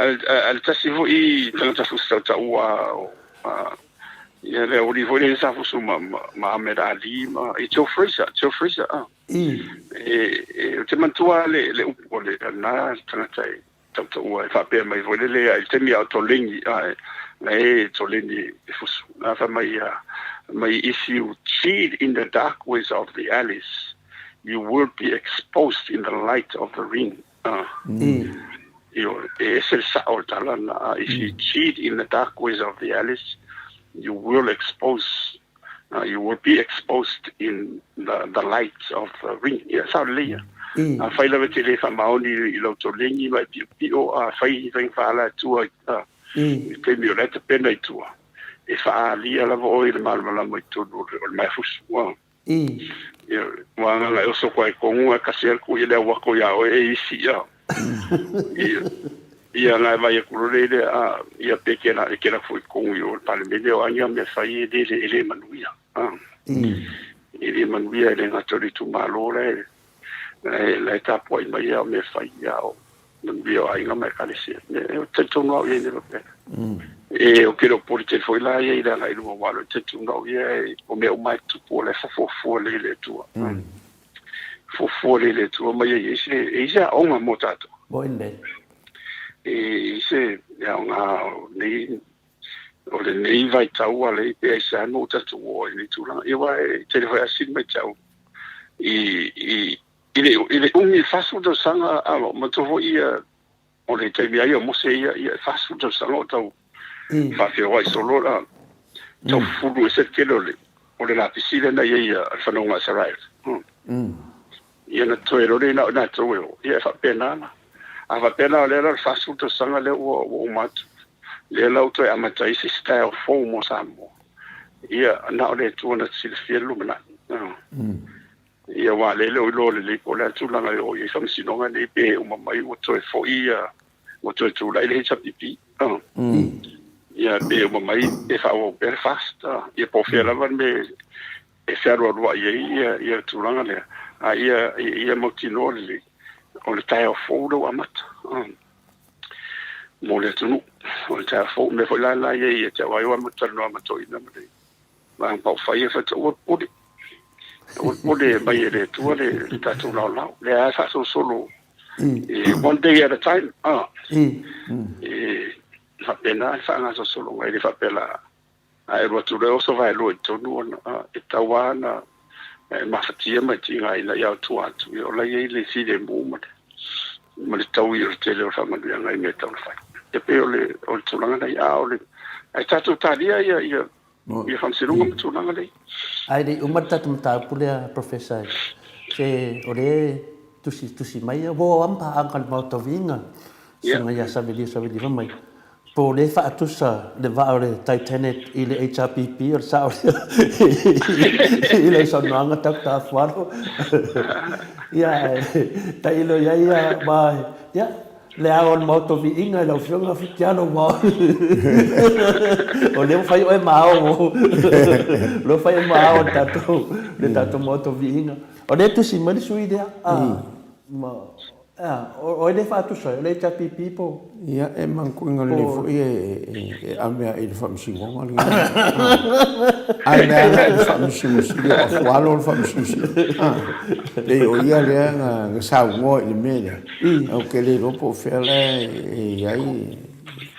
Speaker 3: le tasi foi tagata fusi tautaua ia le aualii foi lea sa fusu ma Ahmed Ali ma Joe Fraser, Joe Fraser a. E, ou te manatua lava le upu o le lena tagata e tautaua e faapea mai foi lele i le taimi a o toleni, a la e toleni e fusu. Na fai mai ia, mai if you cheat in the dark ways of the alleys, you will be exposed in the light of the ring. Ioe, e ese le sao o le tala lena. If you cheat in the dark ways of the alleys, you will expose You will be exposed in the light of the ring. Ia, sao lelei ia. Afai lava e te le faamaoni i lau toleni ma e piopio, a fai faiga faala e tua i le taimi o la e tapena i tua, e faaalia lava oe i le malamalama i totonu o le maefusu. Ia, ua agaga e oso koa e kogu ae kasi aku ia le auako iā oe e isi ia. Ia, ia na e vai aku lole le a ia pe ke la e ke la foi kogu i o le palemene o a ni a mea fai e le e le manuia. E le manuia e le gata o le itumalo la e la e tapuai mai ia o mea fai ia o manuia o aiga ma ekalesia. E o talitonu au i ai mea faapena. E ou te le o popole tele foi la ia i le agai i luma aua o lea e talitonu au ia o mea uma e tupu o la e fuafua lelei e le Atua. Fuafua lelei e le Atua ma ia i ai se, e i ai se aoga mo tatou.
Speaker 2: Moi nei.
Speaker 3: E i ai se aoga o nei o lenei vaitau a lei pe aisea na ou tatou oo ai i lenei tulaga. Ia aua e tele foi lava sili mai te au i i I le, i le umi e 40 tausaga a o matou foi ia, o le taimi a ia o Mose ia, ia e 40 tausaga o tau faafeoai solo la, tau fufulu ese le tele o le, o le lapisi lea na i ai a le fanauga a Isaraele. Ia na toe lole na o i latou e o, ia e faapena la. A faapena o lea la o le 40 tausaga lea ua, ua uma atu, lea la ua toe amata ai se isi taeao fou mo Samoa. Ia, na o le Atua na te silafia le lumanai. Ia aua o lea e le o iloa lelei po o le a le tulaga e oo i ai faamasinoga nei pe uma mai ua toe foi ia, ua toe tulai le HRPP. Ia pe uma mai pe faaauau pea le FAST. Ia po o fea lava le mea e fealualuai ai ia, ia le tulaga lea, a ia, ia mautinoa lelei o le taeao fou lea ua amata mo le atunuu. O le taeao fou, o le mea foi la lena e i ai ia te au ai ua talanoa ma toeaiina ma le Vaega Paofai e fai atu, aua le popole, aua le popole e mai e le Atua le, le tatou laolao. Lea lava e faasolosolo e one day at a time. Ah. E faapena le faagasolosologa, e le faapea la a e alu atu loa e oso vaelua i totonu ona e tau lava ona e mafatia ma e tigaina ia tua atu. Ia o la e i ai le filemu ma le, ma le taui o le tele o le faamanuiaga i mea e tatau ona fai. E pei o le, o le tulaga lena, a o le, ae tatou talia ia, ia, Ia faamasinoga ma tulaga lea.
Speaker 2: Ae le i uma le tatou mataupu lea Professor, se o lea e tusi tusi mai ua o lava ma paaga i le Maota o Viiga, susuga ia Savelio Savelio fai mai, po o lea e faatusa le vaa o le Titanic i le HRPP o le sao lea i lau saunoaga Doctor Afualo. Ia ae tailo i ai ia ma ia Le ao o le Maota o Viiga i lau Afioga Fitialo ua o lea ua fai oe ma ao o lea ua fai oe ma ao o le tatou le tatou Maota o Viiga. O lea e tusi mai le sui lea a ma a o ai lea e faatusa ai o le HRPP po
Speaker 1: Ia e manatuina lelei foi e ave ai i le Faamasinoga lenei. Ave agai i le Faamasino Sili o Afualo le Faamasino Sili. Pei o ia lea na saunoa i le mea lea. Ou te le iloa po o fea la e i ai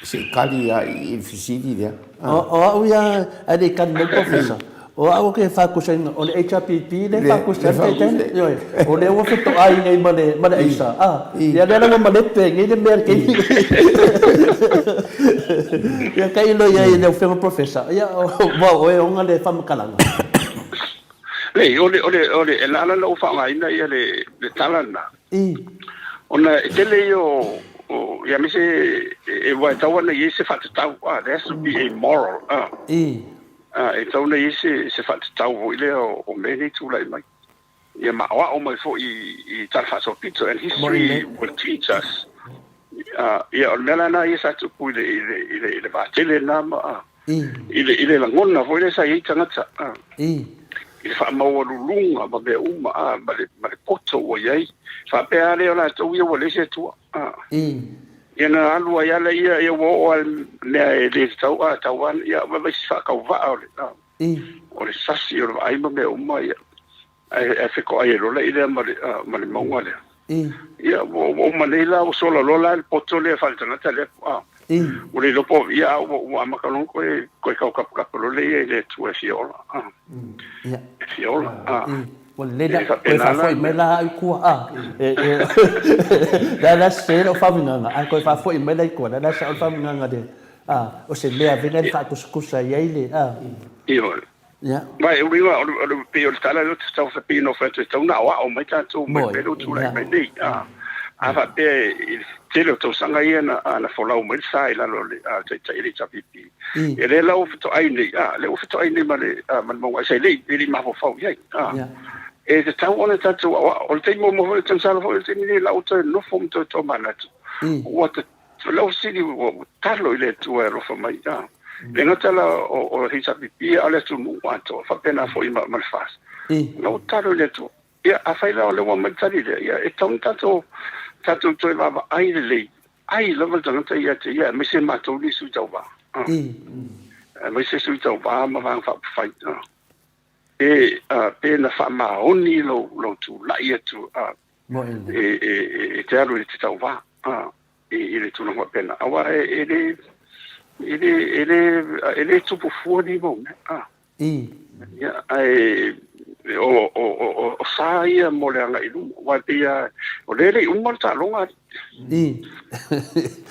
Speaker 1: se i kali lava i le fesili lea.
Speaker 2: O au ia, ae le i kali mai le Professor, o au ou te faakusaina, o le HRPP lea e faakusa ai le Titanic, ioe, o lea ua fetoai nei ma le, ma le aisa, a, ia lea la ua malepe ai nei le mea i le taimi lenei. Ia tailo i ai i lau Afioga Professor, ia, aua o oe e ona le faamatalaga.
Speaker 3: Leai, o le, o le, o le, e ala ona ou faaaogaina ia le, le tala lena, Ona e tele ia o, o ia aemaise e, aua e tatau ona i ai se faatatau, ah, there has to be a moral, ah. Ah, e tatau ona i ai se, se faatatau foi lea o, o mea nei tulai mai. Ia ma aoao mai foi i Tala Faasolopito and history will teach us. Ia o le mea la lena ia sa tupu i le i le i le i le vaatele lena ma i le i le lagona foi lea sa i ai tagata i le faamaualuluga ma mea uma ma le ma le poto ua i ai. Faapea lava lea o latou ia ua leai se Atua. Ia na alu ai lava lea ia ua oo lava i le mea e le tatau a tau lava ia vaai si faatauvaa o le O le sasi o le vaai ma mea uma ia, ae fetoai ai loa lea ma le, ma le mauga lea. Ia, ua uma nei la, ua sola loa la le poto lea faaletagata lea. Ua le iloa po o ia, a ua amata loa ona toe tau taputapu loa lea i le Atua e fia ola. E fia ola.
Speaker 2: Ua lelei la, toe faafoi mai la au i tua, a. O le a la sese lau faauigaga, ae toe faafoi mai la i tua, o le a la sao le faauigaga lea. A, o se mea vena le faatusatusa i ai le, a.
Speaker 3: Ioe.
Speaker 2: Ia.
Speaker 3: Ma e uiga, o le, o le, pei o le tala lea ou te tau pei ona fai atu, e tatau ona aoao mai tatou mai le mea lea ua tulai mai nei. A, a faapea i le tele o tausaga ia na, na folau mai le sa i lalo o le Taitai o le HRPP, ia lea la ua fetoai nei, a, lea ua fetoai nei ma le, ma le mauga aisa e le i, e le i mafaufau i ai. A, e tatau ona tatou aoao. O le taimi muamua foi, ou te masalo foi o le taimi lenei la ua toe nofo ma toe tomanatu, ua O lau fesili ua talo i le Atua e alofa mai, a. Le gata la o le HRPP a o le atunuu atoa, faapena foi ma le FAST. O la ua talo i le Atua. Ia, afai la o lea ua aumai le tali lea, ia e tatau ona tatou, tatou toe vaavaai lelei, ai lava le tagata ia te ia, aemaise matou nei sui tauva, aemaise sui tauva ma Vaega Faaupufai, pe, pe na faamaoni lou, lou tulai atu, e te alu i te tauva i le tulaga faapena, aua e le, e le, e le, e le tupu fua nei mau mea. Ia, ae o, o, o, o sa ia mo le agai i luma, aua e pei lava, o lea e le i uma le taaloga.
Speaker 2: I.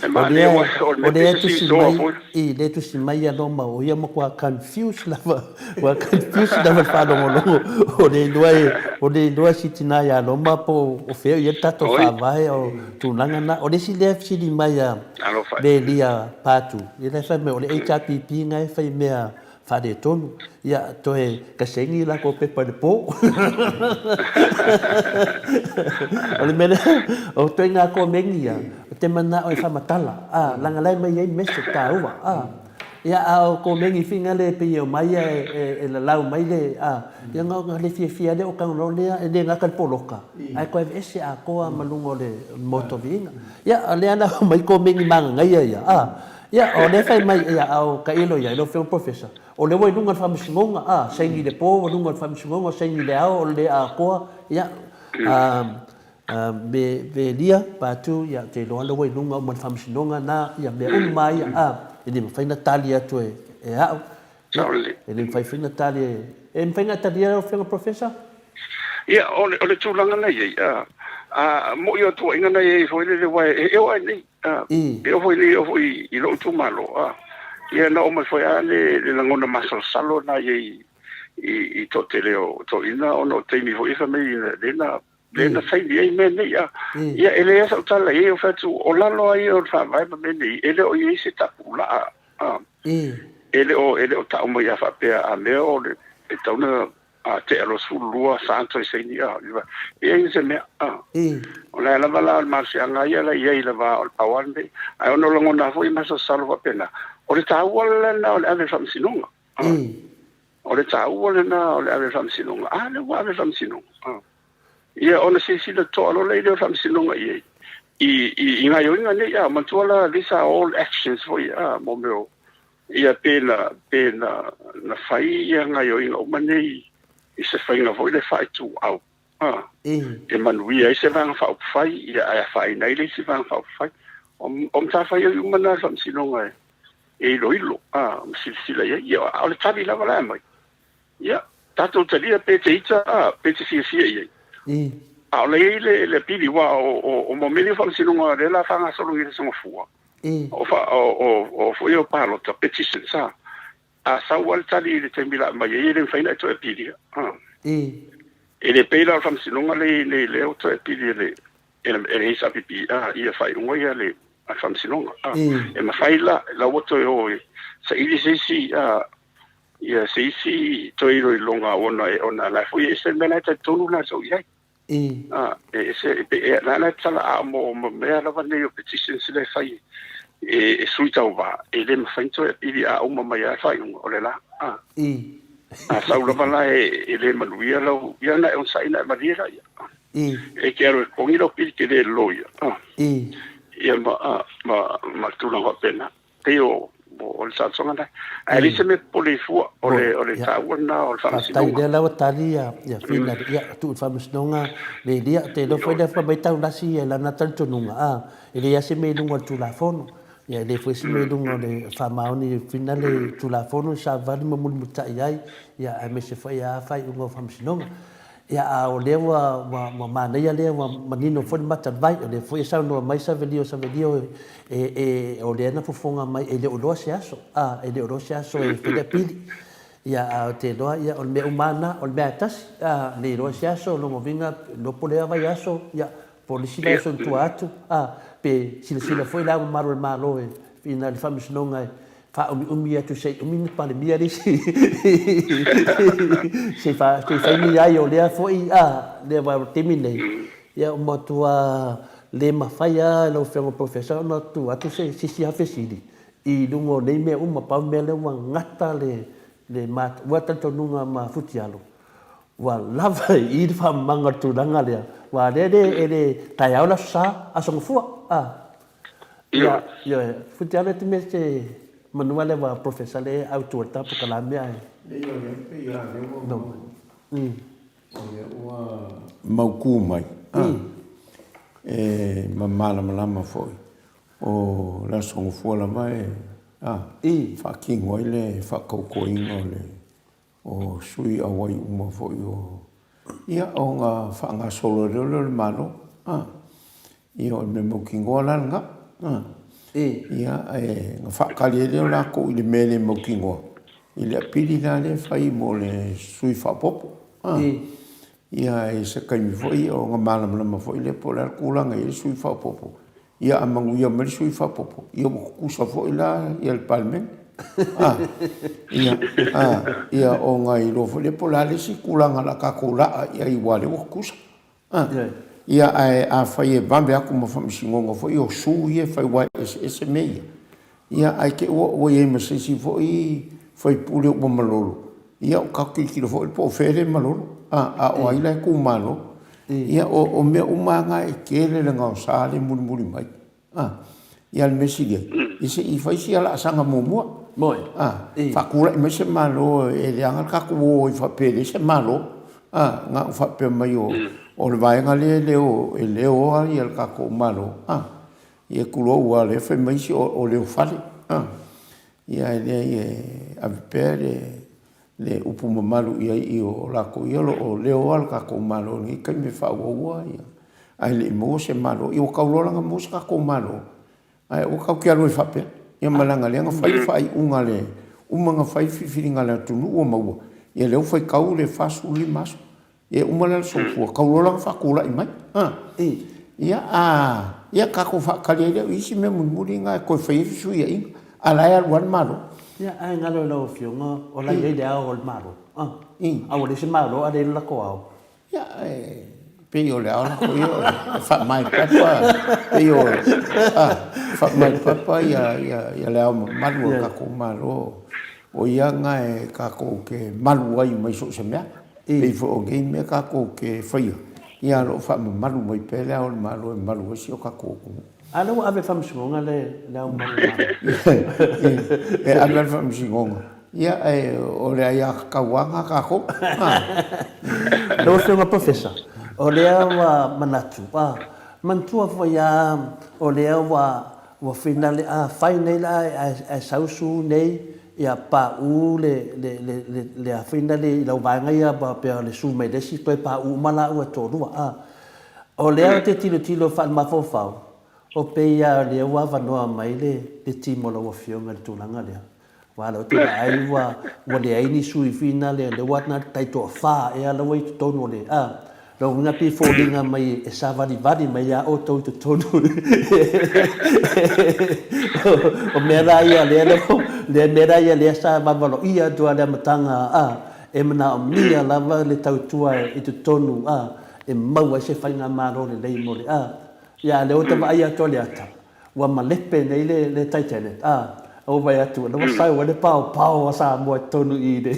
Speaker 2: O lea, o lea e tusi mai, i, lea e tusi mai ia Roma, o ia matua confuse lava, ua confuse lava le faalogologo, o le iloa e, o le iloa e si tina ia Roma po o fea o i ai le tatou faavae o tulaga na. O le isi lea fesili mai a Lelia Patu, ia la e fai mai o le HRPP na e fai mea faaletonu, ia toe kasegi latou pepa i le po. O le mea lea, o ituaiga komeni ia, ou te manao e faamatala, a, leaga la e aumai ai message taua, a. Ia, a o komeni finale e pei e omai e lalau mai le, a, ia ona le fiafia lea o tago loa lea, e le gata i le poloka, ae toe aveese atoa ma luga o le moto viiga. Ia, o lea la e aumai komeni magagaia ia, a. Ia, o lea e fai mai, ia, a o tailo ia i lau Afioga Professor, o lea ua i luga o le Faamasinoga, a, saini i le po ua i luga o le Faamasinoga, saini i le ao o le le atoa, ia, a, a, me, Velia, Patu, ia, ou te iloa lea ua i luga uma o le Faamasinoga na, ia, mea uma lava ia, a, e le mafai ona tali atu e, e au, ia, e le mafai foi ona tali e, e mafai ona e talia lau Afioga Professor?
Speaker 3: Ia, o le, o le tulaga na i ai, a, a, mo'i o tuuaiga na i ai foi lele, aua e, e oo lava i nei, a, e oo foi nei, e oo foi i lou itumalo, a, ia na oo mai foi lava le, le lagona masalosalo na i ai i, i toatele o toeaiina ona o taimi foi ia fai mai lea na, lea na saini ai mea nei, a, ia e leai lava sau tala i ai, ou fai atu, o lalo lava ia o le faavae ma mea nei, e le o i ai se tapulaa, a, e le o, e le o tau mai a faapea a mea o le, e tatau ona A tea loa 12 sa toe saini a e leai se mea a. O le a lava la o le malosiaga ia la i ai lava o le pau lava lenei. Ae ona o lagona foi e masalosalo faapena, o le taua lena o le ave i le faamasinoga. O le taua lena o le ave i le faamasinoga. A lea ua ave i le faamasinoga. Ia ona silasila totoa loa lea i le faamasinoga i ai i gaoioiga nei. A manatua la these are all actions foi a mo mea o Ia pe na, pe na, na fai ia gaioiga uma nei i se faiga foi lea faaituau, a, e manuia ai se Vaega Faaupufai, ia ae afaina ai le isi Vaega Faaupufai. O, o matafaioi uma na a le Faamasinoga e, e iloilo, a, ma silasila i ai. Ia, a o le tali lava la e aumai, ia, tatou talia pe te ita, a, pe te fiafia i ai. A o la e i ai le, le apili, aua o, o, o mea nei o Faamasinoga lea o le a faagasolo nei i le Aso Gafua, O fa, o, o, o foi o palota, petitions, a, a sau lava le tali i le taimi la aumai ai, e le mafai ona e toe apilia. A. E le pei la o le faamasinoga lea e i ai nei lea ua toe apili e le, e le, e le HRPP, a, ia faaiuga ia a le, a le faamasinoga. A. E mafai la, la ua toe o e saili se isi, a, Ia se isi toe iloiloga ona e ona la foi e ese le mea la e talitonu latou i ai. A, e ese e pe e la la tala a mo mo mea lava nei o petitions le fai e e sui tauva e le mafai ona toe apili a uma mai lava le faaiuga o le la. A. A sau lava la e e le manuia lau ia ona e onosai ona e malie laia. E te alu e totogi lau pili tele e le loia. A. Ia ma a ma ma le tulaga faapena. Pei o o le talosaga lena. Ae leai se mea popole i fua, o le o le taua lena o le
Speaker 2: Faafetai
Speaker 3: faamasinoga.
Speaker 2: lea la ua tali ia ia Fina ia tuu i le faamasinoga le Elia te iloa foi lea fai mai taulasi ia i lana talitonuga a e leai lava se mea i luga o le Tulafono ia e leai foi se mea i luga o le faamaoni Fina le Tulafono i savali ma mulimulitai ai ia aemaise foi a faaiuga o faamasinoga. Ia, a o lea ua, ua, ua manaia lea, ua manino foi le mata o le vai. O lea foi e saunoa mai Savelio, Savelio e, e, o lea na fofoga mai e le o iloa se aso, a, e le o iloa se aso e fai le apili. Ia, a ou te iloa, ia, o le mea uma lava lena, o le mea lava e tasi, a, le iloa se aso, o lona uiga, iloa po o lea vaiaso, ia, po o le isi vaiaso i tua atu, a, pe silasila foi Le Ao Mamalu o le Malo e, ina le Faamasinoga e faaumiumi atu se i umi ni Palemia le isi se i fai ni ai o lea foi a lea aua o le taimi nei ia ua matua le mafai lava e lau Afioga i le Professor ona tuu atu se isi lava fesili i luga o nei mea uma. Pau le mea lea ua gata le ua talitonuga ma Futialo ua lava i i le faamamaga o le tulaga lea aua o lea e le taeao le Aso Sa, Aso Gafua a. Ia, ioe, Futialo e te mea te manua lea ua professor le au tua le tapu ka la mea e.
Speaker 1: Nei o lea pei a lea ua mau. O lea ua mautu mai a e ma malamalama foi o le Aso Gafua lava e a faatino ai le faatautoina o le o sui auai uma foi o ia ona faagasolo ai loa lea o le Malo a ia o le mea mautinoa la lena a ia ae na faatali ai lea o latou i le mea le mautinoa i le apili la lea e fai mo le sui faaopoopo a ia i se taimi foi ona malamalama foi lea po o le a le tulaga e i ai le sui faaopoopo Ia a manuia mai le sui faaopoopo, ia ua tutusa foi la ia le Palemene. A, ia, a, ia ona iloa foi lea po o le a le isi tulaga o le a tatou laa i ai aua o lea ua tutusa. A, ia ae afai e vave atu ma faamasinoga foi ia o sue ia e fai aua e eseese mea ia, Ia, ae te i ua i ai ma se isi foi faipule ua malolo, ia, o tatou tilotilo foi po o fea le malolo, a, a o ai la e tumalo. Ia, o mea uma lava na e tele le gaosa lea e mulimuli mai. A, ia, a o le mea sili ai, ia se i fai sia laasaga muamua. A, faatulai mai se Malo e leaga le tatou o ai faapea e leai se Malo. A, na o faapea mai o le vaega lea e leoa le tatou Malo. A, Ia tulou a o lea fai mai isi o leo fale a. Ia e leai e ave pea le le upu mamalu i ai i o latou ia o lo o leo a le tatou Malo i lenei taimi e faaauaua ia ae le i maua se Malo. Ia ua tau loa la ona maua se tatou Malo ae aua tatou te alu ai faapea. Ia ma leaga lea na fai le faaiuga a le uma na fai le filifiliga a le atunuu ua maua ia lea ua faitau le 45 aso. E uma la le soifua, tau loa la ona faatulai mai. A. Ia, a, ia tatou faatali ai lea o isi mea mulimuli na e toe fai ai fesuiaiga, a la e alu lava le Malo.
Speaker 2: Ia, ae galo i lau Afioga, o la e i ai le ao o le Malo. A. A ua leai se Malo a leai lo latou ao.
Speaker 1: Ia, e pei o le ao lako ia e faamaepaepa, pei o, a, faamaepaepa ia, ia, ia le ao mamalu o le tatou Malo. O ia na e tatou te malu ai mai so o se mea. Pei foi o nei mea tatou te faia, ia o lo o faamamalu mai pea Le Ao o le Malo e malu ai si o tatou atunuu.
Speaker 2: A lea ua ave i le faamasinoga le Ao Mamalu o le Malo?
Speaker 1: E ave i le faamasinoga, ia ae o le aiatatau lava lena a tatou.
Speaker 2: Lau Afioga Professor, o lea ua manatu, manatua foi lava o lea ua Ua finale a fai nei la ae sau su nei ia paʻu le le le le le a finale i lau vaega ia faapea o le su mai le isi toe paʻu uma laua e toalua a. O lea ou te tilotilo faale-mafaufau o pei a o lea ua avanoa mai le le team o lau afioga i le tulaga lea. Aua o lea ou te vaai ua ua leai ni sui finale o lea ua na o le taitoafa ea la ua i totonu o le a. Lona uiga pei e foliga mai e savalivali mai ia outou i totonu O mea la ia lea lea mea la ia lea sa valovaloia atu lava i le amataga a e manaomia lava le tautua i totonu a e maua ai se faigamalo lelei mo le a. Ia a o lea ua ta vaai atu a le ata Ua malepe nei le le Titanic a ua vaai atu o la ua sau ai le paopao a Samoa i totonu i i le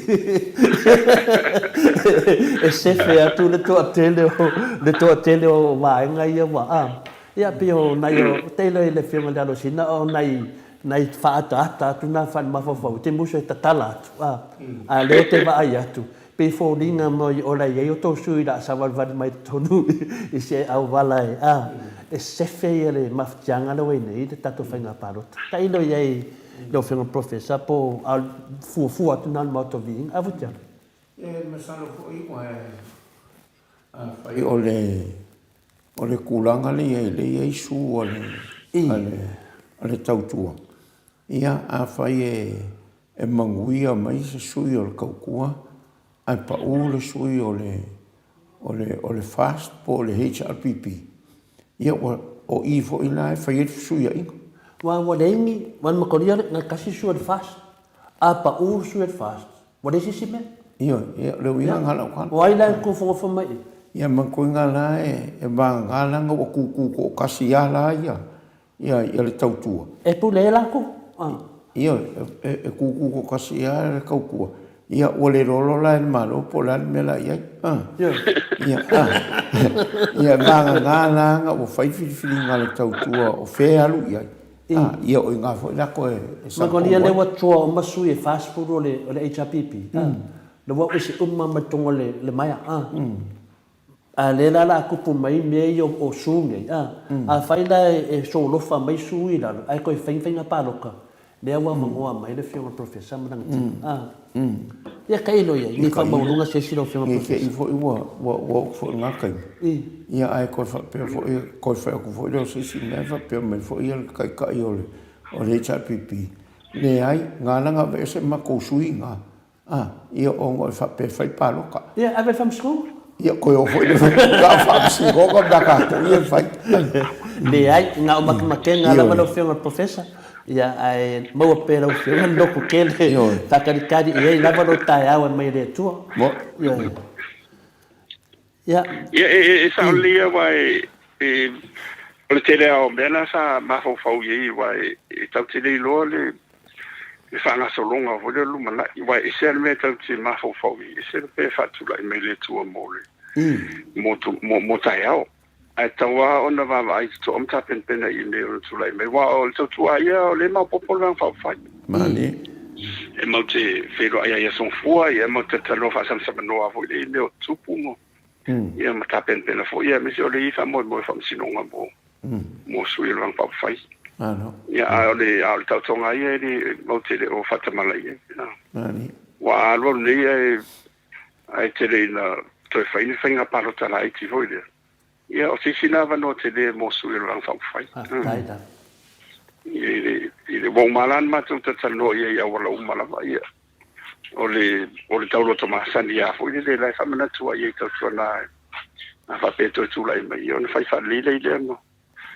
Speaker 2: e sefe atu le toatele o le toatele o vaega ia ua a ia pei o nai o tailo i le afioga i le Alosina o nai nai faaataata atu na faale-mafaufau e te musu e tatala atu a a o lea ou te vaai atu Pei foliga mai o la e i ai outou sui o le a savalivali mai totonu i se auala e, a, e sefe ia le mafatiaga lea ua i nei i le tatou faiga palota. Tailo i ai lau Afioga i le Professor po o a fuafua atu na o le Maota o Viiga. A Futialo.
Speaker 1: E masalo foi ua afai o le o le tulaga lea i ai, lea e i ai sue a le a le tautua, ia afai e E manuia mai se sui o le tautua ae pau le sui o le o le o le FAST po o le HRPP, ia ua o i foi la e fai ai le fesuiaiga.
Speaker 2: Ua ua leai ni, ua makolia le na tasi sui o le FAST, a pau le sui o le FAST, ua leai se isi mea.
Speaker 1: Ioe, ia o le uiga lena o lau tala.
Speaker 2: O ai la e tufogofo mai i?
Speaker 1: Ia ma ituaiga la e vagana leaga ua tutu toatasi lava la ia Ia, ia le tautua.
Speaker 2: E pule ai latou.
Speaker 1: Ioe, e tutu toatasi lava le tautua. Ia, ua le iloa loa la e le Malo po o le a le mea la i ai. Ia, ia, vagana la na ua fai filifiliga a le tautua o fea e alu i ai. Ia, o i ina foi la toe
Speaker 2: sau ai. Magonia lea ua toa uma sui e 40 o le HRPP. Lea ua ese uma mai totonu o le maea. A lea la o le a tupu mai mea ia o su nei, a? Afai la e solofa mai su i lalo ae toe fai ni faiga palota, lea ua avanoa mai le Afioga i le Professor ma lana team, a? Ia tailo i ai, ne i faamaualuga se isi lau Afioga i le
Speaker 1: Professor. Ne i te i foi ua oo foi i lena taimi, ia ae toe faapea foi, toe fai atu foi lea o se isi mea, faapea mai foi le Taitai o le HRPP, leai, na ala ona aveese matou sui na, A, ia ona o le faapea e fai palota.
Speaker 2: Ia, ave i le faamasinoga.
Speaker 1: Ia, toe o foi i le faamasinoga ma tatou ia e fai.
Speaker 2: Leai, na o matematega lava lau Afioga i le Professor, ia, ae maua pea e lau Afioga le loto tele faatalitali e i ai lava lou taeao e aumai e le Atua. Ioe.
Speaker 3: Ia. Ia, e sao lelei aua e, e, o le tele lava o mea na sa mafaufau i ai, aua e, e tatou te le iloa le, le faagasologa foi lea o le lumanai, aua e ese lava le mea e tatou te mafaufau i ai, ese le mea e faatulai mai le Atua mo le, mo, mo, mo taeao. Ae tatau lava ona vaavaai totoa ma tapenapena i mea e ono tulai mai, aua o le tautua ia, o lea e maopoopo le Vaega Faaupufai.
Speaker 1: Malie.
Speaker 3: E matou te feiloai ai i aso Gafua, ia matou te talanoa faasamasamanoa foi lea i mea o tutupu ma, ia ma tapenapena foi, ia aemaise o lea e i ai faamoemoe o faamasinoga mo, mo sui o le Vaega Faaupufai.
Speaker 1: Malo.
Speaker 3: Ia, a o le, a o le taotoga lava ia e le, matou te le o faatamala i ai.
Speaker 1: Malie.
Speaker 3: Aua a alualu nei ae ae tele ina toe fai ni faiga palota laiti foi lea. Ia, o se isi lena avanoa tele mo sui o le Vaega Faaupufai.
Speaker 2: Faafetai lava.
Speaker 3: I le, i le, ua uma lava ona matou talatalanoa i ai i auala uma lava, ia, o le, o le tauloto masani lava foi lele la e faamanatu ai i tautuana a faapea e toe tulai mai, ia ona fai faalelei lea i lea ma,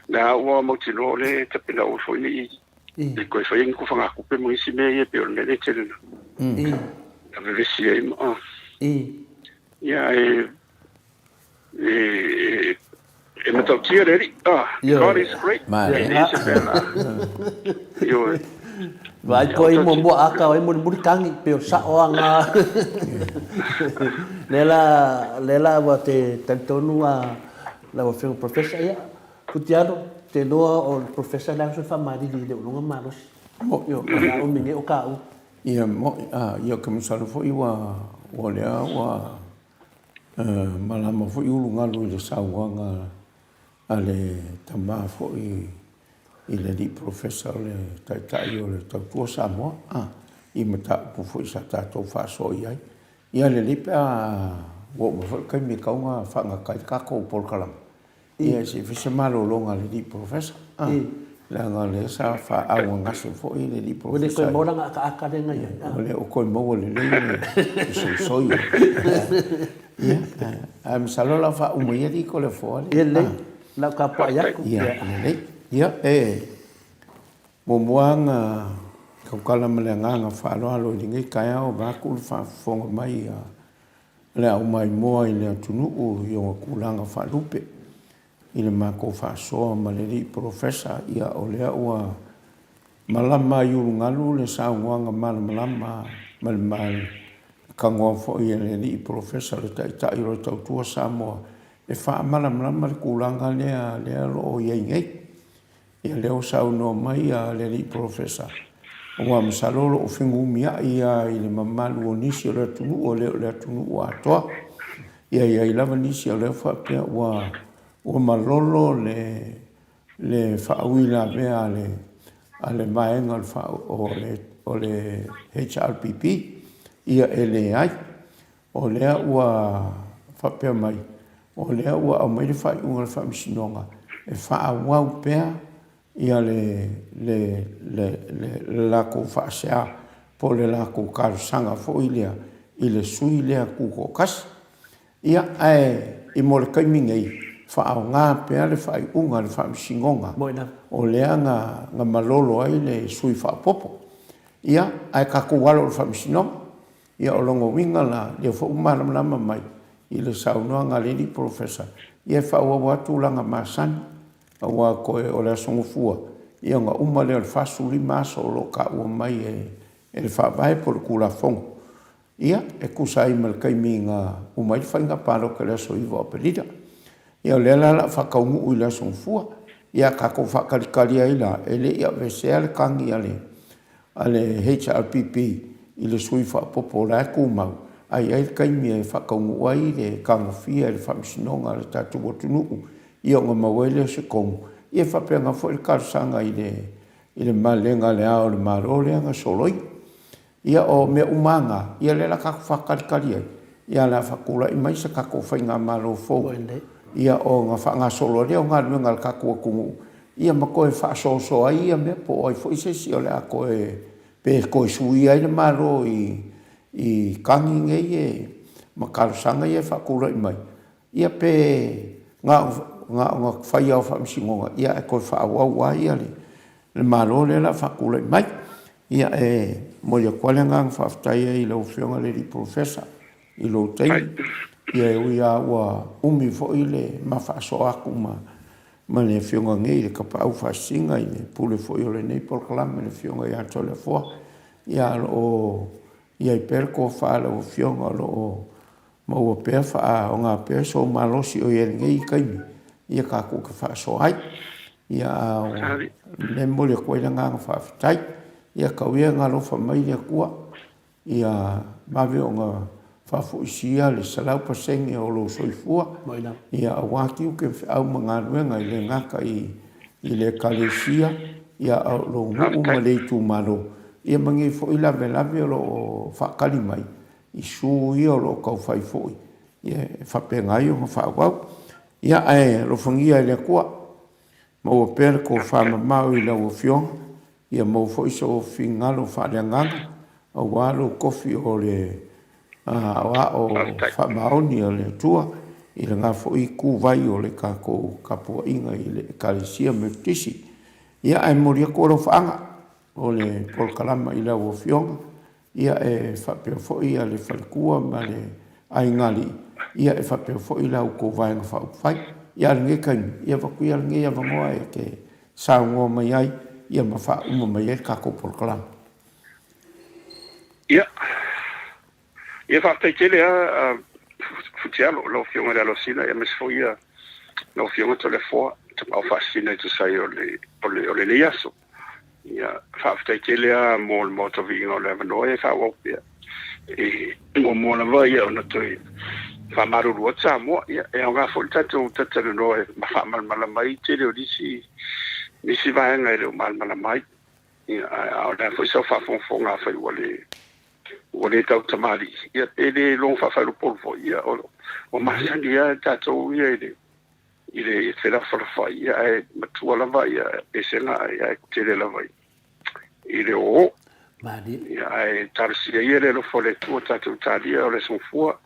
Speaker 3: lea ua mautinoa o lea e tapenaua foi ne i i toe faia ni tufagatupe ma isi mea ia e pei o le mea lea e tele na vevesi ai ma ia e e e matautia le Alii. God is great. E leai se mea la.
Speaker 2: Ioe. Vaai po ai muamua aka o ai mulimuli tagi pe o sao a nga. Lea la lea la ua te talitonu a Lau Afioga Professor, ia, Futialo, te iloa o le Professor lea uso e faamalili i le uluga malosi. Io, o le a umi nei o ka u.
Speaker 1: Ia, mo'i, a, ia, ou te masalo foi ua, ua lea ua malama foi ulugalu i le sauaga a le tama foi i le alii Professor o le Taitai o le Tautua Samoa, a, i mataupu foi sa tatou faasoa i ai. Ia lelei pe a ua oo mai foi le taimi e tatau ona faagata ai le tatou polokalame, ia se i fai se malologa a le alii polofesa, leaga o lea sa faaaaogagase foi le alii
Speaker 2: polofesa. Ua le toe maua lana akaaka lea na i ai.
Speaker 1: Ua le o toe maua lelei le soisoi. Ia, ae masalo o le a faauma ia alii Toleafoa.
Speaker 2: Ia lelei, o le a ou tapuai atu.
Speaker 1: Ia lelei. Ia, e. Muamua ona tautala ma le agaga faaaloalo i lenei taeao vaeatu le faafofoga mai a le aumaimoa i le atunuu i ona tulaga faalupe i le matou faasoa ma le alii polofesa. Ia o lea ua malama i ulugalu le saunoaga malamalama ma le tanoa foi a le alii polofesa o le Taitai o le Tautua Samoa e faamalamalama le tulaga lea lea o lo o i ai nei. Ia lea ua saunoa mai le alii polofesa, aua masalo o lo o fenumiai lava i le mamalu o nisi o le atunuu e le o le atunuu atoa. Ia e i ai lava nisi o lea faapea ua ua malolo le le faauilavea a le a le vaega o le faa o le o le HRPP. Ia e leai. O lea ua faapea mai, o lea ua aumai le faaiuga a le Faamasinoga e faaauau pea ia le, le, le, le, le latou faasea po o le latou talosaga foi lea i le sui lea tutoatasi. Ia, ae i mo le taimi nei, faaaoga pea le faaiuga a le Faamasinoga o lea na, na malolo ai le sui faaopoopo. Ia, ae tatou alo i le Faamasinoga. Ia, o lona uiga la, lea foi ua malamalama mai i le saunoaga a le alii polofesa, ia e faaauau lava tulaga masani, aua toe o le Aso Gafua, ia ona uma lea o le 45 aso o lo o taua mai e le Faavae po o le Tulafono. Ia, e tusa ai ma le taimi na uma ai le faiga palota i le aso 9 o Aperila. Ia o lea la o le a faataunuu i le Aso Gafua. Ia tatou faatalitali ai la, e le i aveesea le tagi a le a le HRPP i le sui faaopoopo o la e tumau, ae i ai le taimi e faataunuu ai le tagofia e le Faamasinoga a le tatou atunuu, ia ona maua ai lea o se tonu. Ia e faapena foi le talosaga i le i le malelega a Le Ao o le Malo lea na soloia. Ia o mea uma lava na, ia lea o le a tatou faatalitali ai, ia o le a faatulai mai se tatou faigamalo fou, ia ona faagasolo ai lea o galuega a le tatou atunuu, ia ma toe faasoasoa ai ia mea, po o ai foi se isi o le a toe, pe toe suia ai le Malo i i tagi nei e ma talosaga ia e faatulai mai, ia pe na ona fai lava o faamasinoga, ia ae toe faaauau lava ia le Malo lea o le a faatulai mai. Ia e momoli atu lava le agaga faafetai ai i lau Afioga i le alii Polofesa i lou taimi. Ia e ui lava ua umi foi le ma faasoa atu ma ma le Afioga nei i le Tapaau Faasisina i le pule foi o lenei polokalame le Afioga ia Toleafoa. Ia o lo o i ai pea le tofa a lau Afioga o lo o maua pea faaaoga pea sou malosi o i ai i lenei taimi ia tatou te faasoa ai. Ia a o lea e momoli atu ai le agaga faafetai. Ia tau ia ina alofa mai le Atua ia vave ona faafoisia le 100% o lou soifua, ia aua tiute ma feau ma galuega e le gata i le Ekalesia, ia a o lou nuu ma le itumalo, ia ma nei foi lavelave o lo o faatali mai i sue ia o lo o tau fai foi, ia e faapena ai ona faaauau. Ia ae alofagia e le Atua, maua pea le tofamamao i lau Afioga, ia maua foi sou finagalo faaleagaga, aua lou tofi o le Aoao Faamaoni o le Atua i lena foi ituvai o le tatou tapuaiga i le Ekalesia Metotisi. Ia ae momoli atu alofaaga o le polokalama i lau Afioga, Ia e faapea foi le faletua ma le aigaalii, ia e faapea foi la outou Vaega Faaupufai. Ia a o lenei taimi, ia avatu ia lenei avanoa e te saunoa mai ai ia ma faauma mai ai le tatou polokalame.
Speaker 3: Ia, ia faafetai tele lava Futialo, lau Afioga i le Alosina, aemaise foi lau Afioga Toleafoa, Tapaau Faasisina e tusa ai o le, o le, o lenei aso. Ia, faafetai tele lava mo le Maota Viiga o le avanoa e faaauau pea. E muamua lava ia ona toe faamalulu atu Samoa. Ia, e aoga foi le tatou talatalanoa e faamalamalama ai tele o nisi, nisi vaega e le o malamalama ai. Ia, a o le a foi sau faafogafoga afai ua le ua le tautamalii, ia pe le logo faafailepolu foi, ia o, ua masani lava tatou ia i le i le felafolafoai, ia ae matua lava ia esega ia ae tele lava i le oo.
Speaker 2: Malie.
Speaker 3: Ia ae talosia ia le alofa o le Atua tatou talia o le Aso Gafua.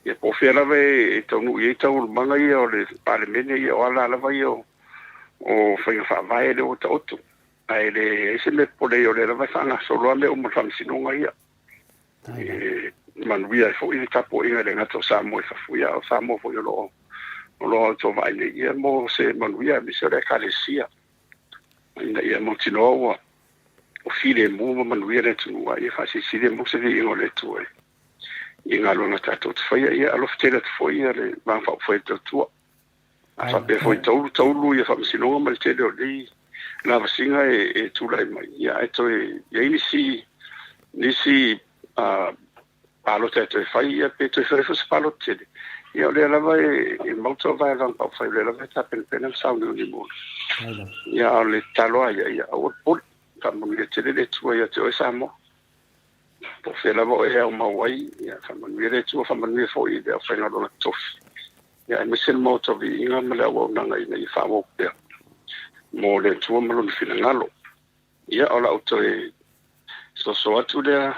Speaker 3: Ia po o fea lava e taunuu i ai taualumaga ia o le Palemene ia o ala lava ia o faiga faavae lea ua taoto. Ae leai se mea popole ai, o lea lava e faagasolo lava mea uma o le Faamasinoga ia. E manuia ai foi le tapuaiga e le gata o Samoa i fafo, ia a o Samoa foi o lo o o lo o autovaa iinei ia mo se manuia aemaise o le Ekalesia ina ia mautinoa ua filemu ma manuia le atunuu, a ia faasilisili mo se viiga o le Atua i galuega tatou te faia. Ia alofa tele atu foi ia le Vaega Faaupufai o le Tautua. A faapea foi taulu taulu ia Faamasinoga ma le tele o nei lavasiga e tulai mai, ia ae toe i ai nisi nisi palota e toe fai, ia pe toe fai foi se palota tele, ia o lea lava e mau tauvae a le Vaega Faaupufai, o lea lava e tapenapena le sauniuni mo le. Ia a o le tatalo lava ia, ia aua le popole, faamanuia tele le Atua ia te oe Samoa. Po o fea lava o e aumau ai, ia faamanuia le Atua, faamanuia foi i le aufaigaluega totofi, ia aemaise le Maota o Viiga ma le auaunaga ina ia faaauau pea mo le Atua ma Lona finagalo. Ia, o lau toe soso atu lea,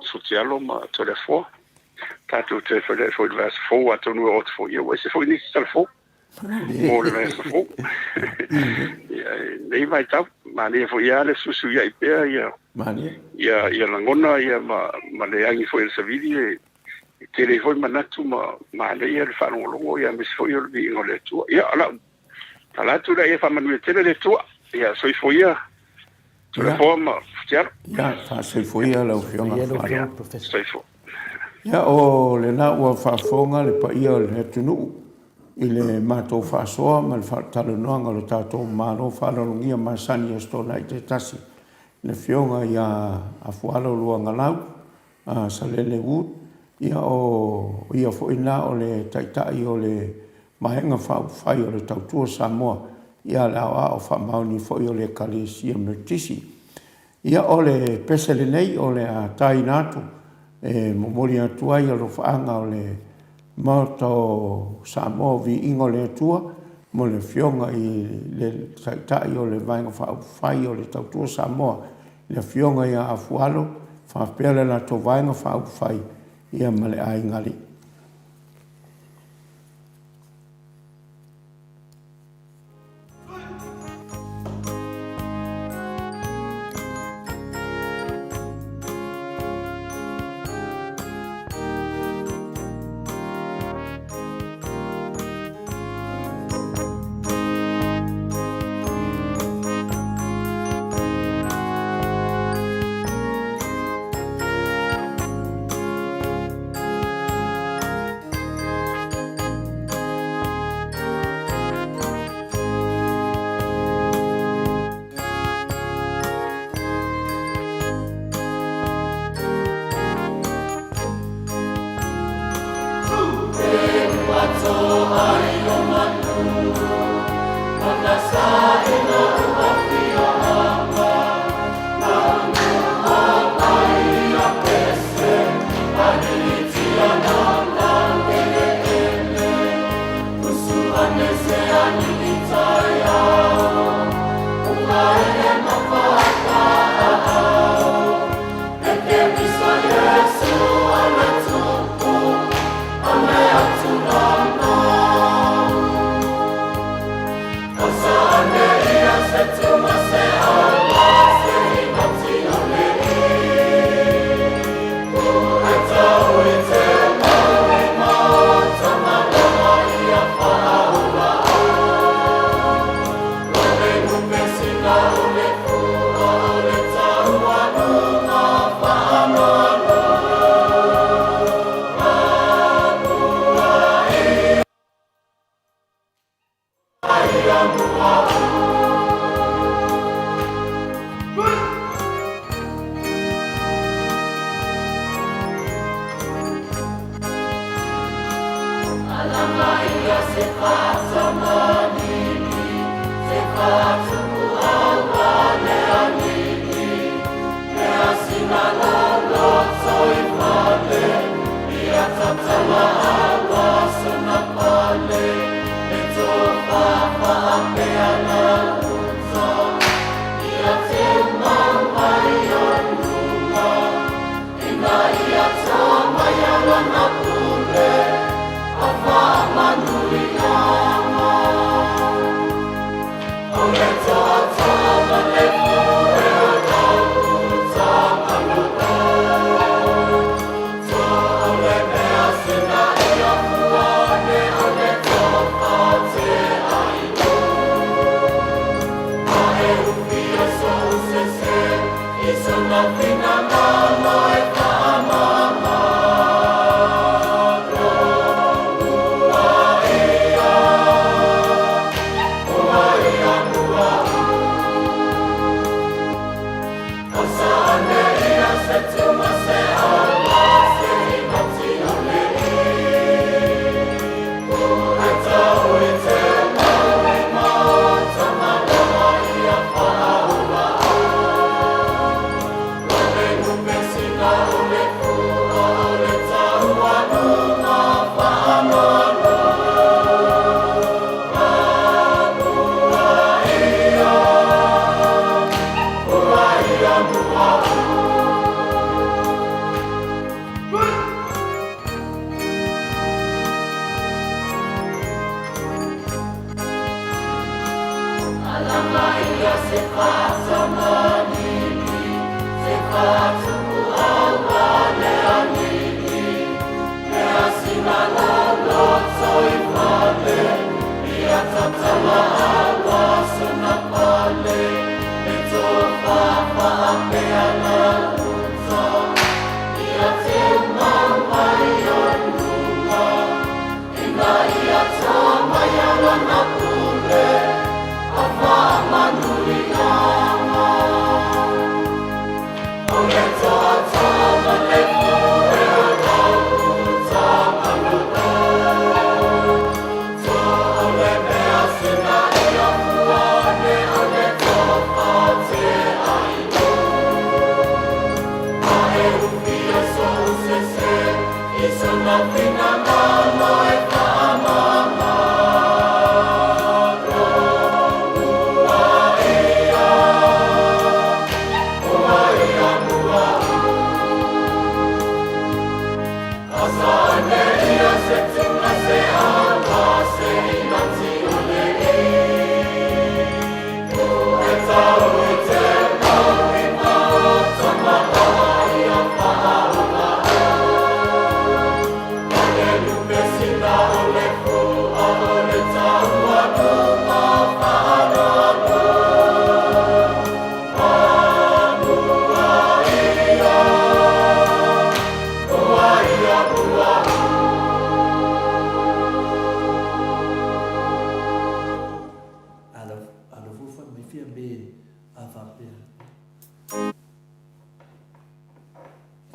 Speaker 3: Futialo ma Toleafoa, tatou toe feiloai foi i le vaiaso fou, atonu e oo atu foi, ia ua ese foi nisi tala fou mo le vaiaso fou. Ia, i lenei vaitau, manaia foi lava le fesuisuiai pea ia, ia lagona ia ma le agi foi o le savili e tele ai foi manatu ma manaia le faalogologo ia aemaise foi o le viiga o le Atua. Ia, o lau tala atu lea, ia faamanuia tele le Atua. Ia, soifua ia Toleafoa ma Futialo.
Speaker 1: Ia, faasoifua ia lau Afioga.
Speaker 3: Soifua.
Speaker 1: Ia, o lena ua faafofoga le paia o le atunuu i le matou faasoa ma le faatalanoaga o le tatou Malo faaaloalogia masani i Aso Toonai taitasi, le Afioga ia Afualo Luagalau Salele Wood, ia o ia foi lena o le Taitai o le Vaega Faaupufai o le Tautua Samoa, ia le Aoao Faamaoni foi o le Ekalesia Metotisi. Ia o le pese lenei o le a taina atu e momoli atu ai alofaaga o le Maota o Samoa o Viiga o le Atua mo le Afioga i le Taitai o le Vaega Faaupufai o le Tautua Samoa, le Afioga ia Afualo faapea le latou Vaega Faaupufai ia ma le Aiga Alii.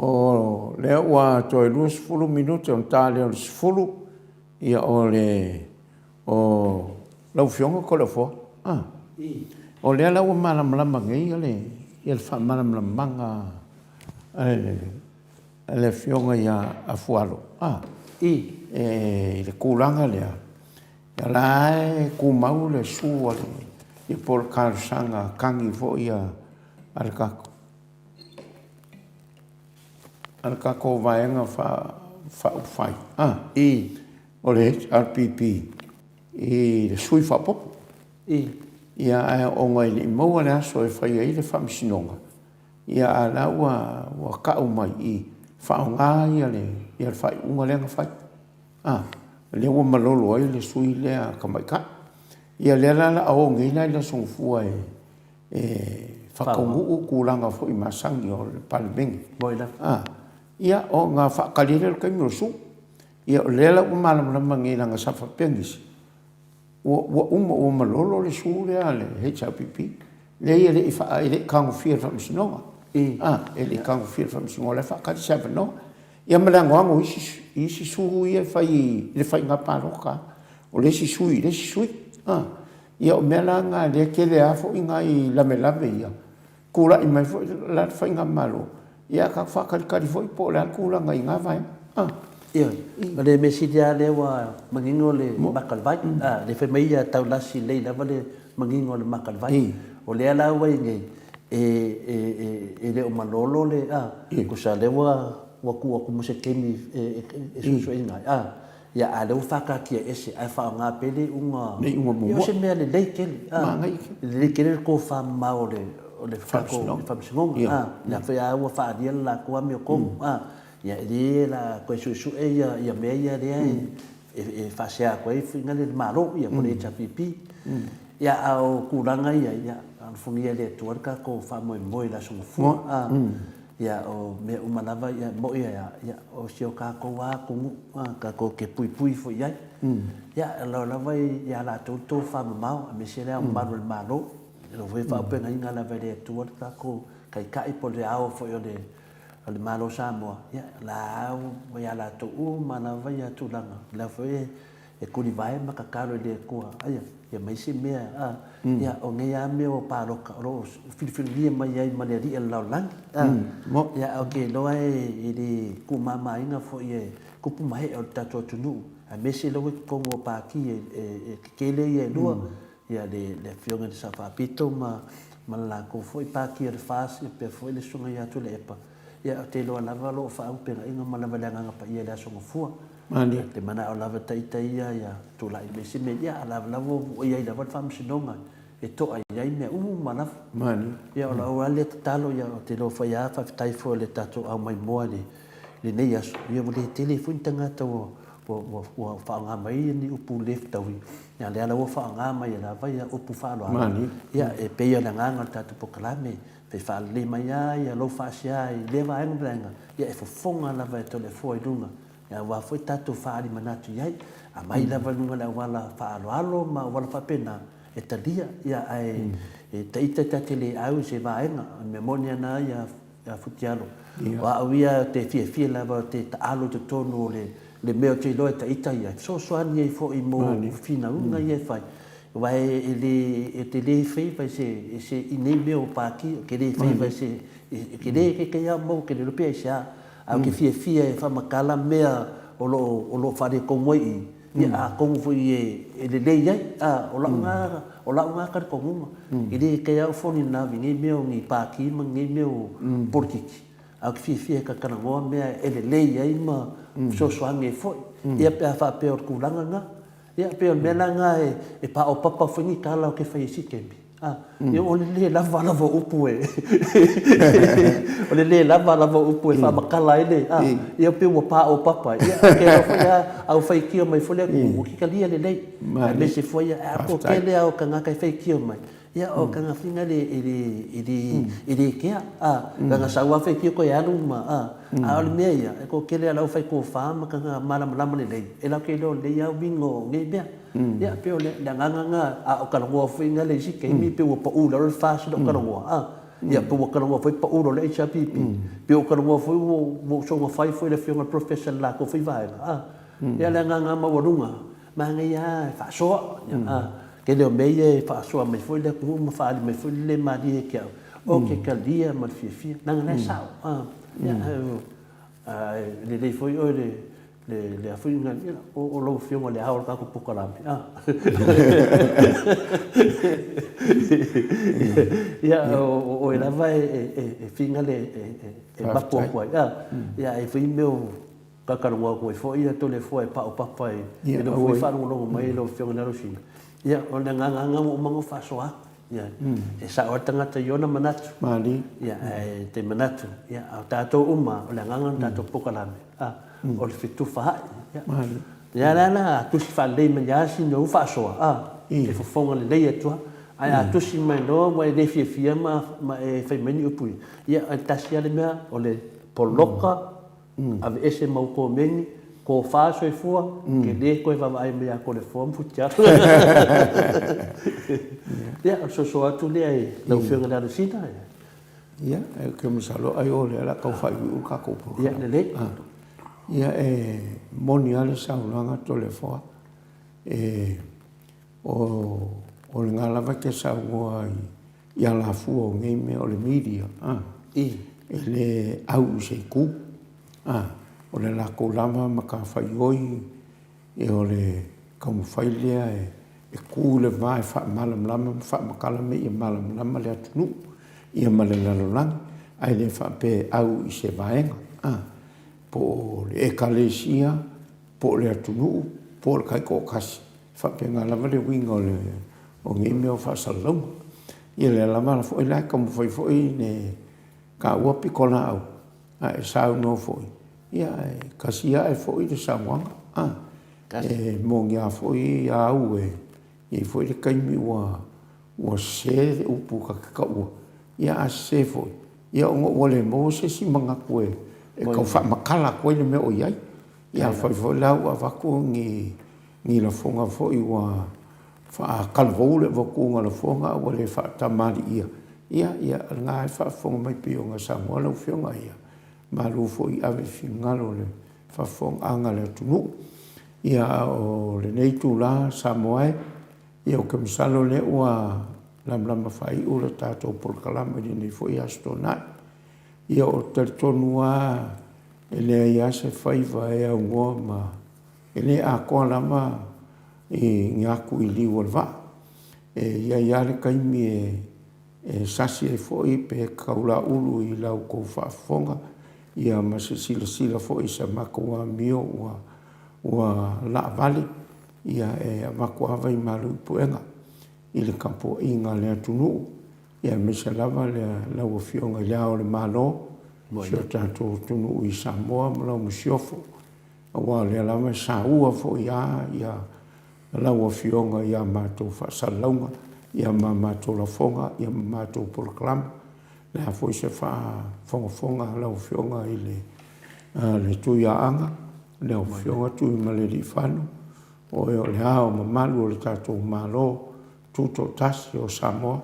Speaker 1: O lea ua toe 20 minute ona ta lea o le 10, ia o le o lau Afioga Toleafoa, a, o lea la ua malamalama nei le ia le faamalamalamaga a le Afioga ia Afualo, a, i le tulaga lea, o la e tumau le su a le, po o le talosaga tagi foi a le tatou a le tatou Vaega Faaupufai, a, o le HRPP i le sui faaopoopo. Ia, ae ona e le i maua le aso e fai ai le faamasinoga, ia a o la ua, ua tau mai i i, faaaoga ia le faaiuga lea na fai. A, lea ua malolo ai le sui lea tamaitai. Ia lea la o le a o nei la i le Aso Gafua e e faataunuu tulaga foi masani o le Palemene. A, ia ona faatali ai lea o le taimi o le sue. Ia o lea la ua malamalama nei leaga sa faapea nisi, ua ua uma ua malolo le sue lea a le HRPP. Leai e le i e le i tagofia e le Faamasinoga. A, e le i tagofia e le Faamasinoga o la e faatali se avanoa. Ia ma le anoano o isi isi sue ia e fai i le faiga palota. O le isi sui i le isi sui. A. Ia o mea la na lea e tele lava foi nai lavelave ia, tulai mai foi la le faigamalo, ia tatou faatalitali foi po o le a le tulaga i na vaega. A.
Speaker 2: Ioe, o le mea sili lava lea ua manino le maka o le vai. A, lea fai mai ia taulasi lelei lava le manino o le maka o le vai. O lea la ua i nei, e le o malolo le, a, tusa lea ua tuu atu mo se taimi e suesueina ai. A. Ia, a o lea ua faataatia ese ae faaaoga pea le iuga,
Speaker 1: Le iuga muamua.
Speaker 2: Ia, o se mea lelei tele.
Speaker 1: Manaia tele.
Speaker 2: Lelei tele le tofamamao o le, o le tatou Faamasinoga. Ia. A, lea foi lava ua faaalia le latou amiotonu. A, ia, e le o le a toe suesue ia mea ia lea e faasea atu ai foi le Malo, ia po o le HRPP. Ia, a o tulaga ia, ia, alofagia e le Atua le tatou faamoemoe i le Aso Gafua. A. Ia, o mea uma lava, ia, e moni lava, ia, o si o tatou lava atunuu, a, tatou te puipui foi i ai. Ia, e loa lava ia latou le tofamamao, aemaise le Ao Mamalu o le Malo, e iloa foi e faaaupegaina lava e le Atua le tatou Taitai po o le Ao foi o le o le Malo o Samoa, ia, o la ua ia latou uma lava ia tulaga, o lea foi e tulivae ma tatalo i le Atua, aia, ia mai se mea, a, ia, o nei lava mea o palota o lo o filifiligia mai ai ma le Alii o le lalolagi, a, ia, ae ou te iloa e le tuumamaina foi e tupu ma ee o le tatou atunuu, aemaise lea ua i totonu o Pati e tetele ia e lua, ia, le Afioga i le Sao Faapito ma le latou foi Pati o le FAST, ia faapea foi le Susuga ia Tuilaepa, ia, ou te iloa lava o lo o faaaupegaina ma lava le Agaga Paia i le Aso Gafua. Malie. Te manao lava ita ia ia tulai mai se mea, ia a lava ua i ai lava le faamasinoga e to'a i ai mea uma lava.
Speaker 1: Malie.
Speaker 2: Ia o lau lava lea tatalo, ia ou te iloa foi lava faafetai foi i le tatou aumaimoa i lenei aso, ia ua le tele foi ni tagata ua ua ua faaaoga mai ni upu le fetaui, ia lea la ua faaaoga mai lava ia upu faaaloalo.
Speaker 1: Malie.
Speaker 2: Ia e pei o le agaga o le tatou polokalame, pe faalelei mai lava ia lou faasea i lea vaega ma lea vaega, ia e fofoga lava e Toleafoa i luga Aua foi tatou faaali manatu i ai. Aumai lava i luga o le auala faaaloalo ma auala faapena e talia, ia ae e ita ta te le au i se vaega. O le mea moni lava na ia Futialo. O au ia ou te fiafia lava ou te taalo i totonu o le mea ou te iloa e ta ita ia, e fesoasoani ai foi mo finauga ia e fai. Aua e le, ou te le favour i se, i se, i nei mea o pati, ou te le favour i se, ou te le, ke kei a mau, ou te le iloa pe aisea. Ae ou te fiafia e faamatala mea o lo o, o lo o faaletonu ai i i, ia atonu foi e, e lelei ai, a, o lau na, o lau na talitonuga. E le kei au fall in love i nei mea o ni pāti ma nei mea o polokiki, ae ou te fiafia e talatalanoa mea e lelei ai ma fesoasoani ai foi. Ia pe a faapea o le tulaga lena. Ia pei o le mea la lena e paopapa foi ni tala ou te fai ai i si taimi. A, ia o le le lava lava o upu e o le le lava lava o upu e faamatala ai le, a, ia pei ua paopapa. Ia ou te iloa foi lava a ua faitio mai foi le atunuu, ua talia lelei. Aemaise foi a toatele lava o tagata e faitio mai, Ia, o kana fina le, e le, e le, e le kea, a, leaga sau lava faitio toe alu ma, a, a o le mea ia, e toatele lava o le aufaitofa ma kana malamalama lelei, e latou te iloa lelei lava uiga o nei mea. Ia, pei o le agaga lena, a o talanoa foi na le isi taimi pei ua pau i lalo le FAST i lau talanoa, a, ia, pei ua talanoa foi pau i lalo le HRPP, pei ua talanoa foi ua ou soona fai foi i le Afioga i le Professor i le latou foi vaega, a. Ia, o le agaga maualuga, Manaia lava e faasoa, a. Tele o mea ia e faasoa mai foi le atunuu ma faaali mai foi le le malie ia te au, ou te talia ma le fiafia, leaga la e sao, a. Ia, ae lelei foi oe le, le, le a foi ina, ia, o lau Afioga i le Ao o le tatou polokalame, a. Ia, o oe lava e finagalo e mapu atu ai, a. Ia, a i ai foi mea o Talatalanoa atu ai foi ia Toleafoa e paopapa i lou foi faalogologo mai i lau Afioga i le Alosina. Ia, o le agaga lava lena ua uma ona ou faasoa atu. Ia, e sao lava le tagata i ona manatu.
Speaker 1: Malie.
Speaker 2: Ia, ae te manatu, ia, a o tatou uma, o le agaga o le tatou polokalame, a, o le fetufaai. Ia,
Speaker 1: Malie.
Speaker 2: Ia la la, a tusi faalelei mai lava sina ou faasoa, a, e fofoga lelei atu lava. Ae a tusi mai loa ua e le fiafia ma, ma e fai mai ni upu ia, ia, e tasi lava le mea, o le poloka Aveese ma ou komeni, tofa soifua, ke le toe vaavaai mai ia Toleafoa ma Futialo. Ia, o le soso atu lea i lau Afioga i le Alosina.
Speaker 1: Ia, ou te masalo ai o lea o le a tau faaiuiu le tatou polokalame.
Speaker 2: Ia, lelei.
Speaker 1: Ia, e moni lava le saunoaga Toleafoa, e, o lena lava e te saunoa i i alafua o nei mea o le media, a, e le au i se itu, a, o le latou lava matafaioi o le taumafai lea e tu i le va e faamalamalama ma faamatala mea ia malamalama le atunuu ia ma le lalolagi, ae le faapea e au i se vaega, a, po o le Ekalesia, po o le atunuu, po o le taitoatasi. E faapena lava le uiga o le o nei mea o faasalalauga. Ia lea lava foi la e taumafai foi le taua pitolaau, a e saunoa foi, ia e kasi ae foi le saunoaga. A, e moni lava foi au e i ai foi le taimi ua ua sese le upu ta te taua, ia a sese foi, ia ona ua le maua se isi manatu e tau faamatala atu ai le mea o i ai. Ia afai foi la ua avatu ni ni lafoga foi ua faatalavou le avatuga o lafoga a ua le faatamaliia, ia, ia, o lena e faafofoga mai pei ona saunoa lau Afioga, ia malu foi ave i finagalo o le faafofogaaga a le atunuu. Ia, a o lenei itula Samoa e, ia ou te masalo o lea ua lamalama faaiu le tatou polokalame i lenei foi Aso Toonai. Ia, ou te talitonu lava e leai lava se faiva e aunoa ma E le atoa lava i ni atu i liu o le vaa. E i ai lava le taimi e sasi ai foi pe taulaulu i la outou faafofoga ia ma se silasila foi i sa matou amio ua ua laavale ia e avatu lava i malu i puega i le tapuaiga a le atunuu ia aemaise lava lau Afioga i Le Ao o le Malo, si o tatou atunuu i Samoa ma lau Masiofo. Aua o lea lava e saua foi a ia lau Afioga i a matou faasalalauga, ia ma matou lafoga, ia ma matou polokalame. O le a foi se faafogafoga a lau Afioga i le le Tuiaana, lau Afioga Tuimalealiifano, o oe o le Ao mamalu o le tatou Malo Tutoatasi o Samoa,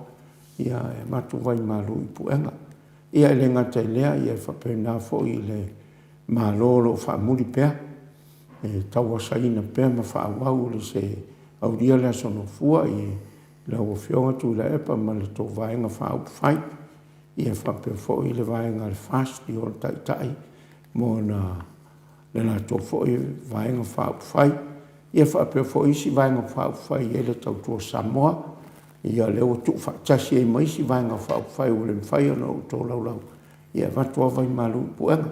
Speaker 1: ia e avatu vaimalu i puega. Ia e le gata i lea, ia e faapena foi i le Malo o lo o faamuli pea, e tauasaina pea ma faaauau le se aulia le Aso Nofua i lau Afioga Tuilaepa ma le tou Vaega Faaupufai, ia faapea foi le Vaega a le FAST i ona taitai mo na le latou foi Vaega Faaupufai, ia faapea foi isi Vaega Faaupufai e i ai le Tautua Samoa, ia lea ua tuufaatasi ai ma isi Vaega Faaupufai ua le mafai ona ou tolaulau, ia e avatu lava vai malu i puega.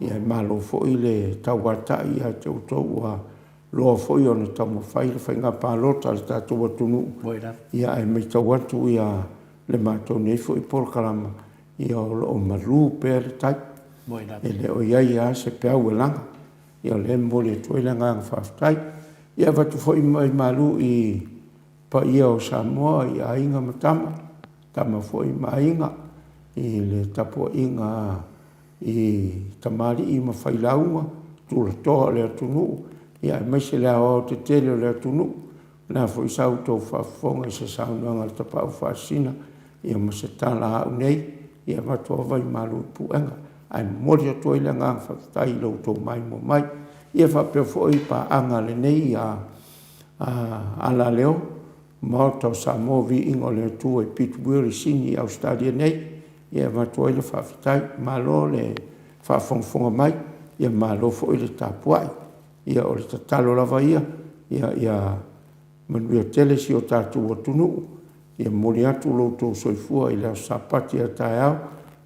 Speaker 1: Ia e malo foi le tauatai ia te outou ua loa foi ona taumafai le faiga palota a le tatou atunuu, ia ae matau atu ia le matou nei foi polokalama, ia o lo o malu pea le tai. E le o i ai lava se peau e laga. Ia o lea e momoli atu ai le agaga faafetai. Ia e avatu foi vai malu i paia o Samoa i Aiga ma Tama, Tama foi ma Aiga, i le tapuaiga i tamalii ma failauga, tulatoa o le atunuu, ia aemaise le aoaotetele o le atunuu. O le a foi sa outou faafofoga i se saunoaga a le Tapaau Faasisina ia ma se tala a au nei, ia e avatu lava vai malu i puega. Ae momoli atu ai le agaga faafetai i lo outou maimoa mai. Ia faapea foi paaga a lenei alaleo, Maota o Samoa, Viiga o le Atua i Peter Wheel i Sini i Ausetalia nei, ia e avatu ai le faafetai. Malo le faafogafoga mai, ia malo foi le tapuai. Ia o le tatalo lava ia, ia manuia tele si o tatou atunuu, ia momoli atu lo outou soifua i le aso Sapati a taeao,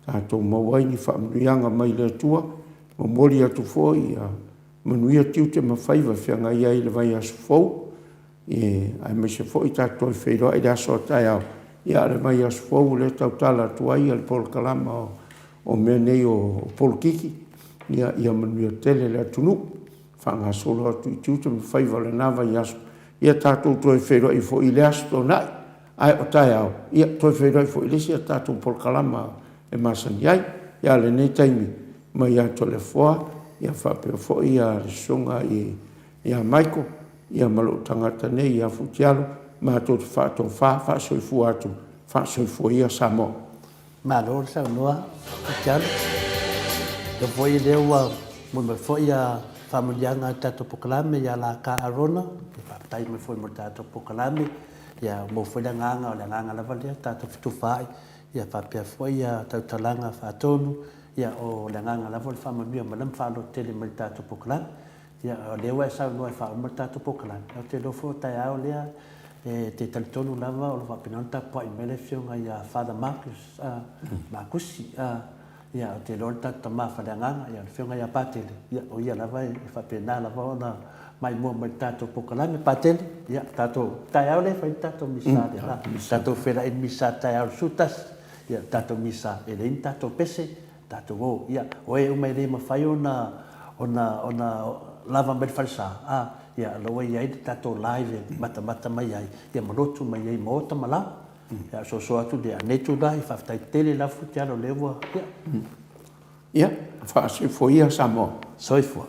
Speaker 1: tatou maua ai ni faamanuiaga mai le Atua. Momoli atu foi ia manuia tiute ma faiva e feagai ai i le vaiaso fou, aemaise foi tatou toe feiloai i le aso a taeao, a o le vaiaso fou o lea e tautala atu ai le polokalama o mea nei o polokiki, ia manuia tele le atunuu. Faagasolo atu i tiute ma faiva o lena vaiaso, ia tatou toe feiloai foi i le Aso Toonai, a o taeao, ia toe feiloai foi i le isi a tatou polokalama e masani ai. A o lenei taimi, mai ia Toleafoa faapea foi le Susuga ia Michael ma lou tagata nei ia Futialo, matou te faatofa, faasoifua atu, faasoifua ia Samoa.
Speaker 2: Malo le saunoa Futialo. Ia foi lea ua moe mai foi a faamanuiaga a le tatou polokalame ia Laka Arona, ia faafetai mai foi mo le tatou polokalame. Ia maua foi le agaga, o le agaga lava lea tatou fetufaai ia faapea foi ia tautalaga faatonu, ia o le agaga lava o le faamanuia mai la ma faalototele mai i le tatou polokalame. Ia, o lea ua e saunoa e faauma le tatou polokalame, ou te iloa foi o taeao lea e te talitonu lava o lo o faapena ona tapuai mai le Afioga ia Father Marcus, Makusi, ia, ou te iloa o le tatou tama faaleagaga, ia, le Afioga ia Patele, ia, o ia lava e faapena lava ona maimoa mai i le tatou polokalame. Patele, ia, tatou taeao lea e fai ai le tatou Misa lea, a? Tatou feiloai i le Misa taeao i le 11, ia, le tatou Misa, e leai ni tatou pese, Tatou o, ia, o e uma e le mafai ona, ona, ona lava mai le falesa, a, ia, o la ua i ai le tatou live e matamata mai ai, ia, ma lotu mai ai ma ota ma laoa. Ia, soso atu lea, nei tulaga, ia, faafetai tele lava Futialo o lea ua, ia.
Speaker 1: Ia, faasoifua ia Samoa.
Speaker 2: Soifua.